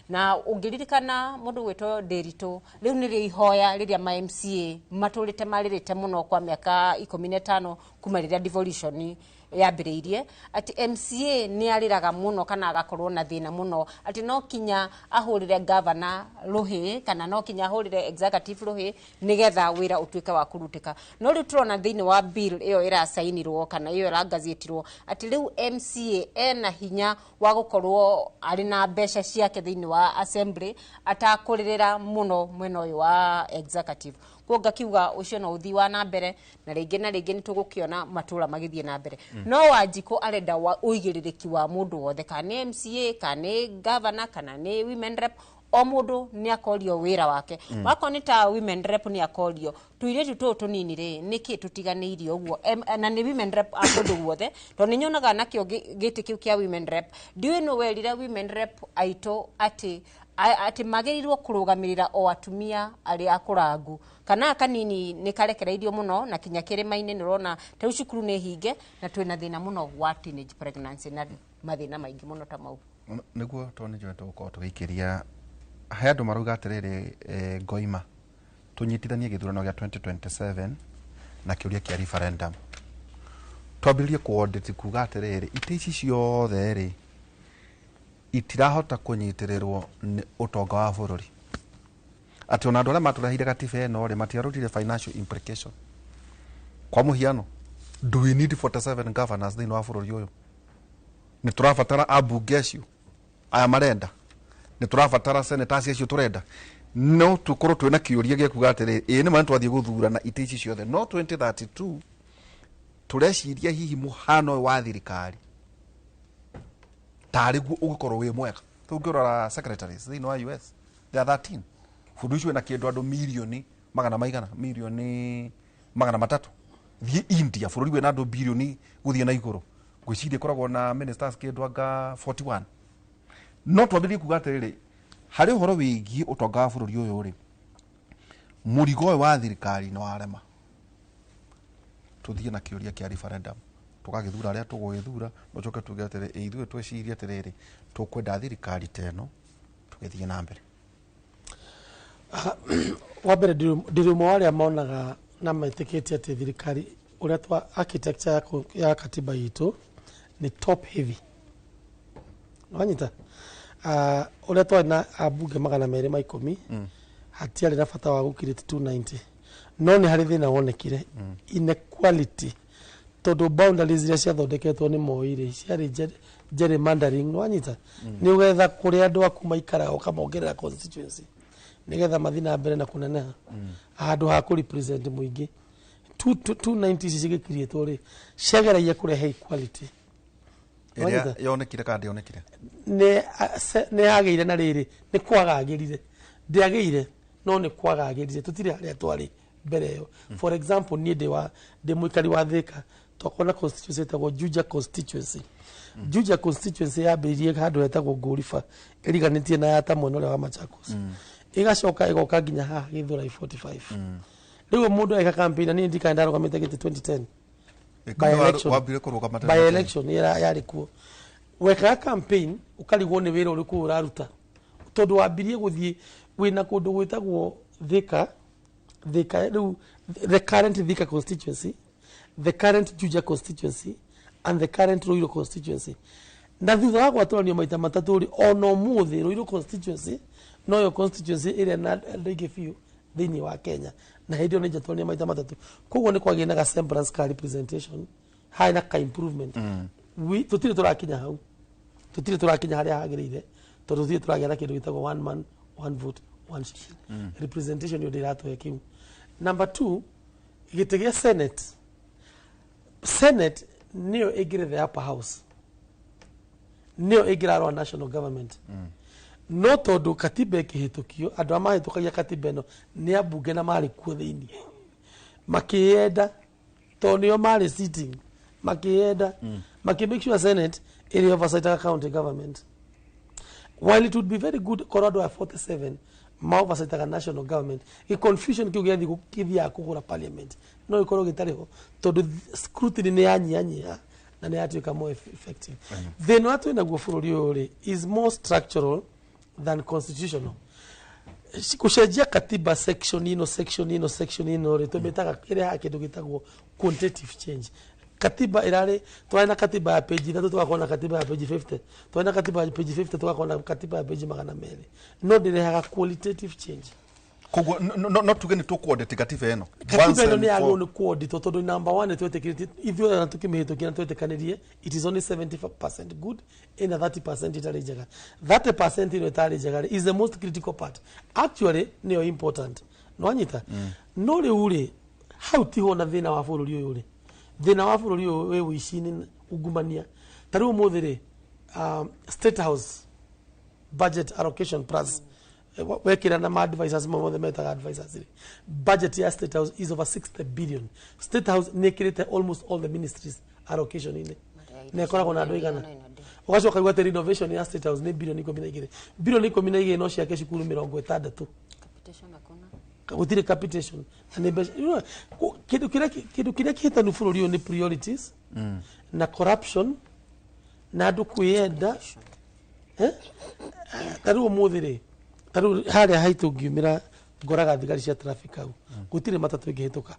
[SPEAKER 3] Na ũngĩririkana mũndũ gwĩtwo Ndĩritũ, rĩu nĩrĩo ihoya rĩrĩa ma MCA matũrĩte marĩrĩte mũno kwa mĩaka 15 kuma rĩrĩa devolution yambĩrĩirie, atĩ MCA nĩ arĩraga mũno kana agakorwo na thĩna mũno atĩ no kinya ahũrĩre governor rũhĩ kana no kinya ahũrĩre executive rũhĩ nĩgetha wĩra ũtuĩke wa kũrutĩka. No rĩu tũrona thĩinĩ wa bill ĩyo ĩracainirwo kana ĩyo ĩrangazetirwo atĩ rĩu MCA ena hinya wa gũkorwo arĩ na mbeca ciake thĩinĩ wa assembly atakũrĩrĩra mũno mwena ũyũ wa executive. Koguo ngakiuga ũcio no ũthii wa na mbere, na rĩngĩ na rĩngĩ nĩ tũgũkĩona matũra magĩthiĩ na mbere. No Wanjikũ arenda ũigĩrĩrĩki wa mũndũ wothe, kana nĩ MCA, kana nĩ governor, kana nĩ women rep, o mũndũ nĩ akorio wĩra wake. Wakorwo nĩ ta women rep nĩ akorio tũirĩtu tũtũ tũnini rĩ, nĩkĩ tũtiganĩirio ũguo? Na nĩ women rep a kũndũ guothe, tondũ nĩ nyonaga nakĩo gĩtĩ kĩu kĩa women rep. Ndiũĩ nũ werire women rep aitũ atĩ magĩrĩirwo kũrũgamĩrĩra o atumia arĩa akũrangu, kana kanini nĩ karekereirio mũno, na kinya kĩrĩma-inĩ nĩ ũrona ta rĩu cukuru nĩ hinge, na twĩna thĩna mũno wa teenage pregnancy na mathĩna maingĩ mũno ta mau.
[SPEAKER 6] Nĩguo tondũ nĩ njũĩ tũgũkorwo tũgĩikĩria he andũ marauga atĩrĩrĩ, Ngoima tũnyitithanie gĩthurano gĩa 2027 Na kĩũria kĩa referendum twambĩrĩrie kũ-audit kuga atĩrĩrĩ, itĩ ici ciothe rĩ itirahota kũnyitĩrĩrwo nĩ ũtonga wa bũrũri, atĩ ona andũ arĩa matũreheire gatiba ĩno rĩ matiarutire financial implication. Kwa mũhiano, do we need 47 governors thĩinĩ wa bũrũri ũyũ? Nĩ tũrabatara ambunge acio aya marenda? Nĩ tũrabatara senators acio tũrenda? No tũkorwo twĩna kĩũria gĩa kuga atĩrĩrĩ, ĩĩ nĩ ma nĩ twathiĩ gũthurana itĩ ici ciothe, no 2032 tũreciria hihi mũhano ũyũ wa thirikari tarĩ guo ũgĩkorwo wĩ mwega. Tũngĩrora secretaries thĩinĩ wa US, they are 13. Bũrũri ũcio wĩna kĩndũ andũ mirioni magana maigana, mirioni 300. Thiĩ India, bũrũri wĩna andũ birioni gũthiĩ na igũrũ, ngwĩciria ĩkoragwo na ministers kĩndũ anga 41. No twambĩrĩrie kuga atĩrĩrĩ, harĩ ũhoro wĩgiĩ ũtonga wa bũrũri ũyũ rĩ, mũrigo ũyũ wa thirikari nĩ warema. Tũthiĩ na kĩũria kĩa referendum, tũgagĩthura arĩa tũgũgĩthura, ũcoke tuge atĩrĩ, ĩ ithuĩ twecirie atĩrĩrĩ, tũkwenda thirikari ta ĩno tũgĩthiĩ na mbere.
[SPEAKER 4] Wa mbere, ndĩrĩ ũmwe wa arĩa monaga na metĩkĩtie atĩ thirikari ũrĩa twa architecture ya katiba itũ nĩ top heavy. Wanyita, ũrĩa twarĩ na ambunge 210, hatiarĩ na bata wa gũkirĩte 290, no nĩ harĩ thĩna wonekire, inequality, tondũ boundaries iria ciathondeketwo nĩ Moi rĩ ciarĩ gerrymandering. Nĩwanyita, nĩ ũgetha kũrĩa andũ aku maikaraga ũkamongerera constituency nĩgetha mathiĩ na mbere na kũneneha handũ ha kũ represent mũingĩ. 290 ici cigĩkiriĩtwo rĩ ciageragia kũrehe equality.
[SPEAKER 6] Ĩrĩa
[SPEAKER 4] Wanyita?
[SPEAKER 6] Yonekire kana ndĩonekire?
[SPEAKER 4] Nĩ yagĩire na rĩrĩ nĩ kwagagĩrire, ndĩagĩire no nĩ kwagagĩrire, tũtirĩ harĩa twarĩ mbere ĩyo. For example, niĩ ndĩ mũikari wa Thĩka, twakorwo na constituency ĩtagwo Juja constituency. Juja constituency yambĩrĩirie handũ hetagwo Ngũriba, ĩriganĩtie na Yata mwena ũrĩa wa Machakos, ĩgacoka ĩgoka nginya haha Gĩthũrai 45. Rĩu mũndũ eka campaign, na niĩ ndikana ndarũgamĩte gĩtĩ 2010 by election.
[SPEAKER 6] Wambire kũrũgama
[SPEAKER 4] By election yarĩ kuo. Wekaga campaign ũkarigwo nĩ wĩra ũrĩkũ ũraruta, tondũ wambirie gũthiĩ wĩna kũndũ gwĩtagwo Thika, Thika rĩu, the current Thika constituency, the current Juja constituency and the current Ruiru constituency. Na thutha wa gwatũranio maita matatũ rĩ, ona ũmũthĩ Ruiru constituency noyo constituency ĩrĩa na andũ aingĩ biũ thĩinĩ wa Kenya, na hĩndĩ ĩyo nĩ njatũrania maita matatũ. Koguo nĩ kwagĩa na ga semblance ka representation, harĩ na ka improvement. Tũtirĩ tũrakinya hau, tũtirĩ tũrakinya harĩa hagĩrĩire, tondũ tũtirĩ tũragĩa na kĩndũ gĩtagwo one man, one vote, one shilling. Representation ĩyo ndĩratũhe kĩu. Number two, gĩtĩ gĩa senate. Senate nĩyo ĩngĩrĩ the upper house, nĩyo ĩngĩrarora national government, no tondũ katiba ĩkĩhĩtũkio, andũ arĩa mahĩtũkagia katiba ĩno nĩ ambunge na marĩ kuo thĩinĩ makĩyenda, tondũ nĩo marĩ sitting, makĩyenda makĩ make sure senate ĩrĩ oversight county government, while it would be very good korwo andũ a 47 ma oversightaga national government. Gĩ confusion kĩu gĩathiĩ kĩthiaga kũgũra parliament no gĩkorwo gĩtarĩ ho, tondũ scrutiny nĩ yanyihanyiha na nĩ yatuĩka more effective. Thĩna ũrĩa twĩ naguo bũrũri ũyũ rĩ is more structural than constitutional. Gũcenjia katiba section ĩno, section ĩno, section ĩno rĩ, tũmĩtaga ĩrehaga kĩndũ gĩtagwo quantitative change. Katiba ĩrarĩ, twarĩ na katiba ya page 3, tũgakorwo na katiba ya page 50, twarĩ na katiba ya page 50, tũgakorwo na katiba ya page 200, no ndĩrehaga qualitative change.
[SPEAKER 6] Koguo no tuge nĩ tũkwandĩti katiba ĩno?
[SPEAKER 4] Katiba ĩno nĩ yagĩrĩirwo nĩ kwandĩtwo, tondũ number one, nĩ twetĩkĩrĩtie ithuothe na tũkĩmĩhĩtũkia na twetĩkanĩrie it is only 70% good, ĩna 30% ĩtarĩ njega. 30% ĩno ĩtarĩ njega rĩ, is the most critical part, actually nĩyo important. Nĩwanyita? No rĩu rĩ, hau tiho na thĩna wa bũrũri ũyũ rĩ. Thĩna wa bũrũri ũyũ wĩ ũici-inĩ, ungumania. Ta rĩu ũmũthĩ rĩ, State House budget allocation plus wekĩra na ma advisors mothe metaga advisors rĩ, budget ya State House is over 60 billion. State House nĩ ĩkĩrĩte almost all the ministries allocation inĩ, na ĩkoragwo na andũ aigana? Ũgacoka uga atĩ renovation ya State House nĩ bilioni 12. Bilioni 12 no ciake cukuru 60. Gũtirĩ capitation na nĩ mbeca. Kĩndũ kĩrĩa kĩhĩtanu bũrũri ũyũ nĩ priorities na corruption na andũ kwĩyenda. Eh? Ta rĩu ũmũthĩ rĩ, ta rĩu harĩa haitũ ngiumĩra ngoraga thigari cia traffic hau, gũtirĩ matatũ ĩngĩhĩtũka.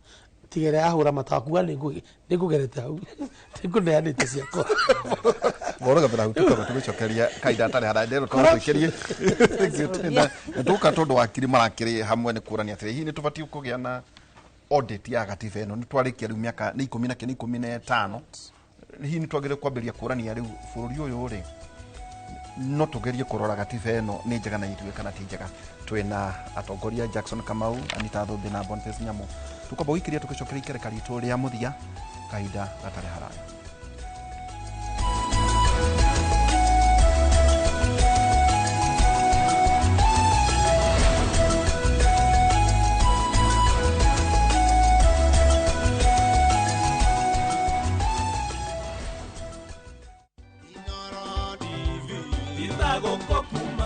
[SPEAKER 4] Tigere ahura matawa kuga nĩ ngũgerete hau nĩ ngũneanĩte ciakwa.
[SPEAKER 6] Boro gabera tukorwo tugicokeria kaida atarĩ haraya ndero tondũ tũikĩrie na tũka tondũ wakiri marakĩrĩ hamwe nĩ kũrania atĩrĩ hihi nĩ tũbatiĩ kũgĩa na audit ya gatiba ĩno nĩ twarĩkia rĩu mĩaka nĩ 10 na kĩ nĩ 15 hihi nĩ twagĩrĩire kwambĩrĩria kũrania rĩu bũrũri ũyũ rĩ no tugerie kũrora gatiba ĩno nĩ njega na ithuĩ kana ti njega. Twĩna atongoria Jackson Kamau, Anita Thũmbĩ na Boniface Nyamu. Tũkwamba gũikĩria tũgĩcokeria ikereka ritũ rĩa mũthia kahinda gatarĩ haraya.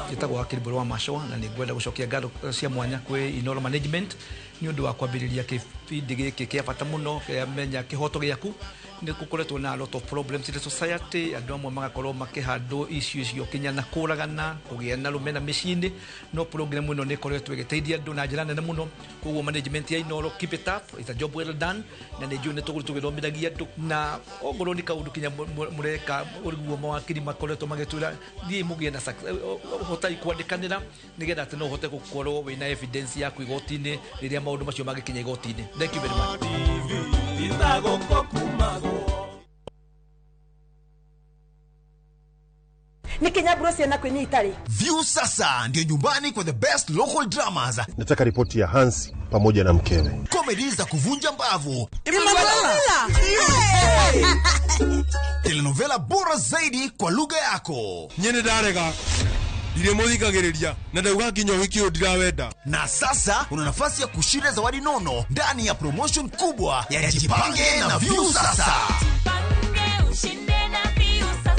[SPEAKER 19] Njĩtagwo Wakiri Mbũrũ wa Macũa na nĩ ngwenda gũcokia ngatho cia mwanya kwĩ Inooro Management nĩ ũndũ wa kwambĩrĩria kĩbindi gĩkĩ kĩa bata mũno kĩa Menya Kĩhoto Gĩaku. Nĩ gũkoretwo na a lot of problems in the society, andũ amwe magakorwo makĩhandwo icio icio kinya na kũragana, kũgĩa na rũmena mĩciĩ-inĩ, no program ĩno nĩ ĩkoretwo ĩgĩteithia andũ na njĩra nene mũno. Koguo management ya Inooro, keep it up, it's a job well done, na nĩ njũĩ nĩ tũgũthiĩ tũgĩthomithagia andũ, na ongorwo nĩ kaũndũ kinya mũreka ũriguo mawakiri makoretwo magĩtwĩra thiĩ mũgĩe na hotai kwandĩkanĩra nĩgetha atĩ no ũhote gũkorwo wĩna evidence yaku igoti-inĩ rĩrĩa maũndũ macio mangĩkinya igoti-inĩ. Thank you very much.
[SPEAKER 9] View sasa ndio nyumbani kwa the best local dramas.
[SPEAKER 10] Nataka ripoti ya Hansi pamoja na mkewe.
[SPEAKER 9] Comedy za kuvunja mbavu.
[SPEAKER 12] Emanuela.
[SPEAKER 9] Telenovela bora zaidi kwa lugha yako.
[SPEAKER 11] Nyene ndarega. Ndirĩ mũthikagĩrĩria na ndauga nginya ũhiki ũyũ ndirawenda.
[SPEAKER 9] Na sasa una nafasi ya kushinda zawadi nono ndani ya promotion kubwa ya Jipange na View Sasa.
[SPEAKER 12] Jipange ushinde na View Sasa.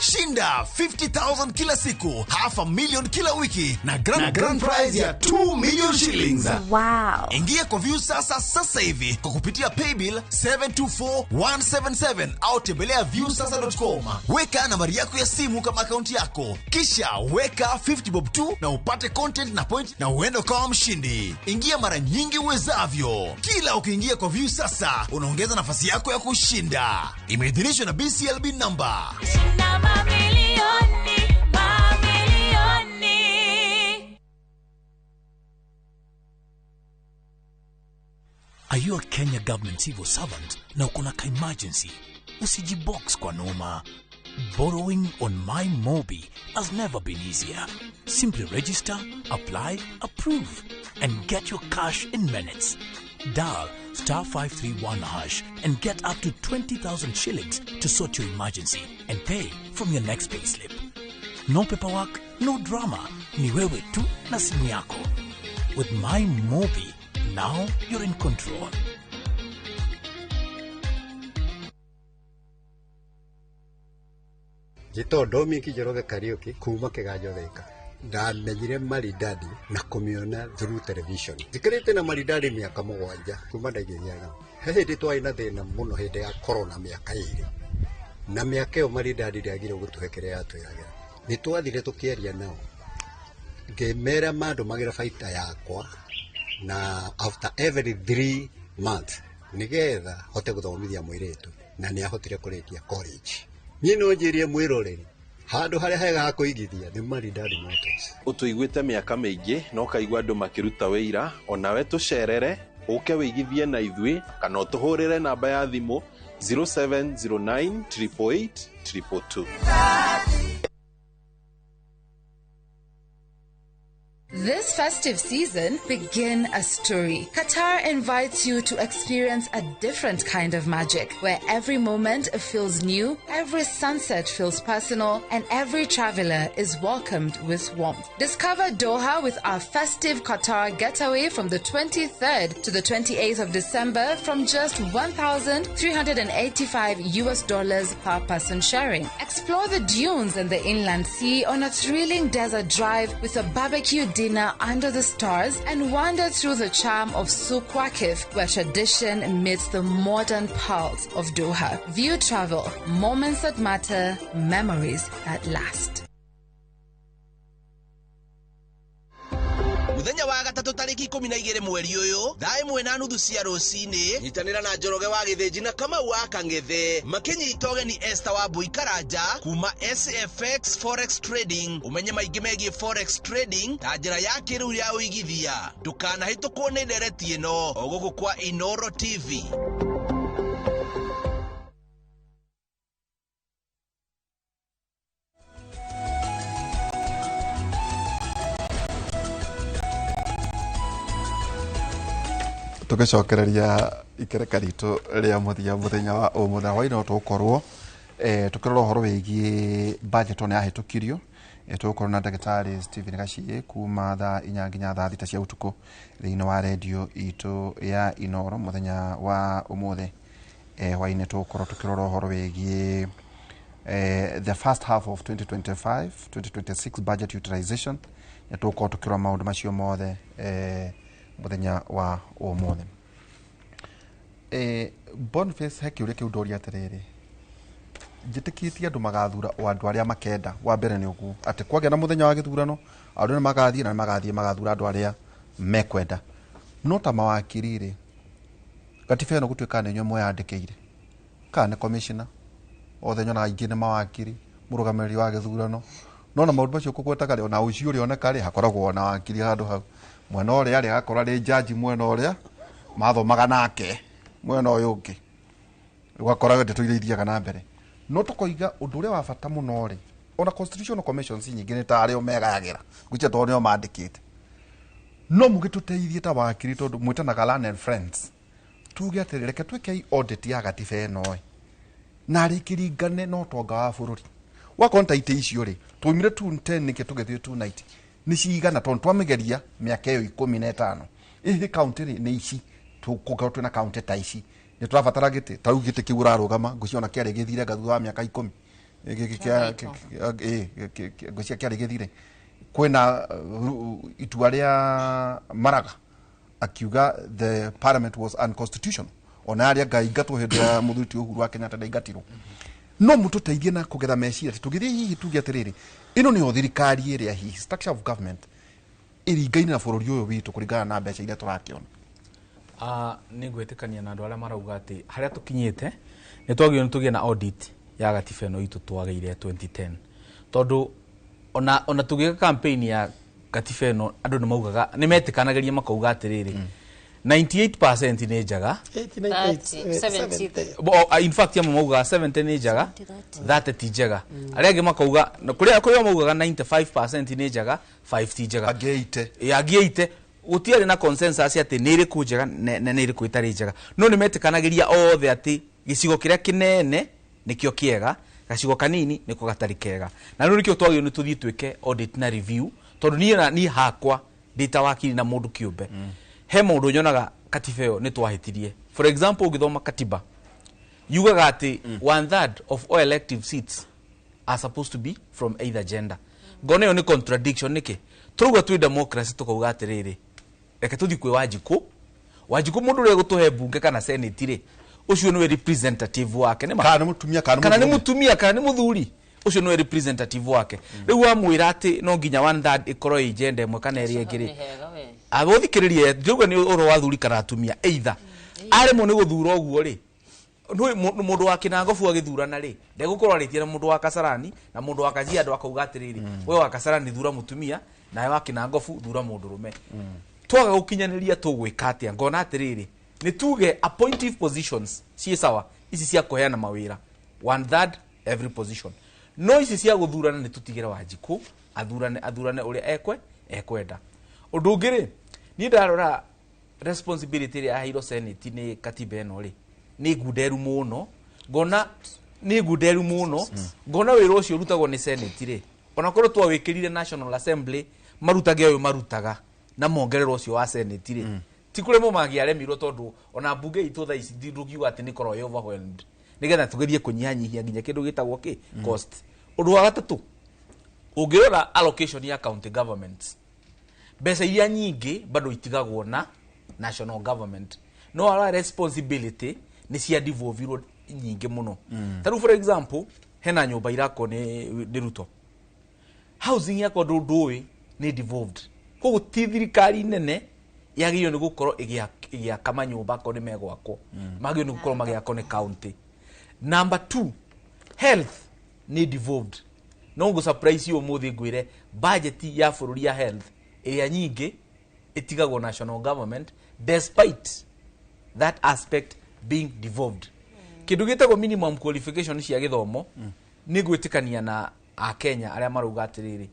[SPEAKER 9] Shinda 50,000 kila siku, 500,000 kila wiki na grand prize ya 2 million shillings.
[SPEAKER 12] Wow.
[SPEAKER 9] Ingia kwa View Sasa sasa hivi kwa kupitia paybill 724177 au tembelea viewsasa.com. Weka nambari yako ya simu kama akaunti yako, kisha weka 50 bob 2 na upate content na point na uende kama mshindi. Ingia mara nyingi uwezavyo. Kila ukiingia kwa View Sasa unaongeza nafasi yako ya kushinda. Imeidhinishwa na BCLB number.
[SPEAKER 12] Shinda mamilioni, mamilioni.
[SPEAKER 20] Are you a Kenya government civil servant na uko na ka emergency? Usijibox kwa noma. Borrowing on MyMobi has never been easier. Simply register, apply, approve, and get your cash in minutes. Dial *531# and get up to 20,000 shillings to sort your emergency and pay from your next payslip. No paperwork, no drama. Ni wewe tu na simu yako. With MyMobi, now you're in control.
[SPEAKER 21] Njĩtagwo Dominic Njoroge Kariuki kuma Kĩganjo Thika. Ndamenyire Maridadi na kũmĩona through television. Njikarĩte na Maridadi mĩaka 7 kuma ndaingĩria nao. He hĩndĩ twarĩ na thĩna mũno hĩndĩ ya corona mĩaka 2. Na mĩaka ĩyo Maridadi ndĩagire gũtũhe kĩrĩa yatwĩragĩra. Nĩ twathire tũkĩaria nao. Ngĩmera mandũmagĩra baita yakwa na after every 3 months nĩgetha hote gũthomithia mũirĩtu na nĩ ahotire kũrĩkia college. Niĩ no njĩrie mwĩroreri handũ harĩa hega ha kũigithia nĩ Maridadi Motors.
[SPEAKER 22] Ũtũiguĩte mĩaka mĩingĩ na ũkaigua andũ makĩruta wĩira, onawe tũcerere ũke wĩigithie na ithuĩ kana ũtũhũrĩre namba ya thimũ 0709 888 222.
[SPEAKER 23] This festive season, begin a story. Qatar invites you to experience a different kind of magic, where every moment feels new, every sunset feels personal, and every traveler is welcomed with warmth. Discover Doha with our festive Qatar getaway from the 23rd to the 28th of December from just $1,385 per person sharing. Explore the dunes and the inland sea on a thrilling desert drive with a barbecue dinner under the stars and wander through the charm of Souk Waqif, where tradition meets the modern pulse of Doha. View Travel, moments that matter, memories that last.
[SPEAKER 1] Mũthenya wa gatatũ tarĩki 12 mweri ũyũ thaa 1:30 cia rũcinĩ, nyitanĩra na Njoroge wa Gĩthĩnji na Kamau wa Kang'ethe makĩnyita ũgeni Esther wa Mbui Karanja kuma SFX Forex Trading. Ũmenye maingĩ megiĩ Forex Trading ta njĩra ya kĩrĩu ya ũigithia. Ndũkanahĩtũkwo nĩ ndereti ĩno o gũkũ kwa Inoro TV.
[SPEAKER 6] Tũgĩcokereria ikereka ritũ rĩa mũthia mũthenya wa ũmũthĩ hwaĩ-inĩ no tũgũkorwo tũkĩrora ũhoro wĩgiĩ budget ona yahĩtũkirio. Tũgũkorwo na ndagĩtarĩ Stephen Gaciĩ kuma thaa 4 nginya thaa 6 cia ũtukũ thĩinĩ wa redio itũ ya Inoro mũthenya wa ũmũthĩ. Hwaĩ-inĩ tũgũkorwo tũkĩrora ũhoro wĩgiĩ the first half of 2025 2026 budget utilization, na tũgũkorwo tũkĩrora maũndũ macio mothe mũthenya wa ũmũthĩ. Boniface, he kĩũria kĩu ndoria atĩrĩrĩ, njĩtĩkĩtie andũ magathura o andũ arĩa makenda. Wa mbere nĩ ũguo atĩ kwagĩa na mũthenya wa gĩthurano andũ nĩ magathiĩ na nĩ magathiĩ magathura andũ arĩa mekwenda. No ta mawakiri rĩ, gatiba ĩno gũtuĩka nĩ inyuĩ mweyandĩkĩire kana nĩ commissioner othe nyonaga aingĩ nĩ mawakiri, mũrũgamĩrĩri wa gĩthurano, no na maũndũ macio kũgwetaga rĩ, ona ũici ũrĩa oneka rĩ, hakoragwo na wakiri handũ hau mwena ũrĩa rĩ, agakorwo arĩ jaji mwena ũrĩa mathomaga nake mwena ũyũ ũngĩ, ũgakora ndeto iria ithiaga na mbere. No tũkoiga ũndũ ũrĩa wa bata mũno rĩ, ona constitutional commissions nyingĩ nĩ ta arĩa megayagĩra gwĩcia tondũ nĩo mandĩkĩte. No mũgĩtũteithie ta wakiri tondũ mwĩtanaga Learn and Friends, tuge atĩrĩ, reke twĩkei audit ya gatiba ĩno ĩ, na rĩkĩringane na ũtonga wa bũrũri. Wakorwo nĩ ta itĩ icio rĩ, twaumire 210 nĩkĩ tũgĩthiĩ 290 nĩ cigana, tondũ twamĩgeria mĩaka ĩyo 15. Ĩhĩ kaũntĩ rĩ nĩ ici, tũkũkorwo twĩna kaũntĩ ta ici nĩ tũrabatara gĩtĩ ta rĩu gĩtĩ kĩu ũrarũgama ngũciona kĩarĩ gĩthire nga thutha wa mĩaka 10 ngũcia kĩarĩ gĩthire. Kwĩna itua rĩa Maraga akiuga the parliament was unconstitutional, ona arĩa ngaingatwo hĩndĩ ya mũthuri ti Uhuru wa Kenyatta ndaingatirwo. No mũtũteithie na kũgetha meciria tũgĩthiĩ hihi tuge atĩrĩrĩ, ĩno nĩyo thirikari ĩrĩa hihi structure of government ĩringaine na bũrũri ũyũ witũ kũringana na mbeca iria tũrakĩona.
[SPEAKER 5] Nĩ ngwĩtĩkania na andũ arĩa marauga atĩ harĩa tũkinyĩte nĩ twagĩrĩirwo nĩ tũgĩe na audit ya gatiba ĩno itũ twagĩire 2010, tondũ ona tũgĩka campaign ya gatiba ĩno andũ nĩ maugaga, nĩ metĩkanagĩria makauga atĩrĩrĩ 98% nĩ njega, in fact amwe maugaga 70 nĩ njega, 30 ti njega. Arĩa angĩ makauga kũrĩa maugaga 95% nĩ njega, 5 ti njega,
[SPEAKER 6] angĩ 80,
[SPEAKER 5] angĩ 80. Gũtiarĩ na consensus atĩ nĩ ĩrĩkũ njega na nĩ ĩrĩkũ ĩtarĩ njega, no nĩ metĩkanagĩria othe atĩ gĩcigo kĩrĩa kĩnene nĩkĩo kĩega, gacigo kanini nĩko gatarĩ kega. Na rĩu nĩkĩo twagĩrĩirwo nĩ tũthiĩ twĩke audit na review, tondũ niĩ hakwa ndĩ ta wakiri na mũndũ kĩũmbe, he maũndũ nyonaga katiba ĩyo nĩ twahĩtirie. For example, ũgĩthoma katiba yugaga atĩ 1/3 of all elective seats are supposed to be from either gender. Ngona ĩyo nĩ contradiction. Nĩkĩ tũrauga twĩ democracy tũkauga atĩrĩrĩ, reke tũthiĩ kwĩ Wanjikũ, Wanjikũ mũndũ ũrĩa gũtũhe mbunge kana senate rĩ, ũcio nĩwe representative wake, nĩ ma
[SPEAKER 6] kana nĩ mũtumia
[SPEAKER 5] kana nĩ mũtumia kana nĩ mũthuri, ũcio nĩwe representative wake. Rĩu wamwĩra atĩ no nginya 1/3 ĩkorwo ĩ gender ĩmwe kana ĩrĩa ĩngĩ rĩ, agũthikĩrĩria ndĩrauga nĩ ũhoro wa athuri kana atumia, either aremwo nĩ gũthura ũguo rĩ, mũndũ wa Kĩnangobu agĩthurana rĩ, ndegũkorwo arĩtie na mũndũ wa Kasarani na mũndũ wa Kajiado akauga atĩrĩrĩ, we wa Kasarani thura mũtumia nawe wa Kĩnangobu thura mũndũrũme. Twaga gũkinyanĩria tũgwĩka atĩa? Ngona atĩrĩrĩ, nĩ tuge appointive positions ciĩ sawa, ici cia kũheana mawĩra 1/3 every position, no ici cia gũthurana nĩ tũtigĩre Wanjikũ athurane ũrĩa ekwenda. Ũndũ ũngĩ rĩ, niĩ ndarora responsibility ĩrĩa yaheirwo senate nĩ katiba ĩno rĩ, nĩ ngunderu mũno, ngona nĩ ngunderu mũno, ngona wĩra ũcio ũrutagwo nĩ senate rĩ, onakorwo twawĩkĩrire National Assembly marutage ũyũ marutaga na mongerero ũcio wa senate rĩ, ti kũremwo mangĩaremirwo, tondũ ona mbunge itũ thaa ici ndũngiuga atĩ nĩ korwo ĩ overwhelmed, nĩgetha tũgerie kũnyihanyihia nginya kĩndũ gĩtagwo kĩ cost. Ũndũ wa gatatũ, ũngĩrora allocation ya county governments, mbeca iria nyingĩ bado itigagwo na national government, no ara responsibility nĩ cia devolvirwo nyingĩ mũno. Ta rĩu for example, hena nyũmba irakwo nĩ Ruto, housing yakwa ndũĩ nĩ devolved, Koguo ti thirikari nene yagĩrĩirwo nĩ gũkorwo ĩgĩaka manyũmba akorwo nĩ megwakwo, magĩrĩirwo nĩ gũkorwo magĩakwo nĩ county. Number 2, health nĩ devolved. No ngũ surprise you ũmũthĩ ngwĩre budget ya bũrũri ya health ĩrĩa nyingĩ ĩtigagwo national government despite that aspect being devolved. Kĩndũ gĩtagwo minimum qualification cia gĩthomo nĩ gwĩtĩkania na akenya arĩa marauga atĩrĩrĩ,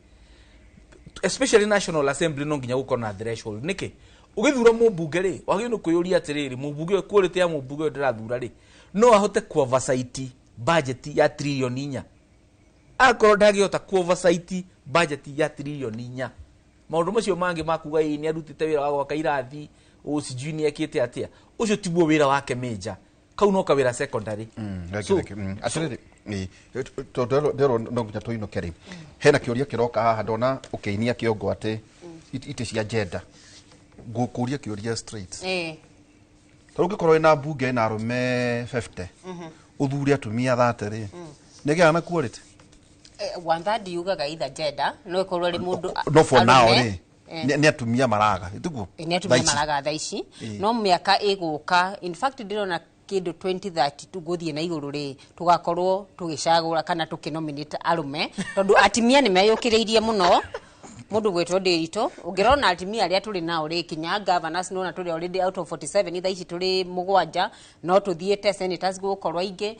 [SPEAKER 5] especially National Assembly no nginya gũkorwo na threshold. Nĩkĩ ũgĩthura mũmbunge rĩ, wagĩrĩirwo nĩ kwĩyũria atĩrĩrĩ, mũmbunge ũyũ, quality ya mũmbunge ũyũ ndĩrathura rĩ, no ahote ku oversight budget ya tririoni 4? Akorwo ndangĩhota ku oversight budget ya tririoni 4, maũndũ macio mangĩ makuga ĩ nĩ arutĩte wĩra wa gwaka irathi, ũ sijui nĩ ekĩte atĩa, ũcio tiguo wĩra wake major, kau no kawĩra secondary.
[SPEAKER 6] So, atĩrĩrĩ, tondũ nderwo no nginya tũinũke rĩ, hena kĩũria kĩroka haha ndona ũkĩinia kĩongo atĩ itĩ cia gender. Ngũkũria kĩũria straight. Tondũ ũngĩkorwo wĩna mbunge ĩna arũme 50, ũthure atumia 30 rĩ, nĩgĩaga na quality?
[SPEAKER 3] One third yugaga either gender no ĩkorwo ĩrĩ mũndũ
[SPEAKER 6] No, for now
[SPEAKER 3] arũme,
[SPEAKER 6] rĩ, nĩ atumia maraga, tiguo?
[SPEAKER 3] Nĩ atumia maraga thaa ici, no mĩaka ĩgũka, in fact ndĩrona kĩndũ 2032 gũthiĩ na igũrũ rĩ, tũgakorwo tũgĩcagũra kana tũkĩnominate arũme, tondũ atumia nĩ meyũkĩrĩirie mũno. Mũndũ gwĩtwo Ndĩritũ, ũngĩrona atumia arĩa tũrĩ nao rĩ, kinya governors nĩwona tũrĩ already out of 47, thaa ici tũrĩ 7, no tũthiĩte senators gũgũkorwo aingĩ,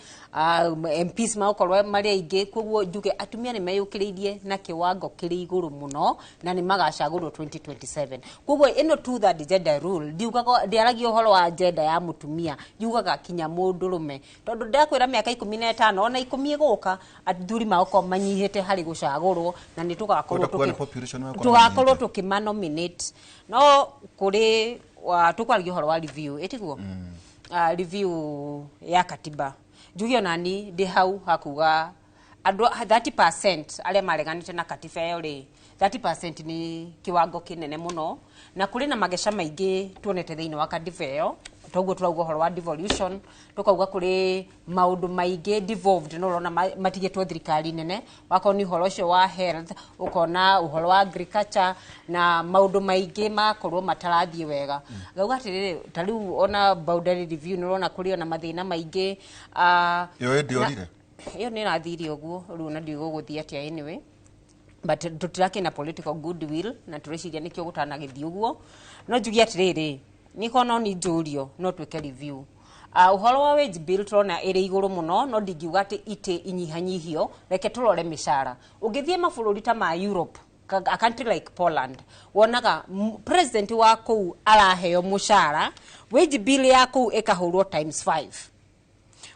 [SPEAKER 3] MPs magũkorwo marĩ aingĩ. Koguo njuge atumia nĩ meyũkĩrĩirie na kĩwango kĩrĩ igũrũ mũno na nĩ magacagũrwo 2027. Koguo ĩno two third gender rule ndiugaga, ndiaragia ũhoro wa gender ya mũtumia, yugaga kinya mũndũrũme, tondũ ndakwĩra mĩaka 15 ona 10 ĩgũka athuri magũkorwo manyihĩte harĩ gũcagũrwo na nĩ tũgakorwo
[SPEAKER 6] Kwenda kuona population wakorwo
[SPEAKER 3] tũgakorwo
[SPEAKER 6] manyihĩte.
[SPEAKER 3] tũkĩmanominate. No kũrĩ tũkwaragia ũhoro wa review, ĩtiguo? Review ya katiba, njuge onani ndĩ hau hakuga andũ 30% arĩa mareganĩte na katiba ĩyo rĩ, 30% nĩ kĩwango kĩnene mũno, na kũrĩ na mageca maingĩ tuonete thĩinĩ wa katiba ĩyo. Toguo tũrauga ũhoro wa devolution, tũkauga kũrĩ maũndũ maingĩ devolved no ũrona matigĩtwo thirikari nene, wakorwo nĩ ũhoro ũcio wa health, ũkona ũhoro wa agriculture na maũndũ maingĩ makorwo matarathiĩ wega. Ngauga atĩrĩrĩ, ta rĩu ona boundary review nĩ ũrona kũrĩ ona mathĩna maingĩ.
[SPEAKER 6] Ĩyo ĩndĩorire?
[SPEAKER 3] Ĩyo nĩ ĩrathire ũguo rĩu ona ndiũĩ gũgũthiĩ atĩa anyway, but tũtirakĩ na political goodwill na tũreciria nĩkĩo gũtanagĩthiĩ ũguo. No njuge atĩrĩrĩ, nĩkorwo no nĩ njũrio no twĩke review. Ũhoro wa wage bill tũrona ĩrĩ igũrũ mũno, no ndingiuga atĩ itĩ inyihanyihio, reke tũrore mĩcara. Ũngĩthiĩ mabũrũri ta ma Europe, a country like Poland, wonaga president wa kũu araheo mũcara, wage bill ya kũu ĩkahũrwo times 5.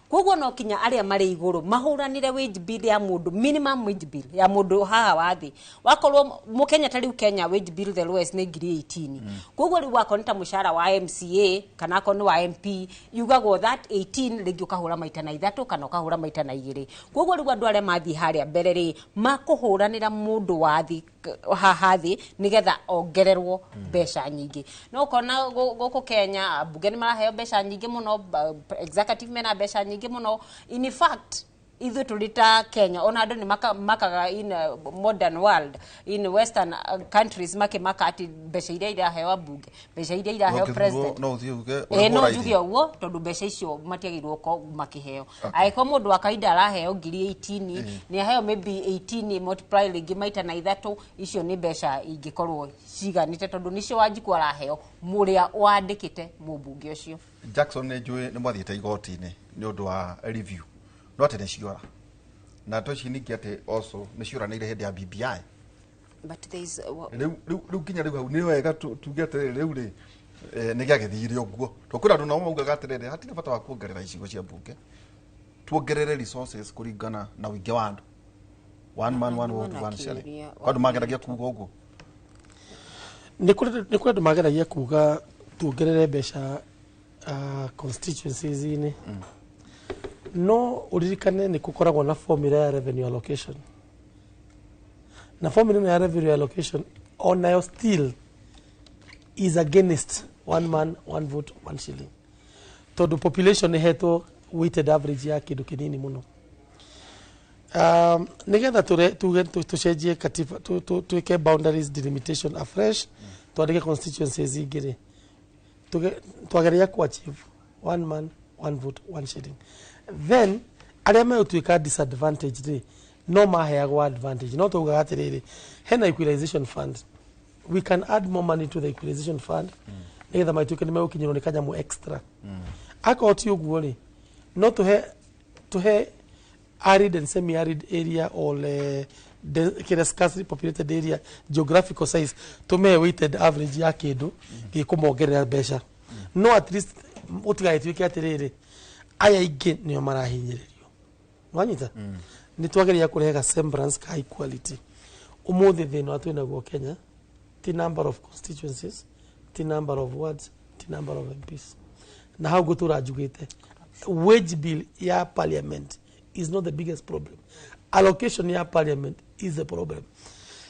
[SPEAKER 3] Koguo no kinya arĩa marĩ igũrũ mahũranĩre wage bill ya mũndũ, minimum wage bill ya mũndũ haha wa thĩ. Wakorwo mũkenya ta rĩu Kenya wage bill the lowest nĩ ngiri 18. Koguo rĩu wakorwo nĩ ta mũcara wa MCA kana akorwo nĩ wa MP, yugagwo that 18 rĩngĩ ũkahũra maita na 3 kana ũkahũra maita na 2. Koguo rĩu andũ arĩa mathiĩ harĩa mbere rĩ, makũhũranĩra mũndũ wa thĩ haha thĩ nĩgetha ongererwo mbeca nyingĩ. No ũkona gũkũ Kenya ambunge nĩ maraheo mbeca nyingĩ mũno, executive mena mbeca nyingĩ mũno. In fact ithuĩ tũrĩ ta Kenya ona andũ nĩ makaga in a modern world, in western countries makĩmaka atĩ mbeca iria iraheo ambunge, mbeca iria iraheo
[SPEAKER 6] Ũngĩthurwo,
[SPEAKER 3] president.
[SPEAKER 6] no ũthiĩ uge,
[SPEAKER 3] No
[SPEAKER 6] ũrĩhwo raithi.
[SPEAKER 3] njuge ũguo tondũ mbeca icio matiagĩrĩirwo gũkorwo makĩheo. Angĩkorwo mũndũ wa kawaida araheo ngiri 18, nĩ aheo maybe 18 multiply rĩngĩ maita na 3, icio nĩ mbeca ingĩkorwo ciganĩte tondũ nĩcio Wanjikũ araheo mũrĩa wandĩkĩte mũmbunge ũcio.
[SPEAKER 6] Jackson nĩ njũĩ nĩ mwathiĩte igoti-inĩ nĩ ũndũ wa review, no atĩ nĩ ciora na to ici ningĩ atĩ also nĩ cioranĩire hĩndĩ ya BBI.
[SPEAKER 3] But there is,
[SPEAKER 6] Rĩu nginya rĩu hau nĩ wega tuge atĩrĩrĩ, rĩu rĩ, nĩ gĩagĩthire ũguo, tondũ kwĩna andũ nao maugaga atĩrĩrĩ, hatirĩ bata wa kuongerera icigo cia mbunge, tuongerere resources kũringana na ũingĩ wa andũ, one man one vote one shilling. Kwa andũ mageragia kuga ũguo.
[SPEAKER 4] Nĩ kũrĩ andũ mageragia kuga tuongerere mbeca constituencies-inĩ. No ũririkane nĩ gũkoragwo na formula ya revenue allocation, na formula ĩno ya revenue allocation onayo still is against one man one vote one shilling, tondũ population ĩhetwo weighted average ya kĩndũ kĩnini mũno. Nigetha tuge tucenjie katiba, twike boundaries delimitation afresh, twandike constituencies ingĩ rĩ, twageria ku achieve one man, one vote, one shilling. Then arĩa megũtuĩka disadvantage rĩ, no maheagwo advantage. No taugaga atĩrĩrĩ, hena equalization fund, we can add more money to the equalization fund nigetha maituĩke nĩ megũkinyĩrwo nĩ kanyamũ extra. Akorwo ti ũguo rĩ, no tuhe arid and semi-arid area or kĩrĩa scarcely populated area geographical size, tumehe weighted average ya kĩndũ gĩkũmongerera mbeca, no at least ũtigagĩtuĩke atĩrĩrĩ, aya aingĩ nĩo marahinyĩrĩrio. Wanyita? Nĩ twageria kũrehe ga semblance ka equality. Ũmũthĩ thĩna wa twĩnaguo Kenya ti number of constituencies, ti number of wards, ti number of MPs. Na hau ngũtũra njugĩte, wage bill ya parliament is not the biggest problem, allocation ya parliament is the problem.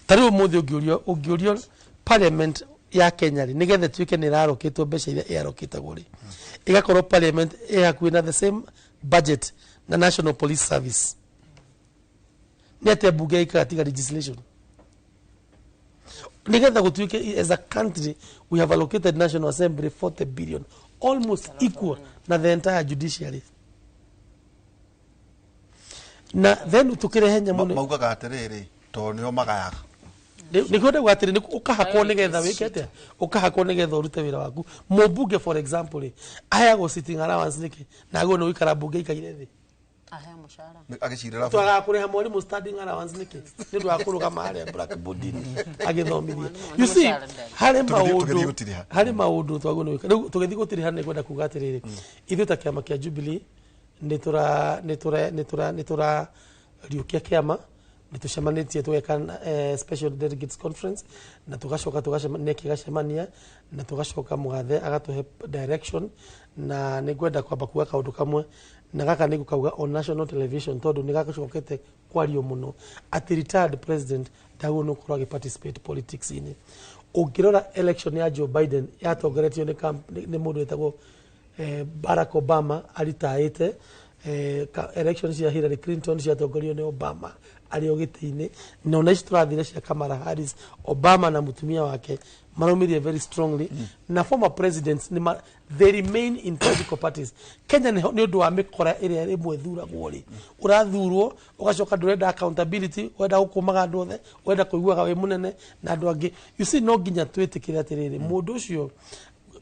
[SPEAKER 4] Ta rĩu ũmũthĩ ũngĩũrio parliament ya Kenya rĩ, nĩgetha ĩtuĩke nĩ ĩrarokĩtwo mbeca iria ĩarokĩtagwo rĩ, ĩgakorwo parliament ĩ hakuhĩ na the same budget na National Police Service, nĩ atĩa mbunge ĩkaga tiga legislation? Nigetha gũtuĩke as a country we have allocated National Assembly 40 billion, almost equal na the entire judiciary, na then tukirehe nyamũ.
[SPEAKER 6] Maugaga atĩrĩrĩ, tondũ nĩo magayaga.
[SPEAKER 4] Nĩguo ndauga atĩrĩ, ũkahakwo nĩgetha wĩke atĩa, ũkahakwo nĩgetha ũrute wĩra waku. Mũmbunge, for example rĩ, aheagwo sitting allowance nĩkĩ na agwo nĩ gũikara mbunge ikaire thĩ?
[SPEAKER 3] Aheo mũcara.
[SPEAKER 6] Agĩcirĩra.
[SPEAKER 4] Twagaga kũrĩha mwarimũ standing allowance nĩkĩ nĩ ũndũ wa kũrũgama harĩa blackboard-inĩ agĩthomithia? You see, harĩ
[SPEAKER 6] Tũgĩthiĩ
[SPEAKER 4] maũndũ
[SPEAKER 6] gũtiriha.
[SPEAKER 4] Harĩ maũndũ twagwo nĩ gwĩka. Rĩu tũgĩthiĩ gũtiriha, nĩ kwenda kuga atĩrĩrĩ, ithuĩ ta kĩama kĩa Jubilee nĩ tũra riũkia kĩama, nĩ tũcemanĩtie tũgeka special delegates conference, na tũgacoka tũgacemania gĩgacemania, na tũgacoka mũgathe agatũhe direction. Na nĩ ngwenda kwamba kuga kaũndũ kamwe, na gaka nĩ ngũkauga on national television tondũ nĩ gacokete kwario mũno, atĩ retired president ndagwo nĩ gũkorwo agĩ participate politics-inĩ. Ũngĩrora election ya Joe Biden yatongoretio nĩ mũndũ wĩtagwo Barack Obama aritaĩte, election cia Hillary Clinton ciatongorio nĩ Obama arĩ o gĩtĩ-inĩ, na ona ici tũrathire cia Kamala Harris, Obama na mũtumia wake maraumirie very strongly. Na former presidents nĩ they remain in political parties. Kenya nĩ ũndũ wa mĩkora ĩrĩa rĩmwe ĩthuragwo rĩ, ũrathurwo ũgacoka ndũrenda accountability, ũrenda gũkũmaga andũ othe, ũrenda kũiguaga wĩ mũnene na andũ angĩ. You see, no nginya twĩtĩkĩre atĩrĩrĩ, mũndũ ũcio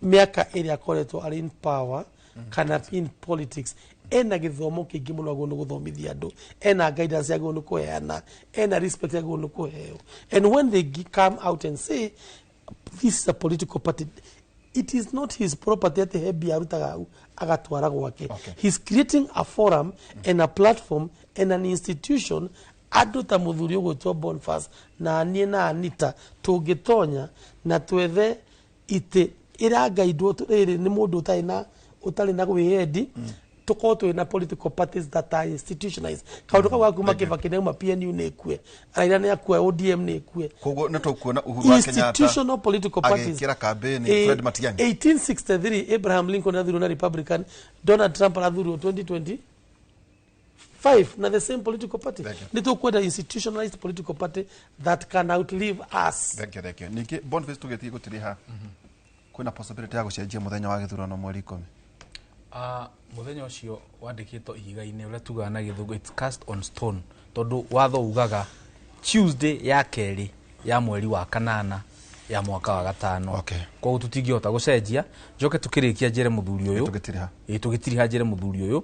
[SPEAKER 4] mĩaka ĩrĩa akoretwo arĩ in power kana in politics, ena gĩthomo kĩingĩ mũno agĩrĩirwo nĩ gũthomithia andũ, ena guidance agĩrĩirwo nĩ kũheana, ena respect agĩrĩirwo nĩ kũheo. And when they come out and say this is a political party, it is not his property atĩ he mbia arutaga hau agatwara gwake. He's creating a forum and a platform and an institution. Andũ ta mũthuri ũgwĩtwo Boniface na niĩ na Anita tũngĩtonya na twethe itĩ ĩrangaindwo rĩrĩ nĩ mũndũ ũtarĩ na wĩyendi, tũkorwo twĩ na political parties that are institutionalized. Kaũndũ kau gakuma Kibaki nĩauma PNU nĩ ĩkue, Raila nĩ akue, ODM nĩ ĩkue.
[SPEAKER 6] Koguo nĩ tũkuona Uhuru wa Kenyatta
[SPEAKER 4] Institutional political parties.
[SPEAKER 6] agĩkĩra kambĩni Fred Matiang'i.
[SPEAKER 4] 1863 Abraham Lincoln athurwo na Republican, Donald Trump arathurwo 2025 na the same political party. Nĩ tũkwenda institutionalized political party that can outlive us.
[SPEAKER 6] Thank you, thank you. Ningĩ Boniface, tũgĩthiĩ gũtiriha, kwĩna possibility ya gũcenjia mũthenya wa gĩthurano mweri 10?
[SPEAKER 5] Mũthenya ũcio wandĩkĩtwo ihiga-inĩ, ũrĩa tugaga na gĩthũngũ it's cast on stone, tondũ watho ugaga Tuesday ya kerĩ ya mweri wa kanana ya mwaka wa gatano. Koguo tũtingĩhota gũcenjia. Njoke tũkĩrĩkia njĩre mũthuri ũyũ,
[SPEAKER 6] tũgĩtiriha,
[SPEAKER 5] ĩ tũgĩtiriha, njĩre mũthuri ũyũ,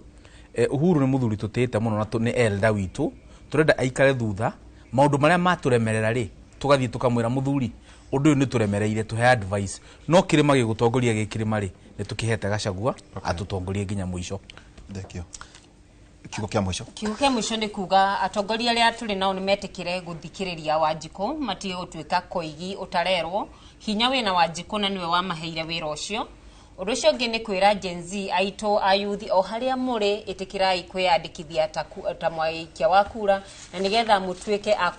[SPEAKER 5] Uhuru nĩ mũthuri tũtĩĩte mũno na nĩ elder witũ. Tũrenda aikare thutha maũndũ marĩa matũremerera rĩ, tũgathiĩ tũkamwĩra, mũthuri, ũndũ ũyũ nĩ tũremereire, tũhe advice. No kĩrĩma gĩgũtongoria gĩ kĩrĩma rĩ, nĩ tũkĩhete Gachagua atũtongorie nginya mũico.
[SPEAKER 6] Thank you. Kiugo kĩa mũico.
[SPEAKER 3] Kiugo kĩa mũico nĩ kuga atongoria arĩa tũrĩ nao nĩ metĩkĩre gũthikĩrĩria Wanjikũ, matige gũtuĩka koigi ũtarerwo hinya wĩna Wanjikũ na nĩwe wamaheire wĩra ũcio. Ũndũ ũcio ũngĩ nĩ kwĩra Gen Z aitũ, ayuthi o harĩa mũrĩ, ĩtĩkĩrai kwĩyandĩkithia ta mwaikia wa kura, na nĩgetha mũtuĩke a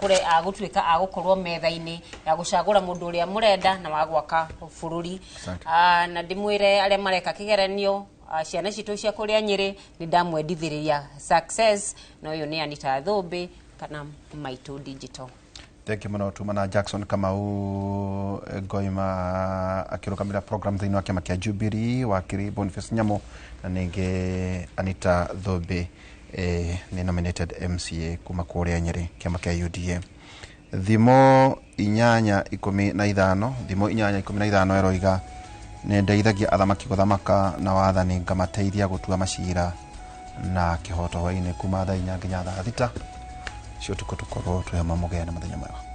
[SPEAKER 3] gũtuĩka a gũkorwo metha-inĩ ya gũcagũra mũndũ ũrĩa mũrenda na wa gwaka bũrũri.
[SPEAKER 6] Asante.
[SPEAKER 3] Na ndĩmwĩre arĩa mareka kĩgeranio Ciana citũ cia kũrĩa Nyĩrĩ nĩ ndamwendithĩrĩria success, na ũyũ nĩ Anita Thũmbĩ kana Maitũ Digital.
[SPEAKER 6] Thengiå må no. Tuma na Jackson Kamau Ngoima akĩrũgamĩrĩra program thĩinĩ wa kĩama kĩa Jubilee, wakiri Boniface Nyamũ, na ningĩ Anita Thũmbĩ nĩ nominated MCA kuma kũrĩa Nyĩrĩ, kĩama kĩa UDA. Thimo 8:15, thimo 8:15 ĩroiga, nĩ ndeithagia athamaki gũthamaka na wathani, ngamateithia gũtua macira na kĩhoto. Hwainĩ kuma thaa 4 nginya thaa 6 cia ũtukũ tũkorwo twĩ hamwe. Mũgĩe na mũthenya mwega.